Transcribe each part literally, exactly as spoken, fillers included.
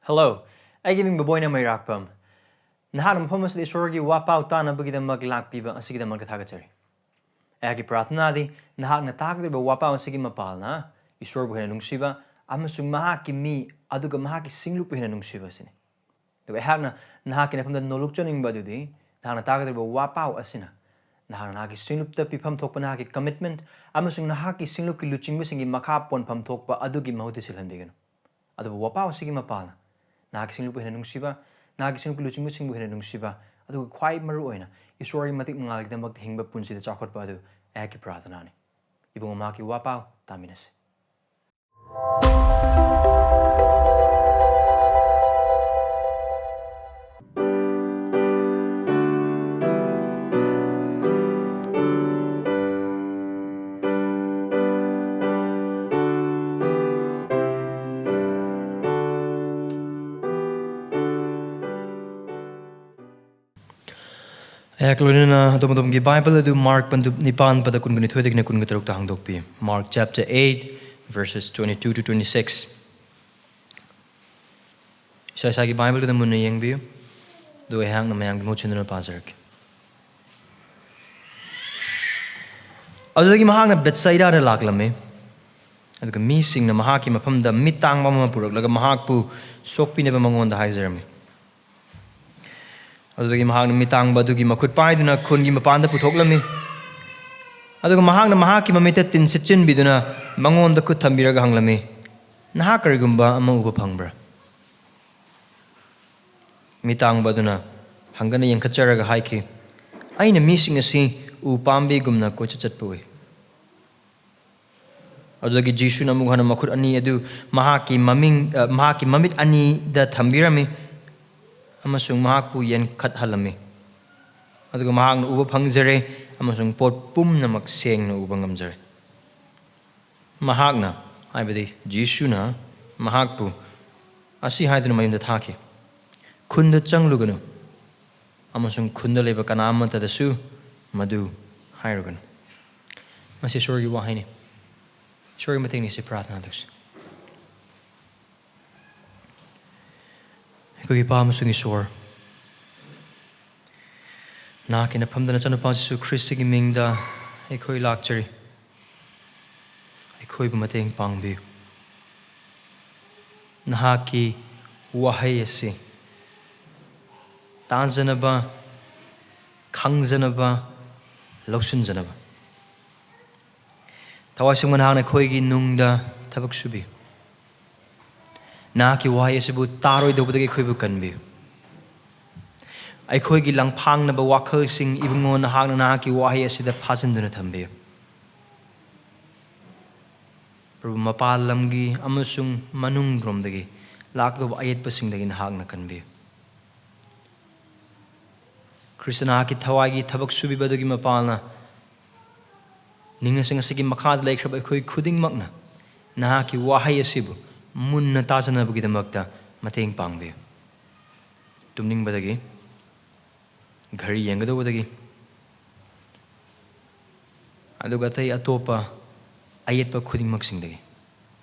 Hello, ꯑꯩꯒꯤ ꯃꯤꯡ ꯕꯣꯕꯣꯏꯅ ꯃꯩꯔꯥꯛꯄꯝ꯫ ꯅꯍꯥꯛꯅ ꯃꯐꯝ ꯑꯁꯤꯗ ꯏꯁꯣꯔꯒꯤ ꯋꯥꯄꯥꯎ ꯇꯥꯅꯕꯒꯤꯗꯃꯛ ꯂꯥꯛꯄꯤꯕ ꯑꯁꯤꯒꯤꯗꯃꯛꯇ ꯊꯥꯒꯠꯆꯔꯤ꯫ ꯑꯩꯍꯥꯛꯀꯤ ꯄ꯭ꯔꯥꯔꯊꯅꯥꯗꯤ ꯅꯍꯥꯛꯅ ꯇꯥꯒꯗꯧꯔꯤꯕ ꯋꯥꯄꯥꯎ ꯑꯁꯤꯒꯤ ꯃꯄꯥꯜꯅ ꯏꯁꯣꯔꯕꯨ ꯍꯦꯟꯅ ꯅꯨꯡꯁꯤꯕ ꯑꯃꯁꯨꯡ ꯃꯍꯥꯛꯀꯤ ꯃꯤ ꯑꯗꯨꯒ ꯃꯍꯥꯛꯀꯤ ꯁꯤꯡꯂꯨꯞꯄꯨ ꯍꯦꯟꯅ ꯅꯨꯡꯁꯤꯕ ꯑꯁꯤꯅꯤ꯫ ꯑꯗꯨꯒ ꯑꯩꯍꯥꯛꯅ ꯅꯍꯥꯛꯀꯤ ꯅꯐꯝꯗ ꯅꯣꯂꯨꯛꯆꯅꯤꯡꯕ ꯑꯗꯨꯗꯤ ꯅꯍꯥꯛꯅ ꯇꯥꯒꯗꯧꯔꯤꯕ ꯋꯥꯄꯥꯎ ꯑꯁꯤꯅ ꯅꯍꯥꯛꯅ ꯅꯍꯥꯛꯀꯤ ꯁꯤꯡꯂꯨꯞꯇ ꯄꯤꯐꯝ ꯊꯣꯛꯄ ꯅꯍꯥꯛꯀꯤ commitment ꯑꯃꯁꯨꯡ ꯅꯍꯥꯛꯀꯤ ꯁꯤꯡꯂꯨꯞꯀꯤ ꯂꯨꯆꯤꯡꯕꯁꯤꯡꯒꯤ ꯃꯈꯥ ꯄꯣꯟꯐꯝ ꯊꯣꯛꯄ ꯑꯗꯨꯒꯤ ꯃꯍꯨꯠꯇ ꯁꯤꯜꯍꯟꯕꯤꯒꯅꯨ꯫ ꯑꯗꯨꯕꯨ ꯋꯥꯄꯥꯎ ꯑꯁꯤꯒꯤ ꯃꯄꯥꯜꯅ ꯅꯍꯥꯛꯀꯤ ꯁꯤꯡꯂꯨꯞꯄꯨ ꯍꯦꯟꯅ ꯅꯨꯡꯁꯤꯕ, ꯅꯍꯥꯛꯀꯤ ꯁꯤꯡꯂꯨꯞꯀꯤ ꯂꯨꯆꯤꯡꯕꯁꯤꯡꯕꯨ ꯍꯦꯟꯅ ꯅꯨꯡꯁꯤꯕ, ꯑꯗꯨꯒ ꯈ꯭ꯋꯥꯏ ꯃꯔꯨ ꯑꯣꯏꯅ ꯏꯁꯣꯔꯒꯤ ꯃꯇꯤꯛ ꯃꯉꯥꯜꯒꯤꯗꯃꯛꯇ ꯍꯤꯡꯕ ꯄꯨꯟꯁꯤꯗ ꯆꯥꯎꯈꯠꯄ ꯑꯗꯨ ꯑꯩꯍꯥꯛꯀꯤ ꯄ꯭ꯔꯥꯔꯊꯅꯥꯅꯤ꯫ ꯏꯕꯨꯡꯉꯣ, ꯃꯍꯥꯛꯀꯤ ꯋꯥꯄꯥꯎ ꯇꯥꯃꯤꯟꯅꯁꯤ꯫ ꯑꯩꯍꯥꯛ ꯂꯣꯏꯅꯅ ꯑꯗꯣꯝ ꯑꯗꯣꯝꯒꯤ ꯕꯥꯏꯕꯜ ꯑꯗꯨ ꯃꯥꯔꯛ ꯄꯟꯗꯨꯞ ꯅꯤꯄꯥꯟ ꯄꯗ ꯀꯨꯟꯒ ꯅꯤꯊꯣꯏꯗꯒꯤꯅ ꯀꯨꯟꯒ ꯇꯔꯨꯛꯇ ꯍꯥꯡꯗꯣꯛꯄꯤꯌꯨ꯫ Mark chapter eight, verses twenty-two to twenty-six. ꯏꯁꯥ ꯏꯁꯥꯒꯤ ꯕꯥꯏꯕꯜꯗꯨꯗ ꯃꯨꯟꯅ ꯌꯦꯡꯕꯤꯌꯨ꯫ ꯑꯗꯨ ꯑꯩꯍꯥꯛꯅ ꯃꯌꯥꯝꯒꯤ ꯃꯍꯨꯠ ꯁꯤꯟꯗꯨꯅ ꯄꯥꯖꯔꯛꯀꯦ꯫ ꯑꯗꯨꯗꯒꯤ ꯃꯍꯥꯛꯅ ꯕꯦꯠꯁꯥꯏꯗꯥꯗ ꯂꯥꯛꯂꯝꯃꯤ꯫ ꯑꯗꯨꯒ ꯃꯤꯁꯤꯡꯅ ꯃꯍꯥꯛꯀꯤ ꯃꯐꯝꯗ ꯃꯤꯠ ꯇꯥꯡꯕ ꯑꯃ ꯄꯨꯔꯛꯂꯒ ꯃꯍꯥꯛꯄꯨ ꯁꯣꯛꯄꯤꯅꯕ ꯃꯉꯣꯟꯗ ꯍꯥꯏꯖꯔꯝꯃꯤ꯫ ꯑꯗꯨꯗꯒꯤ ꯃꯍꯥꯛꯅ ꯃꯤꯠ ꯇꯥꯡꯕ ꯑꯗꯨꯒꯤ ꯃꯈꯨꯠ ꯄꯥꯏꯗꯨꯅ ꯈꯨꯟꯒꯤ ꯃꯄꯥꯟꯗ ꯄꯨꯊꯣꯛꯂꯝꯃꯤ꯫ ꯑꯗꯨꯒ ꯃꯍꯥꯛꯅ ꯃꯍꯥꯛꯀꯤ ꯃꯃꯤꯠꯇ ꯇꯤꯟ ꯁꯤꯠꯆꯤꯟꯕꯤꯗꯨꯅ ꯃꯉꯣꯟꯗ ꯈꯨꯠ ꯊꯝꯕꯤꯔꯒ ꯍꯪꯂꯝꯃꯤ, "ꯅꯍꯥꯛ ꯀꯔꯤꯒꯨꯝꯕ ꯑꯃ ꯎꯕ ꯐꯪꯕ꯭ꯔꯥ?" ꯃꯤꯠ ꯇꯥꯡꯕ ꯑꯗꯨꯅ ꯍꯪꯒꯠꯅ ꯌꯦꯡꯈꯠꯆꯔꯒ ꯍꯥꯏꯈꯤ, "ꯑꯩꯅ ꯃꯤꯁꯤꯡ ꯑꯁꯤ ꯎ ꯄꯥꯝꯕꯤꯒꯨꯝꯅ ꯀꯣꯏꯆꯠ ꯆꯠꯄ ꯎꯏ꯫" ꯑꯗꯨꯗꯒꯤ ꯖꯤꯁꯨꯅ ꯑꯃꯨꯛ ꯍꯟꯅ ꯃꯈꯨꯠ ꯑꯅꯤ ꯑꯗꯨ ꯃꯍꯥꯛꯀꯤ ꯃꯃꯤꯡ, ꯑ, ꯃꯍꯥꯛꯀꯤ ꯃꯃꯤꯠ ꯑꯅꯤꯗ ꯊꯝꯕꯤꯔꯝꯃꯤ ꯑꯃꯁꯨꯡ ꯃꯍꯥꯛꯄꯨ ꯌꯦꯡꯈꯠꯍꯜꯂꯝꯃꯤ꯫ ꯑꯗꯨꯒ ꯃꯍꯥꯛꯅ ꯎꯕ ꯐꯪꯖꯔꯦ ꯑꯃꯁꯨꯡ ꯄꯣꯠ ꯄꯨꯝꯅꯃꯛ ꯁꯦꯡꯅ ꯎꯕ ꯉꯝꯖꯔꯦ꯫ ꯃꯍꯥꯛꯅ, ꯍꯥꯏꯕꯗꯤ ꯖꯤꯁꯨꯅ ꯃꯍꯥꯛꯄꯨ ꯑꯁꯤ ꯍꯥꯏꯗꯨꯅ ꯃꯌꯨꯝꯗ ꯊꯥꯈꯤ, "ꯈꯨꯟꯗ ꯆꯪꯂꯨꯒꯅꯨ ꯑꯃꯁꯨꯡ ꯈꯨꯟꯗ ꯂꯩꯕ ꯀꯅꯥ ꯑꯃꯠꯇꯗꯁꯨ ꯃꯗꯨ ꯍꯥꯏꯔꯨꯒꯅꯨ꯫" ꯃꯁꯤ ꯏꯁꯣꯔꯒꯤ ꯋꯥꯍꯩꯅꯤ꯫ ꯏꯁꯣꯔꯒꯤ ꯃꯇꯦꯡꯅꯤ꯫ ꯁꯤ ꯄ꯭ꯔꯥꯔꯊꯅꯥ ꯇꯧꯁꯤ꯫ ꯑꯩꯈꯣꯏꯒꯤ ꯏꯄꯥ ꯑꯃꯁꯨꯡ ꯏꯁꯣꯔ, ꯅꯍꯥꯛꯀꯤ ꯅꯐꯝꯗ ꯅꯆꯥꯅꯨꯄꯥ ꯖꯤꯁꯨ ꯈ꯭ꯔꯤꯁꯇꯒꯤ ꯃꯤꯡꯗ ꯑꯩꯈꯣꯏ ꯂꯥꯛꯆꯔꯤ꯫ ꯑꯩꯈꯣꯏꯕꯨ ꯃꯇꯦꯡ ꯄꯥꯡꯕꯤꯌꯨ꯫ ꯅꯍꯥꯛꯀꯤ ꯋꯥꯍꯩ ꯑꯁꯤ ꯇꯥꯖꯅꯕ, ꯈꯪꯖꯅꯕ, ꯂꯧꯁꯤꯟꯖꯅꯕ ꯊꯋꯥꯏ ꯁꯦꯡꯕ ꯅꯍꯥꯛꯅ ꯑꯩꯈꯣꯏꯒꯤ ꯅꯨꯡꯗ ꯊꯕꯛ ꯁꯨꯕꯤꯌꯨ꯫ ꯅꯍꯥꯛꯀꯤ ꯋꯥꯍꯩ ꯑꯁꯤꯕꯨ ꯇꯥꯔꯣꯏꯗꯧꯕꯗꯒꯤ ꯑꯩꯈꯣꯏꯕꯨ ꯀꯟꯕꯤꯌꯨ꯫ ꯑꯩꯈꯣꯏꯒꯤ ꯂꯪꯐꯥꯡꯅꯕ ꯋꯥꯈꯜꯁꯤꯡ, ꯏꯕꯨꯡꯉꯣ, ꯅꯍꯥꯛꯅ ꯅꯍꯥꯛꯀꯤ ꯋꯥꯍꯩ ꯑꯁꯤꯗ ꯐꯥꯖꯤꯟꯗꯨꯅ ꯊꯝꯕꯤꯌꯨ꯫ ꯄ꯭ꯔꯚꯨ, ꯃꯄꯥꯟ ꯂꯝꯒꯤ ꯑꯃꯁꯨꯡ ꯃꯅꯨꯡꯔꯣꯝꯗꯒꯤ ꯂꯥꯛꯀꯗꯧꯕ ꯑꯌꯦꯠꯄꯁꯤꯡꯗꯒꯤ ꯅꯍꯥꯛꯅ ꯀꯟꯕꯤꯌꯨ꯫ ꯈ꯭ꯔꯤꯁꯇ ꯅꯍꯥꯛꯀꯤ ꯊꯋꯥꯏꯒꯤ ꯊꯕꯛ ꯁꯨꯕꯤꯕ ꯑꯗꯨꯒꯤ ꯃꯄꯥꯜꯅ, ꯅꯤꯡꯅꯁꯤꯡ ꯑꯁꯤꯒꯤ ꯃꯈꯥꯗ ꯂꯩꯈ꯭ꯔꯕ ꯑꯩꯈꯣꯏ ꯈꯨꯗꯤꯡꯃꯛꯅ ꯅꯍꯥꯛꯀꯤ ꯋꯥꯍꯩ ꯑꯁꯤꯕꯨ ꯃꯨꯟꯅ ꯇꯥꯖꯅꯕꯒꯤꯗꯃꯛꯇ ꯃꯇꯦꯡ ꯄꯥꯡꯕꯤꯌꯨ꯫ ꯇꯨꯝꯅꯤꯡꯕꯗꯒꯤ, ꯘꯔꯤ ꯌꯦꯡꯒꯗꯧꯕꯗꯒꯤ, ꯑꯗꯨꯒ ꯑꯇꯩ ꯑꯇꯣꯞꯄ ꯑꯌꯦꯠꯄ ꯈꯨꯗꯤꯡꯃꯛꯁꯤꯡꯗꯒꯤ,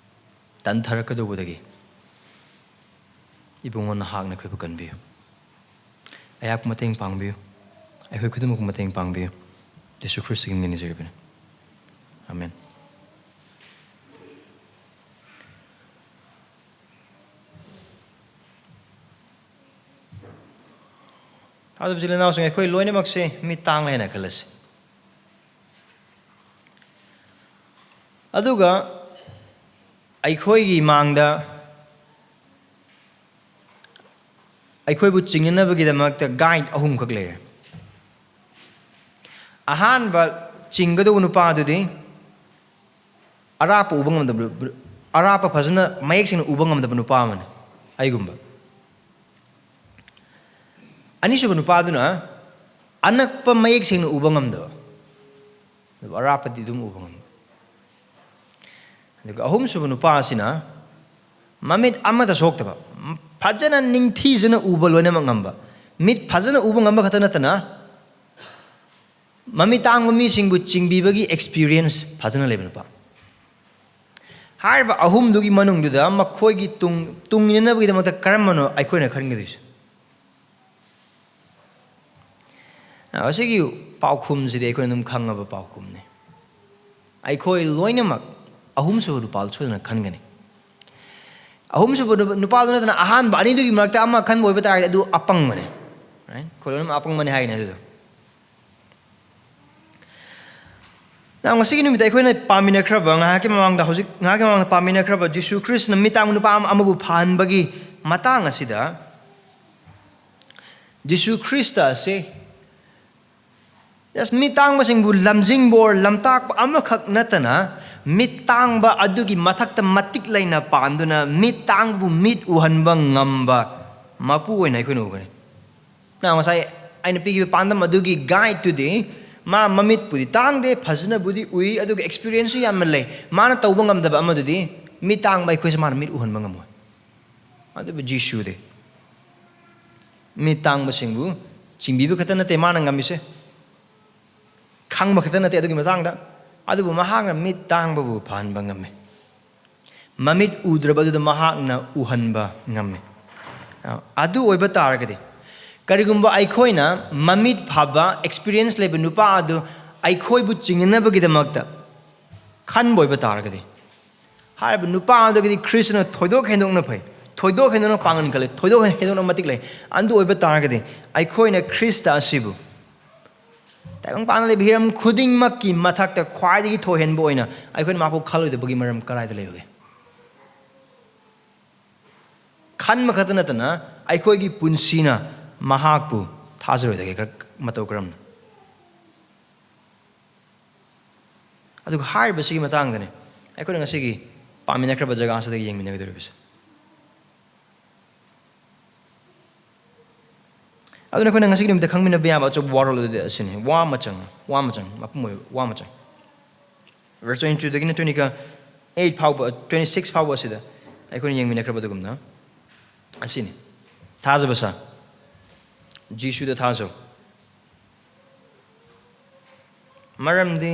ꯇꯟꯊꯔꯛꯀꯗꯧꯕꯗꯒꯤ, ꯏꯕꯨꯡꯉꯣ, ꯅꯍꯥꯛꯅ ꯑꯩꯈꯣꯏꯕꯨ ꯀꯟꯕꯤꯌꯨ꯫ ꯑꯩꯍꯥꯛꯄꯨ ꯃꯇꯦꯡ ꯄꯥꯡꯕꯤꯌꯨ꯫ ꯑꯩꯈꯣꯏ ꯈꯨꯗꯤꯡꯃꯛꯄꯨ ꯃꯇꯦꯡ ꯄꯥꯡꯕꯤꯌꯨ꯫ ꯖꯤꯁꯨ ꯈ꯭ꯔꯤꯁꯇꯒꯤ ꯃꯤꯡ ꯅꯤꯖꯔꯤꯕꯅꯤ꯫ ꯑꯥꯃꯦꯟ꯫ ꯑꯗꯨꯕꯨ, ꯏꯆꯤꯜ ꯏꯅꯥꯎꯁꯤꯡ, ꯑꯩꯈꯣꯏ ꯂꯣꯏꯅꯃꯛꯁꯦ ꯃꯤꯠ ꯇꯥꯡꯂꯦ ꯍꯥꯏꯅ ꯈꯜꯂꯁꯤ꯫ ꯑꯗꯨꯒ ꯑꯩꯈꯣꯏꯒꯤ ꯃꯥꯡꯗ ꯑꯩꯈꯣꯏꯕꯨ ꯆꯤꯡꯅꯅꯕꯒꯤꯗꯃꯛꯇ ꯒꯥꯏꯗ ꯑꯍꯨꯝꯈꯛ ꯂꯩꯔꯦ꯫ ꯑꯍꯥꯟꯕ ꯆꯤꯡꯒꯗꯧꯕ ꯅꯨꯄꯥ ꯑꯗꯨꯗꯤ ꯑꯔꯥꯞꯄ ꯎꯕ ꯉꯝꯗꯕ, ꯑꯔꯥꯞꯄ ꯐꯖꯅ ꯃꯌꯦꯛ ꯁꯦꯡꯅ ꯎꯕ ꯉꯝꯗꯕ ꯅꯨꯄꯥ ꯑꯃꯅꯤ, ꯑꯩꯒꯨꯝꯕ꯫ ꯑꯅꯤꯁꯨꯕ ꯅꯨꯄꯥꯗꯨꯅ ꯑꯅꯛꯄ ꯃꯌꯦꯛ ꯁꯦꯡꯅ ꯎꯕ ꯉꯝꯗꯕ, ꯑꯗꯨꯕꯨ ꯑꯔꯥꯞꯄꯗꯤ ꯑꯗꯨꯝ ꯎꯕ ꯉꯝꯕ꯫ ꯑꯗꯨꯒ ꯑꯍꯨꯝꯁꯨꯕ ꯅꯨꯄꯥ ꯑꯁꯤꯅ ꯃꯃꯤꯠ ꯑꯃꯠꯇ ꯁꯣꯛꯇꯕ, ꯐꯖꯅ ꯅꯤꯡꯊꯤꯖꯅ ꯎꯕ ꯂꯣꯏꯅꯃꯛ ꯉꯝꯕ, ꯃꯤꯠ ꯐꯖꯅ ꯎꯕ ꯉꯝꯕ ꯈꯛꯇ ꯅꯠꯇꯅ, ꯃꯃꯤꯠ ꯇꯥꯡꯕ ꯃꯤꯁꯤꯡꯕꯨ ꯆꯤꯡꯕꯤꯕꯒꯤ ꯑꯦꯛꯁꯄꯤꯔꯤꯌꯦꯟꯁ ꯐꯖꯅ ꯂꯩꯕ ꯅꯨꯄꯥ꯫ ꯍꯥꯏꯔꯤꯕ ꯑꯍꯨꯝꯗꯨꯒꯤ ꯃꯅꯨꯡꯗꯨꯗ ꯃꯈꯣꯏꯒꯤ ꯇꯨꯡ-, ꯇꯨꯡ ꯏꯟꯅꯅꯕꯒꯤꯗꯃꯛꯇ ꯀꯔꯝꯕꯅꯣ ꯑꯩꯈꯣꯏꯅ ꯈꯟꯒꯗꯣꯏꯁꯦ? ꯑ, ꯑꯁꯤꯒꯤ ꯄꯥꯎꯈꯨꯝꯁꯤꯗꯤ ꯑꯩꯈꯣꯏꯅ ꯑꯗꯨꯝ ꯈꯪꯉꯕ ꯄꯥꯎꯈꯨꯝꯅꯤ꯫ ꯑꯩꯈꯣꯏ ꯂꯣꯏꯅꯃꯛ ꯑꯍꯨꯝꯁꯨꯕ ꯅꯨꯄꯥꯗꯨ ꯁꯣꯏꯗꯅ ꯈꯟꯒꯅꯤ꯫ ꯑꯍꯨꯝꯁꯨꯕ ꯅꯨ-, ꯅꯨꯄꯥꯗꯨ ꯅꯠꯇꯅ ꯑꯍꯥꯟꯕ ꯑꯅꯤꯗꯨꯒꯤ ꯃꯔꯛꯇ ꯑꯃ ꯈꯟꯕ ꯑꯣꯏꯕ ꯇꯥꯔꯒꯗꯤ ꯑꯗꯨ ꯑꯄꯪꯕꯅꯦ꯫ Right? ꯑꯩꯈꯣꯏ ꯂꯣꯏꯅꯃꯛ ꯑꯄꯪꯕꯅꯦ ꯍꯥꯏꯒꯅꯤ ꯑꯗꯨꯗꯣ꯫ ꯅꯍꯥꯟ ꯉꯁꯤꯒꯤ ꯅꯨꯃꯤꯠꯇ ꯑꯩꯈꯣꯏꯅ ꯄꯥꯃꯤꯟꯅꯈ꯭ꯔꯕ, ꯉꯥꯏꯍꯥꯛꯀꯤ ꯃꯃꯥꯡꯗ, ꯍꯧꯖꯤꯛ ꯉꯥꯏꯍꯥꯛꯀꯤ ꯃꯃꯥꯡꯗ ꯄꯥꯃꯤꯟꯅꯈ꯭ꯔꯕ ꯖꯤꯁꯨ ꯈ꯭ꯔꯤꯁꯅ ꯃꯤꯠ ꯇꯥꯡꯕ ꯅꯨꯄꯥ ꯑꯃ, ꯑꯃꯕꯨ ꯐꯍꯟꯕꯒꯤ ꯃꯇꯥꯡ ꯑꯁꯤꯗ, ꯖꯤꯁꯨ ꯈ꯭ꯔꯤꯁꯇ ꯑꯁꯤ just ꯃꯤꯠ ꯇꯥꯡꯕꯁꯤꯡꯕꯨ ꯂꯝꯖꯤꯡꯕ or ꯂꯝꯇꯥꯛꯄ ꯑꯃꯈꯛ ꯅꯠꯇꯅ, ꯃꯤꯠ ꯇꯥꯡꯕ ꯑꯗꯨꯒꯤ ꯃꯊꯛꯇ ꯃꯇꯤꯛ ꯂꯩꯅ ꯄꯥꯟꯗꯨꯅ ꯃꯤꯠ ꯇꯥꯡꯕꯕꯨ ꯃꯤꯠ ꯎꯍꯟꯕ ꯉꯝꯕ ꯃꯄꯨ ꯑꯣꯏꯅ ꯑꯩꯈꯣꯏꯅ ꯎꯒꯅꯤ꯫ ꯅ ꯉꯁꯥꯏ ꯑꯩꯅ ꯄꯤꯈꯤꯕ ꯄꯥꯟꯗꯝ ꯑꯗꯨꯒꯤ guideꯇꯨꯗꯤ, ꯃꯥ ꯃꯃꯤꯠꯄꯨꯗꯤ ꯇꯥꯡꯗꯦ, ꯐꯖꯅꯕꯨꯗꯤ ꯎꯏ, ꯑꯗꯨꯒ experienceꯁꯨ ꯌꯥꯝꯅ ꯂꯩ꯫ ꯃꯥꯅ ꯇꯧꯕ ꯉꯝꯗꯕ ꯑꯃꯗꯨꯗꯤ, ꯃꯤꯠ ꯇꯥꯡꯕ ꯑꯩꯈꯣꯏꯁꯦ ꯃꯥꯅ ꯃꯤꯠ ꯎꯍꯟꯕ ꯉꯝꯃꯣꯏ꯫ ꯑꯗꯨꯕꯨ ꯖꯤꯁꯨꯗꯤ ꯃꯤꯠ ꯇꯥꯡꯕꯁꯤꯡꯕꯨ ꯆꯤꯡꯕꯤꯕ ꯈꯛꯇ ꯅꯠꯇꯦ ꯃꯥꯅ ꯉꯝꯃꯤꯁꯦ, ꯈꯪꯕ ꯈꯛꯇ ꯅꯠꯇꯦ ꯑꯗꯨꯒꯤ ꯃꯇꯥꯡꯗ, ꯑꯗꯨꯕꯨ ꯃꯍꯥꯛꯅ ꯃꯤꯠ ꯇꯥꯡꯕꯕꯨ ꯐꯍꯟꯕ ꯉꯝꯃꯤ꯫ ꯃꯃꯤꯠ ꯎꯗ꯭ꯔꯕꯗꯨꯗ ꯃꯍꯥꯛꯅ ꯎꯍꯟꯕ ꯉꯝꯃꯤ꯫ ꯑꯗꯨ ꯑꯣꯏꯕ ꯇꯥꯔꯒꯗꯤ, ꯀꯔꯤꯒꯨꯝꯕ ꯑꯩꯈꯣꯏꯅ ꯃꯃꯤꯠ ꯐꯕ experience ꯂꯩꯕ ꯅꯨꯄꯥ ꯑꯗꯨ ꯑꯩꯈꯣꯏꯕꯨ ꯆꯤꯡꯅꯅꯕꯒꯤꯗꯃꯛꯇ ꯈꯟꯕ ꯑꯣꯏꯕ ꯇꯥꯔꯒꯗꯤ, ꯍꯥꯏꯔꯤꯕ ꯅꯨꯄꯥ ꯑꯗꯨꯒꯤꯗꯤ ꯈ꯭ꯔꯤꯁꯇꯅ ꯊꯣꯏꯗꯣꯛ ꯍꯦꯟꯗꯣꯛꯅ ꯐꯩ, ꯊꯣꯏꯗꯣꯛ ꯍꯦꯟꯗꯣꯛꯅ ꯄꯥꯡꯒꯜ ꯀꯜꯂꯤ, ꯊꯣꯏꯗꯣꯛ ꯍꯦꯟꯗꯣꯛꯅ ꯃꯇꯤꯛ ꯂꯩ꯫ ꯑꯗꯨ ꯑꯣꯏꯕ ꯇꯥꯔꯒꯗꯤ ꯑꯩꯈꯣꯏꯅ ꯈ꯭ꯔꯤꯁꯇ ꯑꯁꯤꯕꯨ ꯇꯥꯏꯕꯪ ꯄꯥꯟꯗ ꯂꯩꯕ ꯍꯤꯔꯝ ꯈꯨꯗꯤꯡꯃꯛꯀꯤ ꯃꯊꯛꯇ ꯈ꯭ꯋꯥꯏꯗꯒꯤ ꯊꯣꯏꯍꯦꯟꯕ ꯑꯣꯏꯅ ꯑꯩꯈꯣꯏꯅ ꯃꯍꯥꯛꯄꯨ ꯈꯜꯂꯣꯏꯗꯕꯒꯤ ꯃꯔꯝ ꯀꯗꯥꯏꯗ ꯂꯩꯕꯒꯦ? ꯈꯟꯕ ꯈꯛꯇ ꯅꯠꯇꯅ ꯑꯩꯈꯣꯏꯒꯤ ꯄꯨꯟꯁꯤꯅ ꯃꯍꯥꯛꯄꯨ ꯊꯥꯖꯔꯣꯏꯗꯒꯦ ꯈꯔ ꯃꯇꯧ ꯀꯔꯝꯅ? ꯑꯗꯨꯒ ꯍꯥꯏꯔꯤꯕꯁꯤꯒꯤ ꯃꯇꯥꯡꯗꯅꯤ ꯑꯩꯈꯣꯏꯅ ꯉꯁꯤꯒꯤ ꯄꯥꯃꯤꯟꯅꯈ꯭ꯔꯕ ꯖꯒꯥ ꯑꯁꯤꯗ ꯌꯦꯡꯃꯤꯟꯅꯒꯗꯧꯔꯤꯕꯁꯦ꯫ ꯑꯗꯨꯅ ꯑꯩꯈꯣꯏꯅ ꯉꯁꯤꯒꯤ ꯅꯨꯃꯤꯠꯇ ꯈꯪꯃꯤꯟꯅꯕ ꯌꯥꯕ ꯑꯆꯧꯕ ꯋꯥꯔꯣꯜ ꯑꯗꯨꯗꯤ ꯑꯁꯤꯅꯤ, ꯋꯥ ꯃꯆꯪ, ꯋꯥ ꯃꯆꯪ, ꯃꯄꯨꯝ ꯑꯣꯏꯕ ꯋꯥ ꯃꯆꯪ꯫ Verse twenty two ꯗꯒꯤꯅ twenty eight ꯐꯥꯎꯕ, twenty six ꯐꯥꯎꯕ ꯑꯁꯤꯗ ꯑꯩꯈꯣꯏꯅ ꯌꯦꯡꯃꯤꯟꯅꯈ꯭ꯔꯕ ꯑꯗꯨꯒꯨꯝꯅ ꯑꯁꯤꯅꯤ꯫ ꯊꯥꯖꯕ ꯁꯥ, ꯖꯤꯁꯨꯗ ꯊꯥꯖꯧ꯫ ꯃꯔꯝꯗꯤ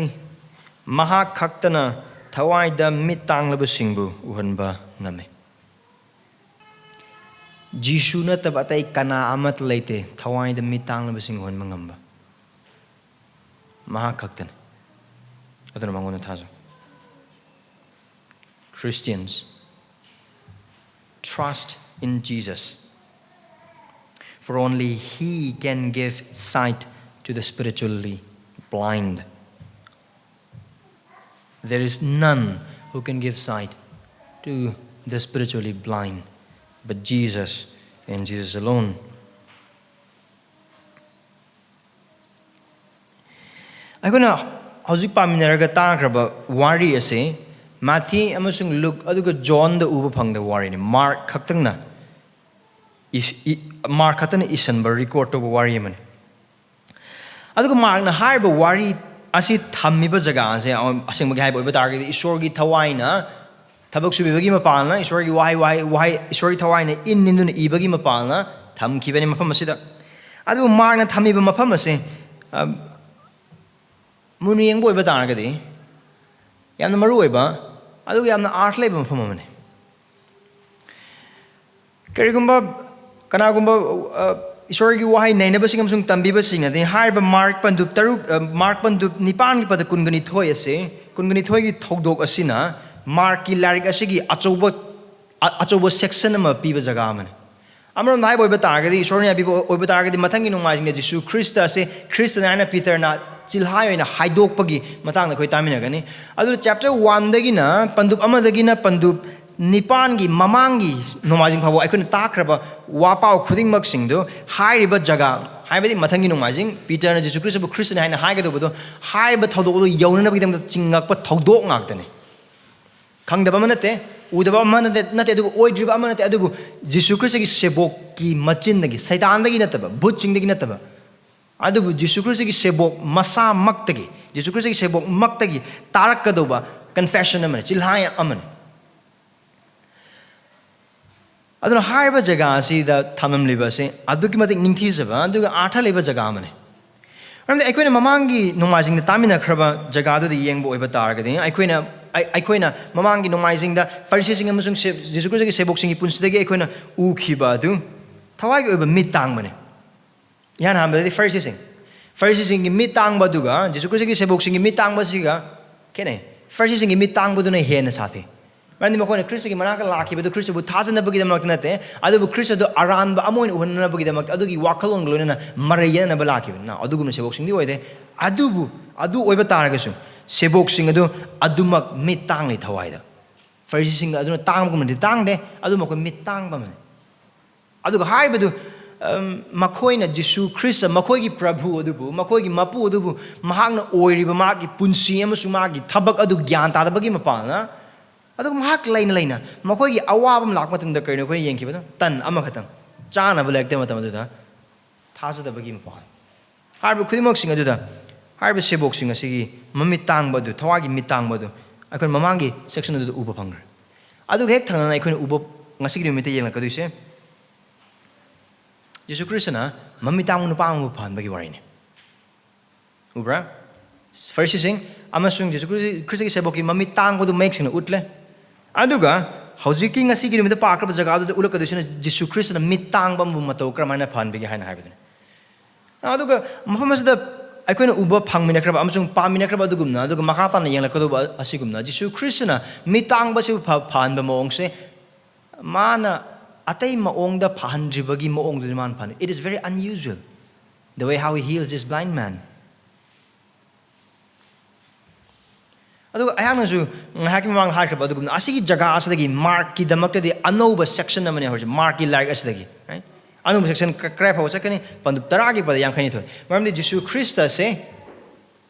ꯃꯍꯥꯛ ꯈꯛꯇꯅ ꯊꯋꯥꯏꯗ ꯃꯤꯠ ꯇꯥꯡꯂꯕꯁꯤꯡꯕꯨ ꯎꯍꯟꯕ ꯉꯝꯃꯤ꯫ ꯖꯤꯁꯨ ꯅꯠꯇꯕ ꯑꯇꯩ ꯀꯅꯥ ꯑꯃꯠꯇ ꯂꯩꯇꯦ ꯊꯋꯥꯏꯗ ꯃꯤꯠ ꯇꯥꯡꯂꯕꯁꯤꯡ ꯎꯍꯟꯕ ꯉꯝꯕ꯫ ꯃꯍꯥꯛ ꯈꯛꯇꯅꯤ꯫ ꯑꯗꯨꯅ ꯃꯉꯣꯟꯗ ꯊꯥꯖꯧ꯫ Christians, trust in Jesus, for only He can give sight to the spiritually blind. There is none who can give sight to the spiritually blind but Jesus and Jesus alone. ꯑꯩꯈꯣꯏꯅ ꯍꯧꯖꯤꯛ ꯄꯥꯃꯤꯟꯅꯔꯒ ꯇꯥꯈ꯭ꯔꯕ ꯋꯥꯔꯤ ꯑꯁꯤ ꯃꯥꯊꯤ ꯑꯃꯁꯨꯡ ꯂꯨꯛ ꯑꯗꯨꯒ ꯖꯣꯟꯗ ꯎꯕ ꯐꯪꯗꯕ ꯋꯥꯔꯤꯅꯤ꯫ ꯃꯥꯔꯛ ꯈꯛꯇꯪꯅ ꯏꯁ-, ꯏ-, ꯃꯥꯔꯛ ꯈꯛꯇꯅ ꯏꯁꯟꯕ, ꯔꯦꯀꯣꯔꯗ ꯇꯧꯕ ꯋꯥꯔꯤ ꯑꯃꯅꯤ꯫ ꯑꯗꯨꯒ ꯃꯥꯔꯛꯅ ꯍꯥꯏꯔꯤꯕ ꯋꯥꯔꯤ ꯑꯁꯤ ꯊꯝꯃꯤꯕ ꯖꯒꯥ ꯑꯁꯦ, ꯑ, ꯑꯁꯦꯡꯕꯒꯤ ꯍꯥꯏꯕ ꯑꯣꯏꯕ ꯇꯥꯔꯒꯗꯤ, ꯏꯁꯣꯔꯒꯤ ꯊꯋꯥꯏꯅ ꯊꯕꯛ ꯁꯨꯕꯤꯕꯒꯤ ꯃꯄꯥꯜꯅ, ꯏꯁꯣꯔꯒꯤ ꯋꯥꯍꯩ, ꯋꯥꯍꯩ, ꯋꯥꯍꯩ, ꯏꯁꯣꯔꯒꯤ ꯊꯋꯥꯏꯅ ꯏꯟ ꯏꯟꯗꯨꯅ ꯏꯕꯒꯤ ꯃꯄꯥꯜꯅ ꯊꯝꯈꯤꯕꯅꯤ ꯃꯐꯝ ꯑꯁꯤꯗ꯫ ꯑꯗꯨꯕꯨ ꯃꯥꯔꯛꯅ ꯊꯝꯃꯤꯕ ꯃꯐꯝ ꯑꯁꯦ, ꯑ, ꯃꯨꯟꯅ ꯌꯦꯡꯕ ꯑꯣꯏꯕ ꯇꯥꯔꯒꯗꯤ, ꯌꯥꯝꯅ ꯃꯔꯨ ꯑꯣꯏꯕ, ꯑꯗꯨꯒ ꯌꯥꯝꯅ ꯑꯥꯔꯊ ꯂꯩꯕ ꯃꯐꯝ ꯑꯃꯅꯤ꯫ ꯀꯔꯤꯒꯨꯝꯕ, ꯀꯅꯥꯒꯨꯝꯕ, ꯑ, ꯏꯁꯣꯔꯒꯤ ꯋꯥꯍꯩ ꯅꯩꯅꯕꯁꯤꯡ ꯑꯃꯁꯨꯡ ꯇꯝꯕꯤꯕꯁꯤꯡꯅꯗꯤ ꯍꯥꯏꯔꯤꯕ ꯃꯥꯔꯛ ꯄꯟꯗꯨꯞ ꯇꯔꯨꯛ, ꯑ, ꯃꯥꯔꯛ ꯄꯟꯗꯨꯞ ꯅꯤꯄꯥꯟꯒꯤ ꯄꯗ ꯀꯨꯟꯒ ꯅꯤꯊꯣꯏ ꯑꯁꯤ, ꯀꯨꯟꯒ ꯅꯤꯊꯣꯏꯒꯤ ꯊꯧꯗꯣꯛ ꯑꯁꯤꯅ ꯃꯥꯔꯛꯀꯤ ꯂꯥꯏꯔꯤꯛ ꯑꯁꯤꯒꯤ ꯑꯆꯧꯕ, ꯑ-, ꯑꯆꯧꯕ ꯁꯦꯛꯁꯟ ꯑꯃ ꯄꯤꯕ ꯖꯒꯥ ꯑꯃꯅꯤ꯫ ꯑꯃꯔꯣꯝꯗ ꯍꯥꯏꯕ ꯑꯣꯏꯕ ꯇꯥꯔꯒꯗꯤ, ꯏꯁꯣꯔꯅ ꯌꯥꯕꯤꯕ ꯑꯣꯏꯕ ꯇꯥꯔꯒꯗꯤ, ꯃꯊꯪꯒꯤ ꯅꯣꯡꯃꯥꯏꯖꯤꯡꯗ ꯖꯤꯁꯨ ꯈ꯭ꯔꯤꯁꯇ ꯑꯁꯤ ꯈ꯭ꯔꯤꯁꯇꯅꯤ ꯍꯥꯏꯅ ꯄꯤꯇꯔꯅ ꯆꯤꯜꯍꯥꯏ ꯑꯣꯏꯅ ꯍꯥꯏꯗꯣꯛꯄꯒꯤ ꯃꯇꯥꯡꯗ ꯑꯩꯈꯣꯏ ꯇꯥꯃꯤꯟꯅꯒꯅꯤ꯫ ꯑꯗꯨ ꯆꯦꯞꯇꯔ ꯋꯥꯟꯗꯒꯤꯅ ꯄꯟꯗꯨꯞ ꯑꯃꯗꯒꯤꯅ ꯄꯟꯗꯨꯞ ꯅꯤꯄꯥꯟꯒꯤ ꯃꯃꯥꯡꯒꯤ ꯅꯣꯡꯃꯥꯏꯖꯤꯡ ꯐꯥꯎꯕ ꯑꯩꯈꯣꯏꯅ ꯇꯥꯛꯈ꯭ꯔꯕ ꯋꯥꯄꯥꯎ ꯈꯨꯗꯤꯡꯃꯛꯁꯤꯡꯗꯨ ꯍꯥꯏꯔꯤꯕ ꯖꯒꯥ, ꯍꯥꯏꯕꯗꯤ ꯃꯊꯪꯒꯤ ꯅꯣꯡꯃꯥꯏꯖꯤꯡ ꯄꯤꯇꯔꯅ ꯖꯤꯁꯨ ꯈ꯭ꯔꯤꯁꯇꯕꯨ ꯈ꯭ꯔꯤꯁꯇꯅꯤ ꯍꯥꯏꯅ ꯍꯥꯏꯒꯗꯧꯕꯗꯣ, ꯍꯥꯏꯔꯤꯕ ꯊꯧꯗꯣꯛ ꯑꯗꯨ ꯌꯧꯅꯅꯕꯒꯤꯗꯃꯛꯇ ꯆꯤꯡꯉꯛꯄ ꯊꯧꯗꯣꯛ ꯉꯥꯛꯇꯅꯤ꯫ ꯈꯪꯗꯕ ꯑꯃ ꯅꯠꯇꯦ, ꯎꯗꯕ ꯑꯃ ꯅꯠꯇꯦ, ꯅꯠꯇꯦ, ꯑꯗꯨꯕꯨ ꯑꯣꯏꯗ꯭ꯔꯤꯕ ꯑꯃ ꯅꯠꯇꯦ, ꯑꯗꯨꯕꯨ ꯖꯤꯁꯨ ꯈ꯭ꯔꯤꯁꯇꯒꯤ ꯁꯦꯕꯣꯛꯀꯤ ꯃꯆꯤꯟꯗꯒꯤ, ꯁꯩꯇꯥꯟꯗꯒꯤ ꯅꯠꯇꯕ, ꯚꯨꯠꯁꯤꯡꯗꯒꯤ ꯅꯠꯇꯕ, ꯑꯗꯨꯕꯨ ꯖꯤꯁꯨ ꯈ꯭ꯔꯤꯁꯇꯒꯤ ꯁꯦꯕꯣꯛ ꯃꯁꯥꯃꯛꯇꯒꯤ, ꯖꯤꯁꯨ ꯈ꯭ꯔꯤꯁꯇꯒꯤ ꯁꯦꯕꯣꯛꯃꯛꯇꯒꯤ ꯇꯥꯔꯛꯀꯗꯧꯕ ꯀꯟꯐꯦꯁꯟ ꯑꯃꯅꯤ, ꯆꯤꯜꯍꯥꯏ ꯑꯃꯅꯤ꯫ ꯑꯗꯨꯅ ꯍꯥꯏꯔꯤꯕ ꯖꯒꯥ ꯑꯁꯤꯗ ꯊꯝꯂꯝꯂꯤꯕ ꯑꯁꯤ ꯑꯗꯨꯛꯀꯤ ꯃꯇꯤꯛ ꯅꯤꯡꯊꯤꯖꯕ ꯑꯗꯨꯒ ꯑꯥꯔꯊ ꯂꯩꯕ ꯖꯒꯥ ꯑꯃꯅꯤ꯫ ꯃꯔꯝꯗꯤ ꯑꯩꯈꯣꯏꯅ ꯃꯃꯥꯡꯒꯤ ꯅꯣꯡꯃꯥꯏꯖꯤꯡꯗ ꯇꯥꯃꯤꯟꯅꯈ꯭ꯔꯕ ꯖꯒꯥꯗꯨꯗ ꯌꯦꯡꯕ ꯑꯣꯏꯕ ꯇꯥꯔꯒꯗꯤ, ꯑꯩꯈꯣꯏꯅ ꯑꯩ-, ꯑꯩꯈꯣꯏꯅ ꯃꯃꯥꯡꯒꯤ ꯅꯣꯡꯃꯥꯏꯖꯤꯡꯗ ꯐꯔꯤꯁꯤꯁꯤꯡ ꯑꯃꯁꯨꯡ ꯁꯦ-, ꯖꯤꯁꯨ ꯈ꯭ꯔꯤꯁꯇꯒꯤ ꯁꯦꯕꯣꯛꯁꯤꯡꯒꯤ ꯄꯨꯟꯁꯤꯗꯒꯤ ꯑꯩꯈꯣꯏꯅ ꯎꯈꯤꯕ ꯑꯗꯨ ꯊꯋꯥꯏꯒꯤ ꯑꯣꯏꯕ ꯃꯤꯠ ꯇꯥꯡꯕꯅꯤ꯫ ꯏꯍꯥꯟ ꯍꯥꯟꯕꯗꯗꯤ ꯐꯔꯤꯁꯤꯁꯤꯡ, ꯐꯔꯤꯁꯤꯁꯤꯡꯒꯤ ꯃꯤꯠ ꯇꯥꯡꯕ ꯑꯗꯨꯒ ꯖꯤꯁꯨ ꯈ꯭ꯔꯤꯁꯇꯒꯤ ꯁꯦꯕꯣꯛꯁꯤꯡꯒꯤ ꯃꯤꯠ ꯇꯥꯡꯕꯁꯤꯒ ꯈꯦꯠꯅꯩ꯫ ꯐꯔꯤꯁꯤꯁꯤꯡꯒꯤ ꯃꯤꯠ ꯇꯥꯡꯕꯗꯨꯅ ꯍꯦꯟꯅ ꯁꯥꯊꯤ꯫ ꯃꯔꯝꯗꯤ ꯃꯈꯣꯏꯅ ꯈ꯭ꯔꯤꯁꯇꯒꯤ ꯃꯅꯥꯛꯇ ꯂꯥꯛꯈꯤꯕꯗꯨ ꯈ꯭ꯔꯤꯁꯇꯕꯨ ꯊꯥꯖꯅꯕꯒꯤꯗꯃꯛꯇ ꯅꯠꯇꯦ, ꯑꯗꯨꯕꯨ ꯈ꯭ꯔꯤꯁꯇꯗꯨ ꯑꯔꯥꯟꯕ ꯑꯃ ꯑꯣꯏꯅ ꯎꯍꯟꯅꯕꯒꯤꯗꯃꯛꯇ, ꯑꯗꯨꯒꯤ ꯋꯥꯈꯜꯂꯣꯟꯒ ꯂꯣꯏꯅꯅ ꯃꯔꯩ ꯌꯦꯠꯅꯅꯕ ꯂꯥꯛꯈꯤꯕꯅꯤꯅ, ꯑꯗꯨꯒꯨꯝꯅ ꯁꯦꯕꯣꯛꯁꯤꯡꯗꯤ ꯑꯣꯏꯗꯦ꯫ ꯑꯗꯨꯕꯨ ꯑꯗꯨ ꯑꯣꯏꯕ ꯇꯥꯔꯒꯁꯨ ꯁꯦꯕꯣꯛꯁꯤꯡ ꯑꯗꯨ ꯑꯗꯨꯃꯛ ꯃꯤꯠ ꯇꯥꯡꯂꯤ ꯊꯋꯥꯏꯗ꯫ ꯐꯔꯤꯁꯤꯁꯤꯡ ꯑꯗꯨꯅ ꯇꯥꯡꯕꯒꯨꯝꯅꯗꯤ ꯇꯥꯡꯗꯦ, ꯑꯗꯨ ꯃꯈꯣꯏ ꯃꯤꯠ ꯇꯥꯡꯕ ꯑꯃꯅꯤ꯫ ꯑꯗꯨꯒ ꯍꯥꯏꯔꯤꯕꯗꯨ, ꯑꯝ, ꯃꯈꯣꯏꯅ ꯖꯤꯁꯨ ꯈ꯭ꯔꯤꯁꯇ, ꯃꯈꯣꯏꯒꯤ ꯄ꯭ꯔꯚꯨ ꯑꯗꯨꯕꯨ, ꯃꯈꯣꯏꯒꯤ ꯃꯄꯨ ꯑꯗꯨꯕꯨ, ꯃꯍꯥꯛꯅ ꯑꯣꯏꯔꯤꯕ ꯃꯥꯒꯤ ꯄꯨꯟꯁꯤ ꯑꯃꯁꯨꯡ ꯃꯥꯒꯤ ꯊꯕꯛ ꯑꯗꯨ ꯒ꯭ꯌꯥꯟ ꯇꯥꯗꯕꯒꯤ ꯃꯄꯥꯟꯅ, ꯑꯗꯨꯒ ꯃꯍꯥꯛ ꯂꯩꯅ ꯂꯩꯅ ꯃꯈꯣꯏꯒꯤ ꯑꯋꯥꯕ ꯑꯃ ꯂꯥꯛꯄ ꯃꯇꯝꯗ ꯀꯔꯤꯅꯣ ꯑꯩꯈꯣꯏꯅ ꯌꯦꯡꯈꯤꯕꯗꯣ? ꯇꯟ ꯑꯃꯈꯛꯇꯪ ꯆꯥꯅꯕ ꯂꯩꯔꯛꯇꯕ ꯃꯇꯝ ꯑꯗꯨꯗ ꯊꯥꯖꯗꯕꯒꯤ ꯃꯄꯥꯟ꯫ ꯍꯥꯏꯔꯤꯕ ꯈꯨꯗꯤꯡꯃꯛꯁꯤꯡ ꯑꯗꯨꯗ, ꯍꯥꯏꯔꯤꯕ ꯁꯦꯕꯣꯛꯁꯤꯡ ꯑꯁꯤꯒꯤ ꯃꯃꯤꯠ ꯇꯥꯡꯕ ꯑꯗꯨ, ꯊꯋꯥꯏꯒꯤ ꯃꯤꯠ ꯇꯥꯡꯕ ꯑꯗꯨ ꯑꯩꯈꯣꯏꯅ ꯃꯃꯥꯡꯒꯤ ꯁꯦꯛꯁꯟ ꯑꯗꯨꯗ ꯎꯕ ꯐꯪꯈ꯭ꯔꯦ꯫ ꯑꯗꯨꯒ ꯍꯦꯛ ꯊꯪꯅꯅ ꯑꯩꯈꯣꯏꯅ ꯎꯕ, ꯉꯁꯤꯒꯤ ꯅꯨꯃꯤꯠꯇ ꯌꯦꯡꯂꯛꯀꯗꯣꯏꯁꯦ, ꯖꯤꯁꯨ ꯈ꯭ꯔꯤꯁꯇꯅ ꯃꯃꯤꯠ ꯇꯥꯡꯕ ꯅꯨꯄꯥ ꯑꯃꯕꯨ ꯐꯍꯟꯕꯒꯤ ꯋꯥꯔꯤꯅꯤ꯫ ꯎꯕ꯭ꯔꯥ? ꯐꯔꯤꯁꯤꯁꯤꯡ ꯑꯃꯁꯨꯡ ꯖꯤꯁꯨ ꯈ꯭ꯔꯤꯁ-, ꯈ꯭ꯔꯤꯁꯇꯒꯤ ꯁꯦꯕꯣꯛꯀꯤ ꯃꯃꯤꯠ ꯇꯥꯡꯕꯗꯨ ꯃꯌꯦꯛ ꯁꯦꯡꯅ ꯎꯠꯂꯦ꯫ ꯑꯗꯨꯒ ꯍꯧꯖꯤꯛꯀꯤ ꯉꯁꯤꯒꯤ ꯅꯨꯃꯤꯠꯇ ꯄꯥꯈ꯭ꯔꯕ ꯖꯒꯥꯗꯨꯗ ꯎꯠꯂꯛꯀꯗꯣꯏꯁꯤꯅ ꯖꯤꯁꯨ ꯈ꯭ꯔꯤꯁꯇꯅ ꯃꯤꯠ ꯇꯥꯡꯕ ꯑꯃꯕꯨ ꯃꯇꯧ ꯀꯔꯝꯍꯥꯏꯅ ꯐꯍꯟꯕꯒꯦ ꯍꯥꯏꯅ ꯍꯥꯏꯕꯗꯨꯅꯤ꯫ ꯑꯗꯨꯒ ꯃꯐꯝ ꯑꯁꯤꯗ ꯑꯩꯈꯣꯏꯅ ꯎꯕ ꯐꯪꯃꯤꯟꯅꯈ꯭ꯔꯕ ꯑꯃꯁꯨꯡ ꯄꯥꯃꯤꯟꯅꯈ꯭ꯔꯕ ꯑꯗꯨꯒꯨꯝꯅ, ꯑꯗꯨꯒ ꯃꯈꯥ ꯇꯥꯅ ꯌꯦꯡꯂꯛꯀꯗꯧꯕ ꯑꯁꯤꯒꯨꯝꯅ, ꯖꯤꯁꯨ ꯈ꯭ꯔꯤꯁꯇꯅ ꯃꯤꯠ ꯇꯥꯡꯕꯁꯤꯕꯨ ꯐ-, ꯐꯍꯟꯕ ꯃꯑꯣꯡꯁꯦ ꯃꯥꯅ ꯑꯇꯩ ꯃꯑꯣꯡꯗ ꯐꯍꯟꯗ꯭ꯔꯤꯕꯒꯤ ꯃꯑꯣꯡꯗꯨꯗꯤ ꯃꯥꯅ ꯐꯍꯟ-, it is very unusual, the way how he heals this blind man. ꯑꯗꯨꯒ ꯑꯩꯍꯥꯛꯅꯁꯨ ꯉꯥꯏꯍꯥꯛꯀꯤ ꯃꯃꯥꯡꯗ ꯍꯥꯏꯈ꯭ꯔꯕ ꯑꯗꯨꯒꯨꯝꯅ, ꯑꯁꯤꯒꯤ ꯖꯒꯥ ꯑꯁꯤꯗꯒꯤ ꯃꯥꯔꯛꯀꯤꯗꯃꯛꯇꯗꯤ ꯑꯅꯧꯕ ꯁꯦꯛꯁꯟ ꯑꯃꯅꯦ ꯍꯧꯖꯤꯛ, ꯃꯥꯔꯛꯀꯤ ꯂꯥꯏꯔꯤꯛ ꯑꯁꯤꯗꯒꯤ, right? ꯑꯅꯧꯕ ꯁꯦꯛꯁꯟ ꯀ-, ꯀꯗꯥꯏ ꯐꯥꯎꯕ ꯆꯠꯀꯅꯤ? ꯄꯟꯗꯨꯞ ꯇꯔꯥꯒꯤ ꯄꯗ ꯌꯥꯡꯈꯩꯅꯤꯊꯣꯏ꯫ ꯃꯔꯝꯗꯤ ꯖꯤꯁꯨ ꯈ꯭ꯔꯤꯁꯇꯁꯦ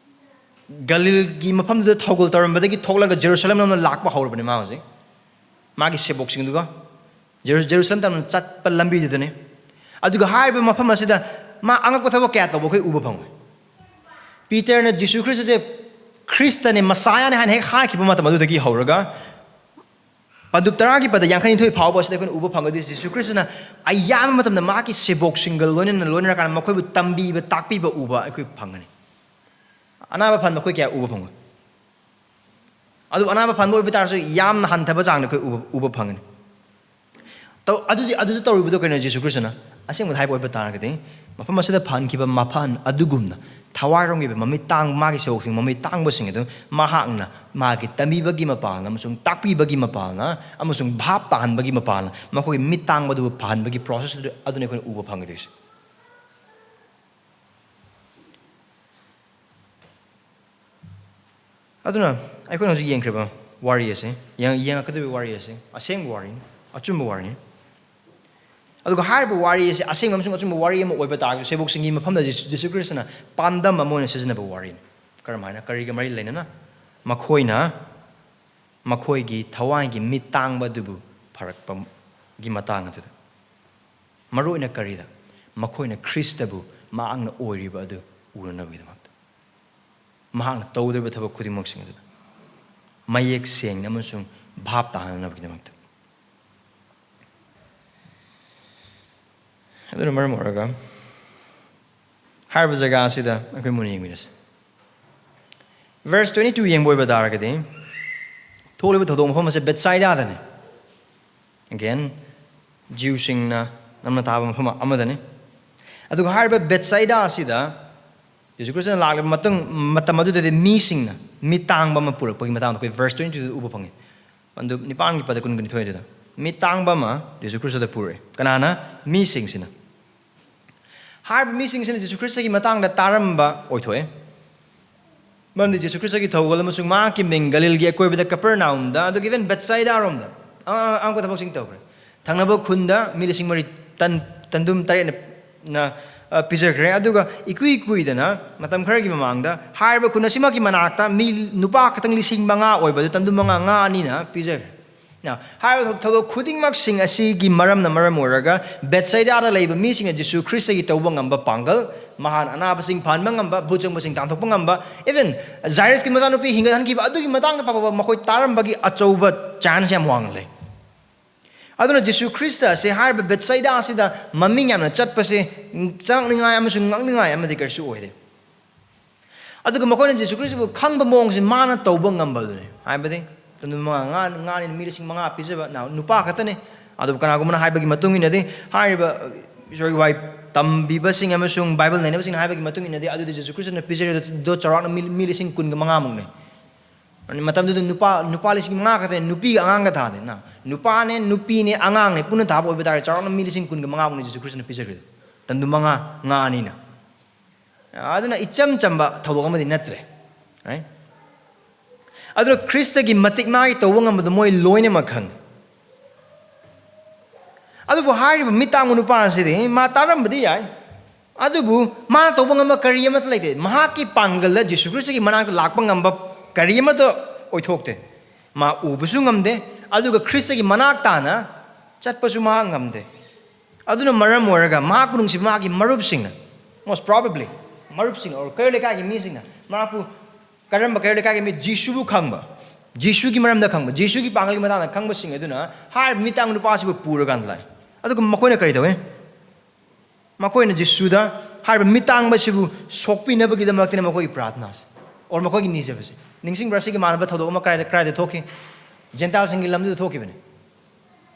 ꯒꯂꯤꯜꯒꯤ ꯃꯐꯝꯗꯨꯗ ꯊꯧꯒꯜ ꯇꯧꯔꯝꯕꯗꯒꯤ ꯊꯣꯛꯂꯒ ꯖꯦꯔꯨꯁꯂꯦꯝ ꯂꯣꯝꯗ ꯂꯥꯛꯄ ꯍꯧꯔꯕꯅꯤ ꯃꯥ ꯍꯧꯖꯤꯛ, ꯃꯥꯒꯤ ꯁꯦꯕꯣꯛꯁꯤꯡꯗꯨꯒ꯫ ꯖꯦꯔꯨ-, ꯖꯦꯔꯨꯁꯂꯦꯝ ꯇꯝꯅ ꯆꯠꯄ ꯂꯝꯕꯤꯗꯨꯗꯅꯤ꯫ ꯑꯗꯨꯒ ꯍꯥꯏꯔꯤꯕ ꯃꯐꯝ ꯑꯁꯤꯗ ꯃꯥ ꯑꯉꯛꯄ ꯊꯕꯛ ꯀꯌꯥ ꯇꯧꯕ ꯑꯩꯈꯣꯏ ꯎꯕ ꯐꯪꯉꯤ꯫ ꯄꯤꯇꯔꯅ ꯖꯤꯁꯨ ꯈ꯭ꯔꯤꯁꯇꯁꯦ ꯈ꯭ꯔꯤꯁꯇꯅꯦ, ꯃꯁꯥꯌꯥꯅꯦ ꯍꯥꯏꯅ ꯍꯦꯛ ꯍꯥꯏꯈꯤꯕ ꯃꯇꯝ ꯑꯗꯨꯗꯒꯤ ꯍꯧꯔꯒ ꯄꯟꯗꯨꯞ ꯇꯔꯥꯒꯤ ꯄꯗ ꯌꯥꯡꯈꯩꯅꯤꯊꯣꯏ ꯐꯥꯎꯕ ꯑꯁꯤꯗ ꯑꯩꯈꯣꯏꯅ ꯎꯕ ꯐꯪꯒꯗꯣꯏꯁꯦ, ꯖꯤꯁꯨ ꯈ꯭ꯔꯤꯁꯇꯅ ꯑꯌꯥꯝꯕ ꯃꯇꯝꯗ ꯃꯍꯥꯛꯀꯤ ꯁꯦꯕꯣꯛꯁꯤꯡꯒ ꯂꯣꯏꯅꯅ ꯂꯣꯏꯅꯔꯀꯥꯟꯗ ꯃꯈꯣꯏꯕꯨ ꯇꯝꯕꯤꯕ, ꯇꯥꯛꯄꯤꯕ ꯎꯕ ꯑꯩꯈꯣꯏ ꯐꯪꯒꯅꯤ꯫ ꯑꯅꯥꯕ ꯐꯍꯟꯕ ꯑꯩꯈꯣꯏ ꯀꯌꯥ ꯎꯕ ꯐꯪꯉꯣꯏ꯫ ꯑꯗꯨꯕꯨ ꯑꯅꯥꯕ ꯐꯍꯟꯕ ꯑꯣꯏꯕ ꯇꯥꯔꯁꯨ, ꯌꯥꯝꯅ ꯍꯟꯊꯕ ꯆꯥꯡꯗ ꯑꯩꯈꯣꯏ ꯎꯕ, ꯎꯕ ꯐꯪꯒꯅꯤ꯫ ꯇꯧ-, ꯑꯗꯨꯗꯤ, ꯑꯗꯨꯗ ꯇꯧꯔꯤꯕꯗꯣ ꯀꯩꯅꯣ? ꯖꯤꯁꯨ ꯈ꯭ꯔꯤꯁꯇꯅ ꯑꯁꯦꯡꯕꯗ ꯍꯥꯏꯕ ꯑꯣꯏꯕ ꯇꯥꯔꯒꯗꯤ, ꯃꯐꯝ ꯑꯁꯤꯗ ꯐꯍꯟꯈꯤꯕ ꯃꯐꯍꯟ ꯑꯗꯨꯒꯨꯝꯅ ꯊꯋꯥꯏꯔꯣꯝꯒꯤ ꯑꯣꯏꯕ ꯃꯃꯤꯠ ꯇꯥꯡ-, ꯃꯥꯒꯤ ꯁꯦꯕꯣꯛꯁꯤꯡ ꯃꯃꯤꯠ ꯇꯥꯡꯕꯁꯤꯡ ꯑꯗꯨ ꯃꯍꯥꯛꯅ ꯃꯥꯒꯤ ꯇꯝꯕꯤꯕꯒꯤ ꯃꯄꯥꯜꯅ ꯑꯃꯁꯨꯡ ꯇꯥꯛꯄꯤꯕꯒꯤ ꯃꯄꯥꯜꯅ ꯑꯃꯁꯨꯡ ꯚꯥꯞ ꯇꯥꯍꯟꯕꯒꯤ ꯃꯄꯥꯜꯅ, ꯃꯈꯣꯏꯒꯤ ꯃꯤꯠ ꯇꯥꯡꯕꯗꯨ ꯐꯍꯟꯕꯒꯤ process ꯑꯗꯨ, ꯑꯗꯨꯅꯤ ꯑꯩꯈꯣꯏꯅ ꯎꯕ ꯐꯪꯒꯗꯣꯏꯁꯦ꯫ ꯑꯗꯨꯅ ꯑꯩꯈꯣꯏꯅ ꯍꯧꯖꯤꯛ ꯌꯦꯡꯈ꯭ꯔꯤꯕ ꯋꯥꯔꯤ ꯑꯁꯦ, ꯌꯦꯡ-, ꯌꯦꯡꯉꯛꯀꯗꯧꯔꯤꯕ ꯋꯥꯔꯤ ꯑꯁꯦ ꯑꯁꯦꯡꯕ ꯋꯥꯔꯤꯅꯤ, ꯑꯆꯨꯝꯕ ꯋꯥꯔꯤꯅꯤ꯫ ꯑꯗꯨꯒ ꯍꯥꯏꯔꯤꯕ ꯋꯥꯔꯤ ꯑꯁꯦ ꯑꯁꯦꯡꯕ ꯑꯃꯁꯨꯡ ꯑꯆꯨꯝꯕ ꯋꯥꯔꯤ ꯑꯃ ꯑꯣꯏꯕ ꯇꯥꯔꯒꯁꯨ, ꯁꯦꯕꯣꯛꯁꯤꯡꯒꯤ ꯃꯐꯝꯗ ꯖꯤꯁꯨ, ꯖꯤꯁꯨ ꯈ꯭ꯔꯤꯁꯇꯅ ꯄꯥꯟꯗꯝ ꯑꯃ ꯑꯣꯏꯅ ꯁꯤꯖꯤꯟꯅꯕ ꯋꯥꯔꯤꯅꯤ꯫ ꯀꯔꯝꯍꯥꯏꯅ? ꯀꯔꯤꯒ ꯃꯔꯤ ꯂꯩꯅꯅ? ꯃꯈꯣꯏꯅ ꯃꯈꯣꯏꯒꯤ ꯊꯋꯥꯏꯒꯤ ꯃꯤꯠ ꯇꯥꯡꯕ ꯑꯗꯨꯕꯨ ꯐꯔꯛꯄꯒꯤ ꯃꯇꯥꯡ ꯑꯗꯨꯗ꯫ ꯃꯔꯨꯑꯣꯏꯅ ꯀꯔꯤꯗ? ꯃꯈꯣꯏꯅ ꯈ꯭ꯔꯤꯁꯇꯕꯨ ꯃꯍꯥꯛꯅ ꯑꯣꯏꯔꯤꯕ ꯑꯗꯨ ꯎꯅꯅꯕꯒꯤꯗꯃꯛꯇ, ꯃꯍꯥꯛꯅ ꯇꯧꯗꯧꯔꯤꯕ ꯊꯕꯛ ꯈꯨꯗꯤꯡꯃꯛꯁꯤꯡ ꯑꯗꯨꯗ ꯃꯌꯦꯛ ꯁꯦꯡꯅ ꯑꯃꯁꯨꯡ ꯚꯥꯞ ꯇꯥꯍꯟꯅꯕꯒꯤꯗꯃꯛꯇ꯫ ꯑꯗꯨꯅ ꯃꯔꯝ ꯑꯣꯏꯔꯒ ꯍꯥꯏꯔꯤꯕ ꯖꯒꯥ ꯑꯁꯤꯗ ꯑꯩꯈꯣꯏ ꯃꯨꯟꯅ ꯌꯦꯡꯃꯤꯟꯅꯁꯤ꯫ Verse twenty two ꯌꯦꯡꯕ ꯑꯣꯏꯕ ꯇꯥꯔꯒꯗꯤ, ꯊꯣꯛꯂꯤꯕ ꯊꯧꯗꯣꯛ ꯃꯐꯝ ꯑꯁꯦ ꯕꯦꯠꯁꯥꯏꯗꯥꯗꯅꯤ꯫ Again, ꯖꯤꯎꯁꯤꯡꯅ ꯅꯝꯅ ꯊꯥꯕ ꯃꯐꯝ ꯑꯃꯗꯅꯤ꯫ ꯑꯗꯨꯒ ꯍꯥꯏꯔꯤꯕ ꯕꯦꯠꯁꯥꯏꯗꯥ ꯑꯁꯤꯗ ꯖꯤꯁꯨ ꯈ꯭ꯔꯤꯁꯇꯅ ꯂꯥꯛꯂꯕ ꯃꯇꯨꯡ, ꯃꯇꯝ ꯑꯗꯨꯗꯗꯤ ꯃꯤꯁꯤꯡꯅ ꯃꯤꯠ ꯇꯥꯡꯕ ꯑꯃ ꯄꯨꯔꯛꯄꯒꯤ ꯃꯇꯥꯡꯗ ꯑꯩꯈꯣꯏ verse twenty two ꯗ ꯎꯕ ꯐꯪꯉꯤ꯫ ꯑꯗꯨ ꯅꯤꯄꯥꯟꯒꯤ ꯄꯗ ꯀꯨꯟ, ꯀꯨꯟꯅꯤꯊꯣꯏꯗꯨꯗ ꯃꯤꯠ ꯇꯥꯡꯕ ꯑꯃ ꯖꯤꯁꯨ ꯈ꯭ꯔꯤꯁꯇꯗ ꯄꯨꯔꯛꯑꯦ꯫ ꯀꯅꯥꯅ? ꯃꯤꯁꯤꯡꯁꯤꯅ꯫ ꯍꯥꯏꯔꯤꯕ ꯃꯤꯁꯤꯡꯁꯤꯅ ꯖꯤꯁꯨ ꯈ꯭ꯔꯤꯁꯇꯒꯤ ꯃꯇꯥꯡꯗ ꯇꯥꯔꯝꯕ ꯑꯣꯏꯊꯣꯛꯑꯦ꯫ ꯃꯔꯝꯗꯤ ꯖꯤꯁꯨ ꯈ꯭ꯔꯤꯁꯇꯒꯤ ꯊꯧꯒꯜ ꯑꯃꯁꯨꯡ ꯃꯍꯥꯛꯀꯤ ꯃꯤꯡ ꯒꯂꯤꯜꯒꯤ ꯑꯀꯣꯏꯕꯗ, ꯀꯄꯔꯅꯥꯎꯝꯗ, ꯑꯗꯨꯒ even ꯕꯦꯠꯁꯥꯏꯗꯥꯔꯣꯝꯗ ꯑꯉ-, ꯑꯉꯛꯄ ꯊꯕꯛꯁꯤꯡ ꯇꯧꯈ꯭ꯔꯦ꯫ ꯊꯪꯅꯕ ꯈꯨꯟꯗ ꯃꯤ ꯂꯤꯁꯤꯡ ꯃꯔꯤ ꯇꯟ, ꯇꯟꯗꯨꯝ ꯇꯔꯦꯠꯅ, ꯅ, ꯑ, ꯄꯤꯖꯈ꯭ꯔꯦ꯫ ꯑꯗꯨꯒ ꯏꯀꯨꯏ ꯀꯨꯏꯗꯅ, ꯃꯇꯝ ꯈꯔꯒꯤ ꯃꯃꯥꯡꯗ, ꯍꯥꯏꯔꯤꯕ ꯈꯨꯟ ꯑꯁꯤꯃꯛꯀꯤ ꯃꯅꯥꯛꯇ ꯃꯤ ꯅꯨꯄꯥ ꯈꯛꯇꯪ ꯂꯤꯁꯤꯡ ꯃꯉꯥ ꯑꯣꯏꯕꯗꯨ ꯇꯟꯗꯨꯝ ꯃꯉꯥ, ꯉꯥ ꯑꯅꯤꯅ ꯄꯤꯖꯈ꯭ꯔꯦ꯫ Now, ꯍꯥꯏꯔꯤꯕ ꯊꯧꯗꯣꯛ ꯈꯨꯗꯤꯡꯃꯛꯁꯤꯡ ꯑꯁꯤꯒꯤ ꯃꯔꯝꯅ ꯃꯔꯝ ꯑꯣꯏꯔꯒ, ꯕꯦꯠꯁꯥꯏꯗꯥꯗ ꯂꯩꯕ ꯃꯤꯁꯤꯡꯅ ꯖꯤꯁꯨ ꯈ꯭ꯔꯤꯁꯇꯒꯤ ꯇꯧꯕ ꯉꯝꯕ ꯄꯥꯡꯒꯜ, ꯃꯍꯥꯛꯅ ꯑꯅꯥꯕꯁꯤꯡ ꯐꯍꯟꯕ ꯉꯝꯕ, ꯚꯨꯠ ꯆꯪꯕꯁꯤꯡ ꯇꯥꯟꯊꯣꯛꯄ ꯉꯝꯕ, even ꯖꯥꯏꯔꯁꯀꯤ ꯃꯆꯥꯅꯨꯄꯤ ꯍꯤꯡꯒꯠꯍꯟꯈꯤꯕ, ꯑꯗꯨꯒꯤ ꯃꯇꯥꯡꯗ ꯄꯥꯕ ꯃꯈꯣꯏ ꯇꯥꯔꯝꯕꯒꯤ ꯑꯆꯧꯕ chance ꯌꯥꯝ ꯋꯥꯡꯅ ꯂꯩ꯫ ꯑꯗꯨꯅ ꯖꯤꯁꯨ ꯈ꯭ꯔꯤꯁꯇ ꯑꯁꯤ ꯍꯥꯏꯔꯤꯕ ꯕꯦꯠꯁꯥꯏꯗꯥ ꯑꯁꯤꯗ ꯃꯃꯤꯡ ꯌꯥꯝꯅ ꯆꯠꯄꯁꯦ ꯆꯉꯛꯅꯤꯡꯉꯥꯏ ꯑꯃꯁꯨꯡ ꯉꯛꯅꯤꯡꯉꯥꯏ ꯑꯃꯗꯤ ꯀꯔꯤꯁꯨ ꯑꯣꯏꯗꯦ꯫ ꯑꯗꯨꯒ ꯃꯈꯣꯏꯅ ꯖꯤꯁꯨ ꯈ꯭ꯔꯤꯁꯇꯕꯨ ꯈꯪꯕ ꯃꯑꯣꯡꯁꯦ ꯃꯥꯅ ꯇꯧꯕ ꯉꯝꯕ ꯑꯗꯨꯅꯤ꯫ ꯍꯥꯏꯕꯗꯤ ꯇꯟꯗꯨ ꯃꯉꯥ, ꯉꯥ, ꯉꯥꯅꯤꯅ ꯃꯤ ꯂꯤꯁꯤꯡ ꯃꯉꯥ ꯄꯤꯖꯕ꯫ Now, ꯅꯨꯄꯥ ꯈꯛꯇꯅꯤ꯫ ꯑꯗꯨꯕꯨ ꯀꯅꯥꯒꯨꯝꯕꯅ ꯍꯥꯏꯕꯒꯤ ꯃꯇꯨꯡ ꯏꯟꯅꯗꯤ, ꯍꯥꯏꯔꯤꯕ ꯏꯁꯣꯔꯒꯤ ꯋꯥꯍꯩ ꯇꯝꯕꯤꯕꯁꯤꯡ ꯑꯃꯁꯨꯡ ꯕꯥꯏꯕꯜ ꯅꯩꯅꯕꯁꯤꯡꯅ ꯍꯥꯏꯕꯒꯤ ꯃꯇꯨꯡ ꯏꯟꯅꯗꯤ, ꯑꯗꯨꯗꯤ ꯖꯤꯁꯨ ꯈ꯭ꯔꯤꯁꯇꯅ ꯄꯤꯖꯔꯤꯕꯗꯣ ꯆꯥꯎꯔꯥꯛꯅ ꯃꯤ, ꯃꯤ ꯂꯤꯁꯤꯡ ꯀꯨꯟꯒ ꯃꯉꯥꯃꯨꯛꯅꯤ꯫ ꯃꯇꯝꯗꯨꯗ ꯅꯨꯄꯥ, ꯅꯨꯄꯥ ꯂꯤꯁꯤꯡ ꯃꯉꯥ ꯈꯛꯇꯅꯦ, ꯅꯨꯄꯤꯒ ꯑꯉꯥꯡꯒ ꯊꯥꯗꯦ꯫ Now, ꯅꯨꯄꯥꯅꯦ, ꯅꯨꯄꯤꯅꯦ, ꯑꯉꯥꯡꯅꯦ, ꯄꯨꯟꯅ ꯊꯥꯕ ꯑꯣꯏꯕ ꯇꯥꯔꯗꯤ, ꯆꯥꯎꯔꯥꯛꯅ ꯃꯤ ꯂꯤꯁꯤꯡ ꯀꯨꯟꯒ ꯃꯉꯥꯃꯨꯛꯅꯤ ꯖꯤꯁꯨ ꯈ꯭ꯔꯤꯁꯇꯅ ꯄꯤꯖꯈ꯭ꯔꯤꯗꯣ꯫ ꯇꯟꯗꯨ ꯃꯉꯥ, ꯉꯥ ꯑꯅꯤꯅ꯫ ꯑꯗꯨꯅ ꯏꯆꯝ ꯆꯝꯕ ꯊꯧꯗꯣꯛ ꯑꯃꯗꯤ ꯅꯠꯇ꯭ꯔꯦ꯫ Right? ꯑꯗꯨꯅ ꯈ꯭ꯔꯤꯁꯇꯒꯤ ꯃꯇꯤꯛ ꯃꯥꯒꯤ ꯇꯧꯕ ꯉꯝꯕꯗꯣ ꯃꯣꯏ ꯂꯣꯏꯅꯃꯛ ꯈꯪꯉꯤ꯫ ꯑꯗꯨꯕꯨ ꯍꯥꯏꯔꯤꯕ ꯃꯤꯠ ꯇꯥꯡꯕ ꯅꯨꯄꯥ ꯑꯁꯤꯗꯤ ꯃꯥ ꯇꯥꯔꯝꯕꯗꯤ ꯌꯥꯏ, ꯑꯗꯨꯕꯨ ꯃꯥꯅ ꯇꯧꯕ ꯉꯝꯕ ꯀꯔꯤ ꯑꯃꯠꯇ ꯂꯩꯇꯦ꯫ ꯃꯍꯥꯛꯀꯤ ꯄꯥꯡꯒꯜꯗ ꯖꯤꯁꯨ ꯈ꯭ꯔꯤꯁꯇꯒꯤ ꯃꯅꯥꯛꯇ ꯂꯥꯛꯄ ꯉꯝꯕ ꯀꯔꯤ ꯑꯃꯠꯇ ꯑꯣꯏꯊꯣꯛꯇꯦ꯫ ꯃꯥ ꯎꯕꯁꯨ ꯉꯝꯗꯦ, ꯑꯗꯨꯒ ꯈ꯭ꯔꯤꯁꯇꯒꯤ ꯃꯅꯥꯛ ꯇꯥꯅ ꯆꯠꯄꯁꯨ ꯃꯍꯥꯛ ꯉꯝꯗꯦ꯫ ꯑꯗꯨꯅ ꯃꯔꯝ ꯑꯣꯏꯔꯒ ꯃꯍꯥꯛꯄꯨ ꯅꯨꯡꯁꯤꯕ ꯃꯍꯥꯛꯀꯤ ꯃꯔꯨꯞꯁꯤꯡꯅ, most probably, ꯃꯔꯨꯞꯁꯤꯡꯅ, or ꯀꯩꯔꯣꯜ ꯂꯩꯀꯥꯏꯒꯤ ꯃꯤꯁꯤꯡꯅ ꯃꯍꯥꯛꯄꯨ, ꯀꯔꯝꯕ ꯀꯩꯔꯣꯜ ꯂꯩꯀꯥꯏꯒꯤ ꯃꯤ? ꯖꯤꯁꯨꯕꯨ ꯈꯪꯕ, ꯖꯤꯁꯨꯒꯤ ꯃꯔꯝꯗ ꯈꯪꯕ, ꯖꯤꯁꯨꯒꯤ ꯄꯥꯡꯒꯜꯒꯤ ꯃꯇꯥꯡꯗ ꯈꯪꯕꯁꯤꯡ ꯑꯗꯨꯅ ꯍꯥꯏꯔꯤꯕ ꯃꯤꯠ ꯇꯥꯡꯕ ꯅꯨꯄꯥꯁꯤꯕꯨ ꯄꯨꯔꯀꯥꯟꯗ ꯂꯥꯛꯏ꯫ ꯑꯗꯨꯒ ꯃꯈꯣꯏꯅ ꯀꯔꯤ ꯇꯧꯏ? ꯃꯈꯣꯏꯅ ꯖꯤꯁꯨꯗ ꯍꯥꯏꯔꯤꯕ ꯃꯤꯠ ꯇꯥꯡꯕꯁꯤꯕꯨ ꯁꯣꯛꯄꯤꯅꯕꯒꯤꯗꯃꯛꯇꯅꯤ ꯃꯈꯣꯏꯒꯤ ꯄ꯭ꯔꯥꯊꯅꯥꯁꯦ, or ꯃꯈꯣꯏꯒꯤ ꯅꯤꯖꯕꯁꯦ꯫ ꯅꯤꯡꯁꯤꯡꯕ꯭ꯔꯥ? ꯁꯤꯒꯤ ꯃꯥꯟꯅꯕ ꯊꯧꯗꯣꯛ ꯑꯃ ꯀꯗꯥꯏꯗ, ꯀꯗꯥꯏꯗ ꯊꯣꯛꯈꯤ? ꯖꯦꯟꯇꯥꯏꯜꯁꯤꯡꯒꯤ ꯂꯝꯗꯨꯗ ꯊꯣꯛꯈꯤꯕꯅꯤ꯫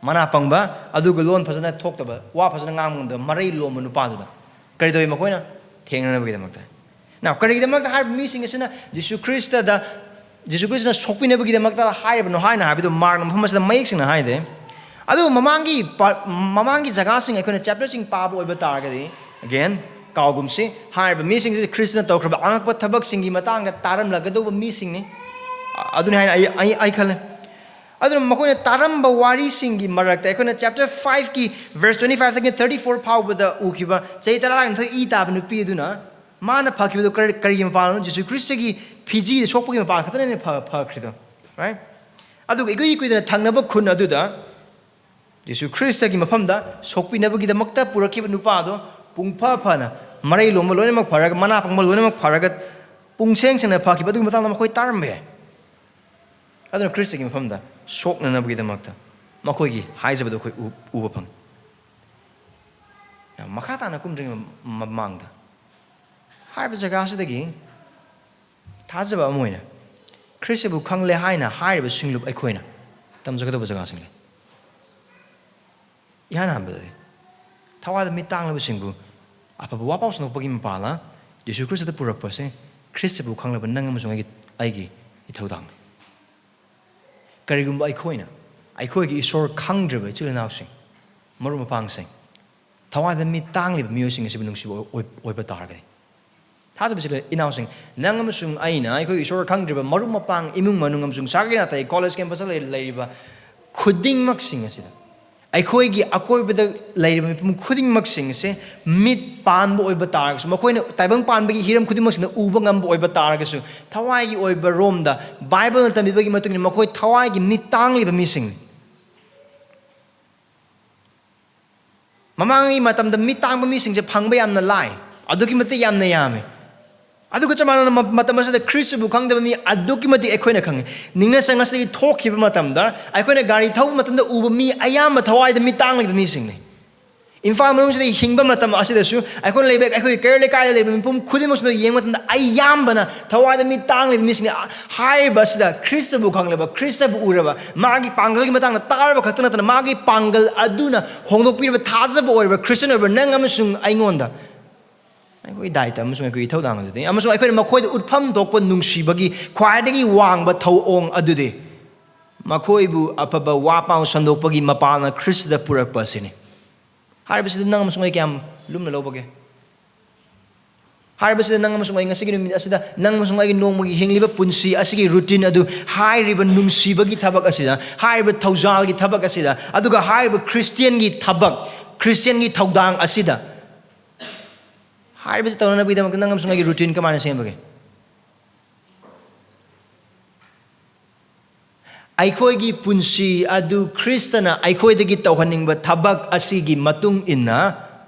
ꯃꯅꯥ ꯄꯪꯕ, ꯑꯗꯨꯒ ꯂꯣꯟ ꯐꯖꯅ ꯊꯣꯛꯇꯕ, ꯋꯥ ꯐꯖꯅ ꯉꯥꯡꯕ ꯉꯝꯗꯕ, ꯃꯔꯩ ꯂꯣꯝꯕ ꯅꯨꯄꯥꯗꯨꯗ ꯀꯔꯤ ꯇꯧꯏ ꯃꯈꯣꯏꯅ? ꯊꯦꯡꯅꯅꯕꯒꯤꯗꯃꯛꯇ꯫ Now, ꯀꯔꯤꯒꯤꯗꯃꯛꯇ ꯍꯥꯏꯔꯤꯕ ꯃꯤꯁꯤꯡ ꯑꯁꯤꯅ ꯖꯤꯁꯨ ꯈ꯭ꯔꯤꯁꯇꯗ, ꯖꯤꯁꯨ ꯈ꯭ꯔꯤꯁꯇꯅ ꯁꯣꯛꯄꯤꯅꯕꯒꯤꯗꯃꯛꯇ ꯍꯥꯏꯔꯤꯕꯅꯣ ꯍꯥꯏꯅ ꯍꯥꯏꯕꯗꯨ ꯃꯥꯔꯛꯅ ꯃꯐꯝ ꯑꯁꯤꯗ ꯃꯌꯦꯛ ꯁꯦꯡꯅ ꯍꯥꯏꯗꯦ꯫ ꯑꯗꯨꯕꯨ ꯃꯃꯥꯡꯒꯤ ꯄꯥ-, ꯃꯃꯥꯡꯒꯤ ꯖꯒꯥꯁꯤꯡ ꯑꯩꯈꯣꯏꯅ ꯆꯦꯞꯇꯔꯁꯤꯡ ꯄꯥꯕ ꯑꯣꯏꯕ ꯇꯥꯔꯒꯗꯤ, again, ꯀꯥꯎꯒꯨꯝꯁꯤ, ꯍꯥꯏꯔꯤꯕ ꯃꯤꯁꯤꯡꯁꯤ ꯈ꯭ꯔꯤꯁꯇꯅ ꯇꯧꯈ꯭ꯔꯕ ꯑꯉꯛꯄ ꯊꯕꯛꯁꯤꯡꯒꯤ ꯃꯇꯥꯡꯗ ꯇꯥꯔꯝꯂꯒꯗꯧꯕ ꯃꯤꯁꯤꯡꯅꯤ꯫ ꯑ-, ꯑꯗꯨꯅꯤ ꯍꯥꯏꯅ ꯑꯩ, ꯑꯩ, ꯑꯩ ꯈꯜꯂꯦ꯫ ꯑꯗꯨꯅ ꯃꯈꯣꯏꯅ ꯇꯥꯔꯝꯕ ꯋꯥꯔꯤꯁꯤꯡꯒꯤ ꯃꯔꯛꯇ ꯑꯩꯈꯣꯏꯅ ꯆꯦꯞꯇꯔ ꯐꯥꯏꯚꯀꯤ ꯚꯔꯁ ꯇ꯭ꯋꯦꯟꯇꯤ ꯐꯥꯏꯚꯇꯒꯤ ꯊꯥꯔꯇꯤ ꯐꯣꯔ ꯐꯥꯎꯕꯗ ꯎꯈꯤꯕ ꯆꯍꯤ ꯇꯔꯥꯅꯤꯊꯣꯏ ꯏ ꯇꯥꯕ ꯅꯨꯄꯤ ꯑꯗꯨꯅ ꯃꯥꯅ ꯐꯈꯤꯕꯗꯨ ꯀꯔꯤ, ꯀꯔꯤꯒꯤ ꯃꯄꯥꯟꯅꯣ? ꯖꯤꯁꯨ ꯈ꯭ꯔꯤꯁꯇꯒꯤ ꯐꯤꯖꯤ ꯁꯣꯛꯄꯒꯤ ꯃꯄꯥꯟ ꯈꯛꯇꯅꯅꯦ ꯐ-, ꯐꯈ꯭ꯔꯤꯗꯣ꯫ Right? ꯑꯗꯨꯒ ꯏꯀꯨꯏ ꯀꯨꯏꯗꯅ ꯊꯪꯅꯕ ꯈꯨꯟ ꯑꯗꯨꯗ ꯖꯤꯁꯨ ꯈ꯭ꯔꯤꯁꯇꯒꯤ ꯃꯐꯝꯗ ꯁꯣꯛꯄꯤꯅꯕꯒꯤꯗꯃꯛꯇ ꯄꯨꯔꯛꯈꯤꯕ ꯅꯨꯄꯥ ꯑꯗꯣ ꯄꯨꯡꯐ ꯐꯅ, ꯃꯔꯩ ꯂꯣꯝꯕ ꯂꯣꯏꯅꯃꯛ ꯐꯔꯒ, ꯃꯅꯥ ꯄꯪꯕ ꯂꯣꯏꯅꯃꯛ ꯐꯔꯒ, ꯄꯨꯡꯁꯦꯡ ꯁꯦꯡꯅ ꯐꯈꯤꯕ ꯑꯗꯨꯒꯤ ꯃꯇꯥꯡꯗ ꯃꯈꯣꯏ ꯇꯥꯔꯝꯕ ꯌꯥꯏ꯫ ꯑꯗꯨꯅ ꯈ꯭ꯔꯤꯁꯇꯒꯤ ꯃꯐꯝꯗ ꯁꯣꯛꯅꯅꯕꯒꯤꯗꯃꯛꯇ ꯃꯈꯣꯏꯒꯤ ꯍꯥꯏꯖꯕꯗꯨ ꯑꯩꯈꯣꯏ ꯎ-, ꯎꯕ ꯐꯪꯉꯤ꯫ ꯃꯈꯥ ꯇꯥꯅ ꯀꯨꯝꯗ꯭ꯔꯤꯉꯩ ꯃꯃꯥꯡꯗ ꯍꯥꯏꯔꯤꯕ ꯖꯒꯥꯁꯤꯗꯒꯤ ꯊꯥꯖꯕ ꯑꯃ ꯑꯣꯏꯅ ꯈ꯭ꯔꯤꯁꯇꯕꯨ ꯈꯪꯂꯦ ꯍꯥꯏꯅ ꯍꯥꯏꯔꯤꯕ ꯁꯤꯡꯂꯨꯞ ꯑꯩꯈꯣꯏꯅ ꯇꯝꯖꯒꯗꯧꯕ ꯖꯒꯥꯁꯤꯡ ꯂꯩ꯫ ꯏꯍꯥꯟ ꯍꯥꯟꯕꯗꯗꯤ ꯊꯋꯥꯏꯗ ꯃꯤꯠ ꯇꯥꯡꯂꯕꯁꯤꯡꯕꯨ ꯑꯐꯕ ꯋꯥꯄꯥꯎ ꯁꯟꯗꯣꯛꯄꯒꯤ ꯃꯄꯥꯜꯅ ꯌꯤꯁꯨ ꯈ꯭ꯔꯤꯁꯇꯗ ꯄꯨꯔꯛꯄꯁꯦ ꯈ꯭ꯔꯤꯁꯇꯕꯨ ꯈꯪꯂꯕ ꯅꯪ ꯑꯃꯁꯨꯡ ꯑꯩꯒꯤ, ꯑꯩꯒꯤ ꯏꯊꯧꯗꯥꯡꯅꯤ꯫ ꯀꯔꯤꯒꯨꯝꯕ ꯑꯩꯈꯣꯏꯅ ꯑꯩꯈꯣꯏꯒꯤ ꯏꯁꯣꯔ ꯈꯪꯗ꯭ꯔꯤꯕ ꯏꯆꯤꯜ ꯏꯅꯥꯎꯁꯤꯡ, ꯃꯔꯨꯞ ꯃꯄꯥꯡꯁꯤꯡ, ꯊꯋꯥꯏꯗ ꯃꯤꯠ ꯇꯥꯡꯂꯤꯕ ꯃꯤꯑꯣꯏꯁꯤꯡ ꯑꯁꯤꯕꯨ ꯅꯨꯡꯁꯤꯕ ꯑꯣꯏ-, ꯑꯣꯏꯕ ꯇꯥꯔꯒꯗꯤ, ꯊꯥꯖꯕꯁꯤ ꯂꯩ, ꯏꯅꯥꯎꯁꯤꯡ, ꯅꯪ ꯑꯃꯁꯨꯡ ꯑꯩꯅ ꯑꯩꯈꯣꯏ ꯏꯁꯣꯔ ꯈꯪꯗ꯭ꯔꯤꯕ ꯃꯔꯨꯞ ꯃꯄꯥꯡ, ꯏꯃꯨꯡ ꯃꯅꯨꯡ ꯑꯃꯁꯨꯡ ꯁꯥꯒꯩ ꯅꯥꯇꯩ, ꯀꯣꯂꯦꯖ ꯀꯦꯝꯄꯁꯇ ꯂꯩ-, ꯂꯩꯔꯤꯕ ꯈꯨꯗꯤꯡꯃꯛꯁꯤꯡ ꯑꯁꯤꯗ, ꯑꯩꯈꯣꯏꯒꯤ ꯑꯀꯣꯏꯕꯗ ꯂꯩꯔꯤꯕ ꯃꯤꯄꯨꯝ ꯈꯨꯗꯤꯡꯃꯛꯁꯤꯡꯁꯦ ꯃꯤꯠ ꯄꯥꯟꯕ ꯑꯣꯏꯕ ꯇꯥꯔꯒꯁꯨ, ꯃꯈꯣꯏꯅ ꯇꯥꯏꯕꯪ ꯄꯥꯟꯕꯒꯤ ꯍꯤꯔꯝ ꯈꯨꯗꯤꯡꯃꯛꯁꯤꯅ ꯎꯕ ꯉꯝꯕ ꯑꯣꯏꯕ ꯇꯥꯔꯒꯁꯨ, ꯊꯋꯥꯏꯒꯤ ꯑꯣꯏꯕ ꯔꯣꯝꯗ ꯕꯥꯏꯕꯜꯅ ꯇꯝꯕꯤꯕꯒꯤ ꯃꯇꯨꯡ ꯏꯟꯅ ꯃꯈꯣꯏ ꯊꯋꯥꯏꯒꯤ ꯃꯤꯠ ꯇꯥꯡꯂꯤꯕ ꯃꯤꯁꯤꯡꯅꯤ꯫ ꯃꯃꯥꯡꯒꯤ ꯃꯇꯝꯗ ꯃꯤꯠ ꯇꯥꯡꯕ ꯃꯤꯁꯤꯡꯁꯦ ꯐꯪꯕ ꯌꯥꯝꯅ ꯂꯥꯏ, ꯑꯗꯨꯛꯀꯤ ꯃꯇꯤꯛ ꯌꯥꯝꯅ ꯌꯥꯝꯃꯤ꯫ ꯑꯗꯨꯒ ꯆꯞ ꯃꯥꯟꯅꯅ ꯃ-, ꯃꯇꯝ ꯑꯁꯤꯗ ꯈ꯭ꯔꯤꯁꯇꯕꯨ ꯈꯪꯗꯕ ꯃꯤ ꯑꯗꯨꯛꯀꯤ ꯃꯇꯤꯛ ꯑꯩꯈꯣꯏꯅ ꯈꯪꯉꯤ꯫ ꯅꯤꯡꯅ ꯁꯪ ꯑꯁꯤꯗꯒꯤ ꯊꯣꯛꯈꯤꯕ ꯃꯇꯝꯗ, ꯑꯩꯈꯣꯏꯅ ꯒꯥꯔꯤ ꯊꯧꯕ ꯃꯇꯝꯗ ꯎꯕ ꯃꯤ ꯑꯌꯥꯝꯕ ꯊꯋꯥꯏꯗ ꯃꯤꯠ ꯇꯥꯡꯂꯤꯕ ꯃꯤꯁꯤꯡꯅꯤ꯫ ꯏꯝꯐꯥꯜ ꯃꯅꯨꯡꯁꯤꯗ ꯍꯤꯡꯕ ꯃꯇꯝ ꯑꯁꯤꯗꯁꯨ ꯑꯩꯈꯣꯏꯅ ꯂꯩꯕ, ꯑꯩꯈꯣꯏꯒꯤ ꯀꯩꯔꯣꯜ ꯂꯩꯀꯥꯏꯗ ꯂꯩꯕ ꯃꯤꯄꯨꯝ ꯈꯨꯗꯤꯡꯃꯛꯁꯤꯗ ꯌꯦꯡꯕ ꯃꯇꯝꯗ, ꯑꯌꯥꯝꯕꯅ ꯊꯋꯥꯏꯗ ꯃꯤꯠ ꯇꯥꯡꯂꯤꯕ ꯃꯤꯁꯤꯡꯅꯤ꯫ ꯍꯥꯏꯔꯤꯕ ꯑꯁꯤꯗ ꯈ꯭ꯔꯤꯁꯇꯕꯨ ꯈꯪꯂꯕ, ꯈ꯭ꯔꯤꯁꯇꯕꯨ ꯎꯔꯕ, ꯃꯥꯒꯤ ꯄꯥꯡꯒꯜꯒꯤ ꯃꯇꯥꯡꯗ ꯇꯥꯔꯕ ꯈꯛꯇ ꯅꯠꯇꯅ, ꯃꯥꯒꯤ ꯄꯥꯡꯒꯜ ꯑꯗꯨꯅ ꯍꯣꯡꯗꯣꯛꯄꯤꯔꯕ ꯊꯥꯖꯕ ꯑꯣꯏꯔꯕ ꯈ꯭ꯔꯤꯁꯇꯤꯌꯟ ꯑꯣꯏꯔꯕ ꯅꯪ ꯑꯃꯁꯨꯡ ꯑꯩꯉꯣꯟꯗ ꯑꯩꯈꯣꯏꯒꯤ ꯗꯥꯏꯇ ꯑꯃꯁꯨꯡ ꯑꯩꯈꯣꯏꯒꯤ ꯏꯊꯧꯗꯥꯡ ꯑꯗꯨꯗꯤ, ꯑꯃꯁꯨꯡ ꯑꯩꯈꯣꯏꯅ ꯃꯈꯣꯏꯗ ꯎꯠꯐꯝ ꯊꯣꯛꯄ ꯅꯨꯡꯁꯤꯕꯒꯤ ꯈ꯭ꯋꯥꯏꯗꯒꯤ ꯋꯥꯡꯕ ꯊꯧꯑꯣꯡ ꯑꯗꯨꯗꯤ ꯃꯈꯣꯏꯕꯨ ꯑꯐꯕ ꯋꯥ ꯄꯥꯎ ꯁꯟꯗꯣꯛꯄꯒꯤ ꯃꯄꯥꯜꯅ ꯈ꯭ꯔꯤꯁꯇꯗ ꯄꯨꯔꯛꯄ ꯑꯁꯤꯅꯤ꯫ ꯍꯥꯏꯔꯤꯕꯁꯤꯗ ꯅꯪ ꯑꯃꯁꯨꯡ ꯑꯩ ꯀꯌꯥꯝ ꯂꯨꯝꯅ ꯂꯧꯕꯒꯦ? ꯍꯥꯏꯔꯤꯕꯁꯤꯗ ꯅꯪ ꯑꯃꯁꯨꯡ ꯑꯩ ꯉꯁꯤꯒꯤ ꯅꯨꯃꯤꯠ ꯑꯁꯤꯗ, ꯅꯪ ꯑꯃꯁꯨꯡ ꯑꯩꯒꯤ ꯅꯣꯡꯃꯒꯤ ꯍꯤꯡꯂꯤꯕ ꯄꯨꯟꯁꯤ ꯑꯁꯤꯒꯤ ꯔꯨꯇꯤꯟ ꯑꯗꯨ, ꯍꯥꯏꯔꯤꯕ ꯅꯨꯡꯁꯤꯕꯒꯤ ꯊꯕꯛ ꯑꯁꯤꯗ, ꯍꯥꯏꯔꯤꯕ ꯊꯧꯖꯥꯜꯒꯤ ꯊꯕꯛ ꯑꯁꯤꯗ, ꯑꯗꯨꯒ ꯍꯥꯏꯔꯤꯕ ꯈ꯭ꯔꯤꯁꯇꯤꯌꯟꯒꯤ ꯊꯕꯛ, ꯈ꯭ꯔꯤꯁꯇꯤꯌꯟꯒꯤ ꯊꯧꯗꯥꯡ ꯑꯁꯤꯗ, ꯍꯥꯏꯔꯤꯕꯁꯤ ꯇꯧꯅꯅꯕꯒꯤꯗꯃꯛꯇ ꯅꯪ ꯑꯃꯁꯨꯡ ꯑꯩꯒꯤ ꯔꯨꯇꯤꯟ ꯀꯃꯥꯏꯅ ꯁꯦꯝꯕꯒꯦ? ꯑꯩꯈꯣꯏꯒꯤ ꯄꯨꯟꯁꯤ ꯑꯗꯨ ꯈ꯭ꯔꯤꯁꯇꯅ ꯑꯩꯈꯣꯏꯗꯒꯤ ꯇꯧꯍꯟꯅꯤꯡꯕ ꯊꯕꯛ ꯑꯁꯤꯒꯤ ꯃꯇꯨꯡ ꯏꯟꯅ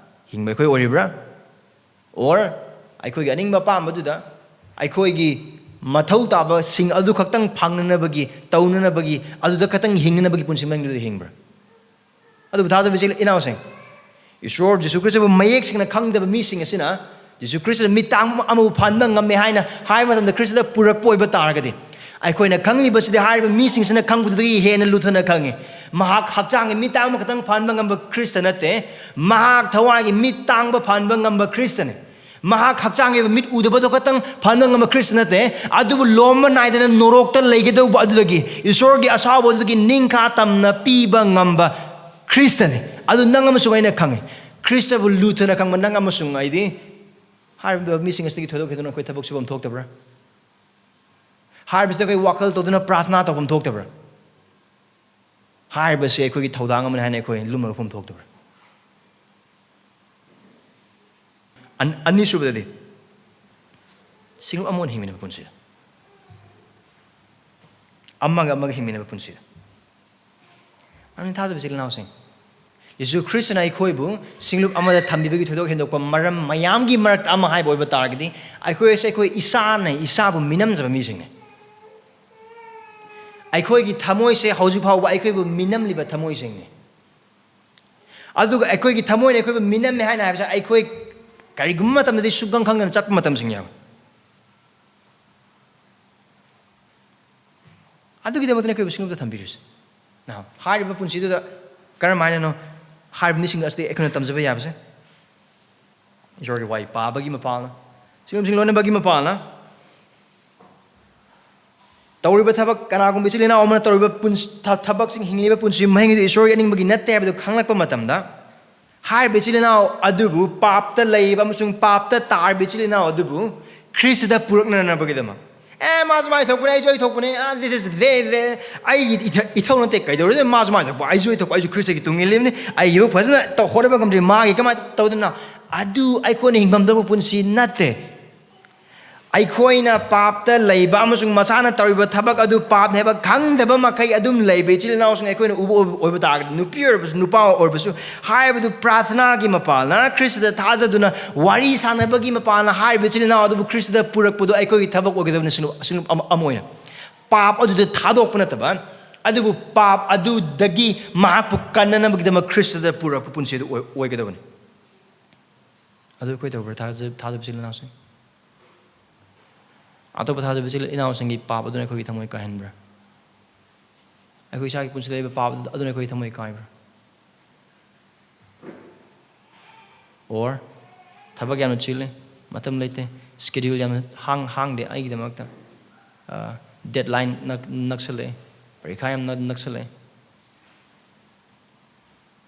ꯍꯤꯡꯕ ꯑꯩꯈꯣꯏ ꯑꯣꯏꯔꯤꯕ꯭ꯔꯥ? Or ꯑꯩꯈꯣꯏꯒꯤ ꯑꯅꯤꯡꯕ ꯑꯄꯥꯝꯕꯗꯨꯗ, ꯑꯩꯈꯣꯏꯒꯤ ꯃꯊꯧ ꯇꯥꯕꯁꯤꯡ ꯑꯗꯨ ꯈꯛꯇꯪ ꯐꯪꯅꯅꯕꯒꯤ, ꯇꯧꯅꯅꯕꯒꯤ, ꯑꯗꯨꯗ ꯈꯛꯇꯪ ꯍꯤꯡꯅꯅꯕꯒꯤ ꯄꯨꯟꯁꯤ ꯃꯍꯤꯡꯗꯨꯗ ꯍꯤꯡꯕ꯭ꯔꯥ? ꯑꯗꯨꯕꯨ ꯊꯥꯖꯕ ꯏꯆꯤꯜ ꯏꯅꯥꯎꯁꯤꯡ, ꯏꯁꯣꯔ ꯖꯤꯁꯨ ꯈ꯭ꯔꯤꯁꯇꯕꯨ ꯃꯌꯦꯛ ꯁꯦꯡꯅ ꯈꯪꯗꯕ ꯃꯤꯁꯤꯡ ꯑꯁꯤꯅ ꯖꯤꯁꯨ ꯈ꯭ꯔꯤꯁꯇꯅ ꯃꯤꯠ ꯇꯥꯡꯕ ꯑꯃꯕꯨ ꯐꯍꯟꯕ ꯉꯝꯃꯦ ꯍꯥꯏꯅ ꯍꯥꯏꯕ ꯃꯇꯝꯗ, ꯈ꯭ꯔꯤꯁꯇꯗ ꯄꯨꯔꯛꯄ ꯑꯣꯏꯕ ꯇꯥꯔꯒꯗꯤ, ꯑꯩꯈꯣꯏꯅ ꯈꯪꯂꯤꯕꯁꯤꯗꯤ ꯍꯥꯏꯔꯤꯕ ꯃꯤꯁꯤꯡꯁꯤꯅ ꯈꯪꯕꯗꯨꯗꯒꯤ ꯍꯦꯟꯅ ꯂꯨꯊꯅ ꯈꯪꯉꯤ꯫ ꯃꯍꯥꯛ ꯍꯛꯆꯥꯡꯒꯤ ꯃꯤꯠ ꯇꯥꯡꯕ ꯈꯛꯇꯪ ꯐꯍꯟꯕ ꯉꯝꯕ ꯈ꯭ꯔꯤꯁꯇ ꯅꯠꯇꯦ, ꯃꯍꯥꯛ ꯊꯋꯥꯏꯒꯤ ꯃꯤꯠ ꯇꯥꯡꯕ ꯐꯍꯟꯕ ꯉꯝꯕ ꯈ꯭ꯔꯤꯁꯇꯅꯤ꯫ ꯃꯍꯥꯛ ꯍꯛꯆꯥꯡꯒꯤ ꯑꯣꯏꯕ ꯃꯤꯠ ꯎꯗꯕꯗꯣ ꯈꯛꯇꯪ ꯐꯍꯟꯕ ꯉꯝꯕ ꯈ꯭ꯔꯤꯁꯇ ꯅꯠꯇꯦ, ꯑꯗꯨꯕꯨ ꯂꯣꯝꯕ ꯅꯥꯏꯗꯅ ꯅꯣꯔꯣꯛꯇ ꯂꯩꯒꯗꯧꯕ ꯑꯗꯨꯗꯒꯤ, ꯏꯁꯣꯔꯒꯤ ꯑꯁꯥꯎꯕ ꯑꯗꯨꯗꯒꯤ ꯅꯤꯡꯈꯥ ꯇꯝꯅ ꯄꯤꯕ ꯉꯝꯕ ꯈ꯭ꯔꯤꯁꯇꯅꯤ꯫ ꯑꯗꯨ ꯅꯪ ꯑꯃꯁꯨꯡ ꯑꯩꯅ ꯈꯪꯉꯤ꯫ ꯈ꯭ꯔꯤꯁꯇꯕꯨ ꯂꯨꯊꯅ ꯈꯪꯕ ꯅꯪ ꯑꯃꯁꯨꯡ ꯑꯩꯗꯤ ꯍꯥꯏꯔꯤꯕ ꯃꯤꯁꯤꯡ ꯑꯁꯤꯗꯒꯤ ꯊꯣꯏꯗꯣꯛ ꯍꯦꯟꯗꯣꯛꯅ ꯑꯩꯈꯣꯏ ꯊꯕꯛ ꯁꯨꯐꯝ ꯊꯣꯛꯇꯕ꯭ꯔꯥ? ꯍꯥꯏꯔꯤꯕꯁꯤꯗ ꯑꯩꯈꯣꯏ ꯋꯥꯈꯜ ꯇꯧꯗꯨꯅ ꯄ꯭ꯔꯥꯊꯅꯥ ꯇꯧꯐꯝ ꯊꯣꯛꯇꯕ꯭ꯔꯥ? ꯍꯥꯏꯔꯤꯕꯁꯤ ꯑꯩꯈꯣꯏꯒꯤ ꯊꯧꯗꯥꯡ ꯑꯃꯅꯤ ꯍꯥꯏꯅ ꯑꯩꯈꯣꯏ ꯂꯨꯝꯅ ꯂꯧꯐꯝ ꯊꯣꯛꯇꯕ꯭ꯔꯥ? ꯑꯟ-, ꯑꯅꯤꯁꯨꯕꯗꯗꯤ, ꯁꯤꯡꯂꯨꯞ ꯑꯃ ꯑꯣꯏꯅ ꯍꯤꯡꯃꯤꯟꯅꯕ ꯄꯨꯟꯁꯤꯗ, ꯑꯃꯒ ꯑꯃꯒ ꯍꯤꯡꯃꯤꯟꯅꯕ ꯄꯨꯟꯁꯤꯗ, ꯑꯗꯨꯅ ꯊꯥꯖꯕ ꯏꯆꯤꯜ ꯏꯅꯥꯎꯁꯤꯡ, ꯌꯦꯁꯨ ꯈ꯭ꯔꯤꯁꯇꯅ ꯑꯩꯈꯣꯏꯕꯨ ꯁꯤꯡꯂꯨꯞ ꯑꯃꯗ ꯊꯝꯕꯤꯕꯒꯤ ꯊꯣꯏꯗꯣꯛ ꯍꯦꯟꯗꯣꯛꯄ ꯃꯔꯝ ꯃꯌꯥꯝꯒꯤ ꯃꯔꯛꯇ ꯑꯃ ꯍꯥꯏꯕ ꯑꯣꯏꯕ ꯇꯥꯔꯒꯗꯤ, ꯑꯩꯈꯣꯏ ꯑꯁꯦ ꯑꯩꯈꯣꯏ ꯏꯁꯥꯅ ꯏꯁꯥꯕꯨ ꯃꯤꯅꯝꯖꯕ ꯃꯤꯁꯤꯡꯅꯤ꯫ ꯑꯩꯈꯣꯏꯒꯤ ꯊꯃꯣꯏꯁꯦ ꯍꯧꯖꯤꯛ ꯐꯥꯎꯕ ꯑꯩꯈꯣꯏꯕꯨ ꯃꯤꯅꯝꯂꯤꯕ ꯊꯃꯣꯏꯁꯤꯡꯅꯤ꯫ ꯑꯗꯨꯒ ꯑꯩꯈꯣꯏꯒꯤ ꯊꯃꯣꯏꯅ ꯑꯩꯈꯣꯏꯕꯨ ꯃꯤꯅꯝꯃꯦ ꯍꯥꯏꯅ ꯍꯥꯏꯕꯁꯦ, ꯑꯩꯈꯣꯏ ꯀꯔꯤꯒꯨꯝꯕ ꯃꯇꯝꯗꯗꯤ ꯁꯨꯛꯈꯪ ꯈꯪꯗꯅ ꯆꯠꯄ ꯃꯇꯝꯁꯤꯡ ꯌꯥꯎꯏ꯫ ꯑꯗꯨꯒꯤꯗꯃꯛꯇꯅꯤ ꯑꯩꯈꯣꯏꯕꯨ ꯁꯤꯡꯂꯨꯞꯇ ꯊꯝꯕꯤꯔꯤꯁꯦ꯫ Now, ꯍꯥꯏꯔꯤꯕ ꯄꯨꯟꯁꯤꯗꯨꯗ ꯀꯔꯝ ꯍꯥꯏꯅꯅꯣ ꯍꯥꯏꯔꯤꯕ ꯃꯤꯁꯤꯡ ꯑꯁꯤꯗ ꯑꯩꯈꯣꯏꯅ ꯇꯝꯖꯕ ꯌꯥꯕꯁꯦ? ꯏꯁꯣꯔꯒꯤ ꯋꯥꯍꯩ ꯄꯥꯕꯒꯤ ꯃꯄꯥꯜꯅ, ꯁꯤꯒꯨꯝꯕꯁꯤꯡ ꯂꯣꯏꯅꯕꯒꯤ ꯃꯄꯥꯜꯅ, ꯇꯧꯔꯤꯕ ꯊꯕꯛ, ꯀꯅꯥꯒꯨꯝꯕ ꯏꯆꯤꯜ ꯏꯅꯥꯎ ꯑꯃꯅ ꯇꯧꯔꯤꯕ ꯄꯨꯟꯁ-, ꯊ-, ꯊꯕꯛꯁꯤꯡ, ꯍꯤꯡꯂꯤꯕ ꯄꯨꯟꯁꯤ ꯃꯍꯤꯡ ꯑꯗꯨ ꯏꯁꯣꯔꯒꯤ ꯑꯅꯤꯡꯕꯒꯤ ꯅꯠꯇꯦ ꯍꯥꯏꯕꯗꯨ ꯈꯪꯂꯛꯄ ꯃꯇꯝꯗ, ꯍꯥꯏꯔꯤꯕ ꯏꯆꯤꯜ ꯏꯅꯥꯎ ꯑꯗꯨꯕꯨ, ꯄꯥꯞꯇ ꯂꯩꯕ ꯑꯃꯁꯨꯡ ꯄꯥꯞꯇ ꯇꯥꯔꯤꯕ ꯏꯆꯤꯜ ꯏꯅꯥꯎ ꯑꯗꯨꯕꯨ ꯈ꯭ꯔꯤꯁꯇꯗ ꯄꯨꯔꯛꯅꯅꯕꯒꯤꯗꯃꯛ, "ꯑꯦ, ꯃꯥꯁꯨ ꯃꯥꯏ ꯊꯣꯛꯄꯅꯦ, ꯑꯩꯁꯨ ꯑꯩ ꯊꯣꯛꯄꯅꯦ, ꯑꯥ, this is they, they, ꯑꯩꯒꯤ ꯏꯊ-, ꯏꯊꯧ ꯅꯠꯇꯦ, ꯀꯩꯗꯧꯔꯨꯗꯣꯏꯅꯣ? ꯃꯥꯁꯨ ꯃꯥꯏ ꯊꯣꯛꯄ, ꯑꯩꯁꯨ ꯑꯩ ꯊꯣꯛꯄ, ꯑꯩꯁꯨ ꯈ꯭ꯔꯤꯁꯇꯒꯤ ꯇꯨꯡ ꯏꯜꯂꯤꯕꯅꯤ, ꯑꯩꯒꯤꯕꯨ ꯐꯖꯅ ꯇꯧ-, ꯍꯣꯠꯅꯕ ꯉꯝꯗ꯭ꯔꯤ, ꯃꯥꯒꯤ ꯀꯃꯥꯏꯅ ꯇꯧꯗꯣꯏꯅꯣ?" ꯑꯗꯨ ꯑꯩꯈꯣꯏꯅ ꯍꯤꯡꯐꯝ ꯊꯣꯛꯄ ꯄꯨꯟꯁꯤ ꯅꯠꯇꯦ꯫ ꯑꯩꯈꯣꯏꯅ ꯄꯥꯞꯇ ꯂꯩꯕ ꯑꯃꯁꯨꯡ ꯃꯁꯥꯅ ꯇꯧꯔꯤꯕ ꯊꯕꯛ ꯑꯗꯨ ꯄꯥꯞꯅꯤ ꯍꯥꯏꯕ ꯈꯪꯗꯕ ꯃꯈꯩ ꯑꯗꯨꯝ ꯂꯩꯕ ꯏꯆꯤꯜ ꯏꯅꯥꯎꯁꯤꯡ ꯑꯩꯈꯣꯏꯅ ꯎꯕ ꯑꯣꯏꯕ, ꯑꯣꯏꯕ ꯇꯥꯔꯒꯗꯤ, ꯅꯨꯄꯤ ꯑꯣꯏꯔꯕꯁꯨ ꯅꯨꯄꯥ ꯑꯣꯏꯔꯕꯁꯨ, ꯍꯥꯏꯕꯗꯨ ꯄ꯭ꯔꯥꯊꯅꯥꯒꯤ ꯃꯄꯥꯜꯅ, ꯈ꯭ꯔꯤꯁꯇꯗ ꯊꯥꯖꯗꯨꯅ ꯋꯥꯔꯤ ꯁꯥꯟꯅꯕꯒꯤ ꯃꯄꯥꯜꯅ ꯍꯥꯏꯔꯤꯕ ꯏꯆꯤꯜ ꯏꯅꯥꯎ ꯑꯗꯨꯕꯨ ꯈ꯭ꯔꯤꯁꯇꯗ ꯄꯨꯔꯛꯄꯗꯨ ꯑꯩꯈꯣꯏꯒꯤ ꯊꯕꯛ ꯑꯣꯏꯒꯗꯕꯅꯤ꯫ ꯁꯤꯡꯂꯨꯞ, ꯁꯤꯡꯂꯨꯞ ꯑꯃ, ꯑꯃ ꯑꯣꯏꯅ ꯄꯥꯞ ꯑꯗꯨꯗ ꯊꯥꯗꯣꯛꯄ ꯅꯠꯇꯕ, ꯑꯗꯨꯕꯨ ꯄꯥꯞ ꯑꯗꯨꯗꯒꯤ ꯃꯍꯥꯛꯄꯨ ꯀꯟꯅꯅꯕꯒꯤꯗꯃꯛ ꯈ꯭ꯔꯤꯁꯇꯗ ꯄꯨꯔꯛꯄ ꯄꯨꯟꯁꯤ ꯑꯗꯨ ꯑꯣꯏ-, ꯑꯣꯏꯒꯗꯕꯅꯤ꯫ ꯑꯗꯨ ꯑꯩꯈꯣꯏ ꯇꯧꯕ꯭ꯔꯥ, ꯊꯥꯖ-, ꯊꯥꯖꯕ ꯏꯆꯤꯜ ꯏꯅꯥꯎꯁꯤꯡ? ꯑꯇꯣꯞꯄ ꯊꯥꯖꯕ ꯏꯆꯤꯜ ꯏꯅꯥꯎꯁꯤꯡꯒꯤ ꯄꯥꯞ ꯑꯗꯨꯅ ꯑꯩꯈꯣꯏꯒꯤ ꯊꯃꯣꯏ ꯀꯥꯏꯍꯟꯕ꯭ꯔꯥ? ꯑꯩꯈꯣꯏ ꯏꯁꯥꯒꯤ ꯄꯨꯟꯁꯤꯗ ꯂꯩꯕ ꯄꯥꯞ ꯑꯗꯨꯅ ꯑꯩꯈꯣꯏꯒꯤ ꯊꯃꯣꯏ ꯀꯥꯏꯕ꯭ꯔꯥ? Or ꯊꯕꯛ ꯌꯥꯝꯅ ꯆꯤꯜꯂꯦ, ꯃꯇꯝ ꯂꯩꯇꯦ, schedule ꯌꯥꯝꯅ ꯍꯥꯡ-, ꯍꯥꯡꯗꯦ ꯑꯩꯒꯤꯗꯃꯛꯇ, ꯑ, deadline ꯅꯛ-, ꯅꯛꯁꯜꯂꯛꯑꯦ, ꯄꯔꯤꯈꯥ ꯌꯥꯝꯅ ꯅꯛꯁꯜꯂꯛꯑꯦ,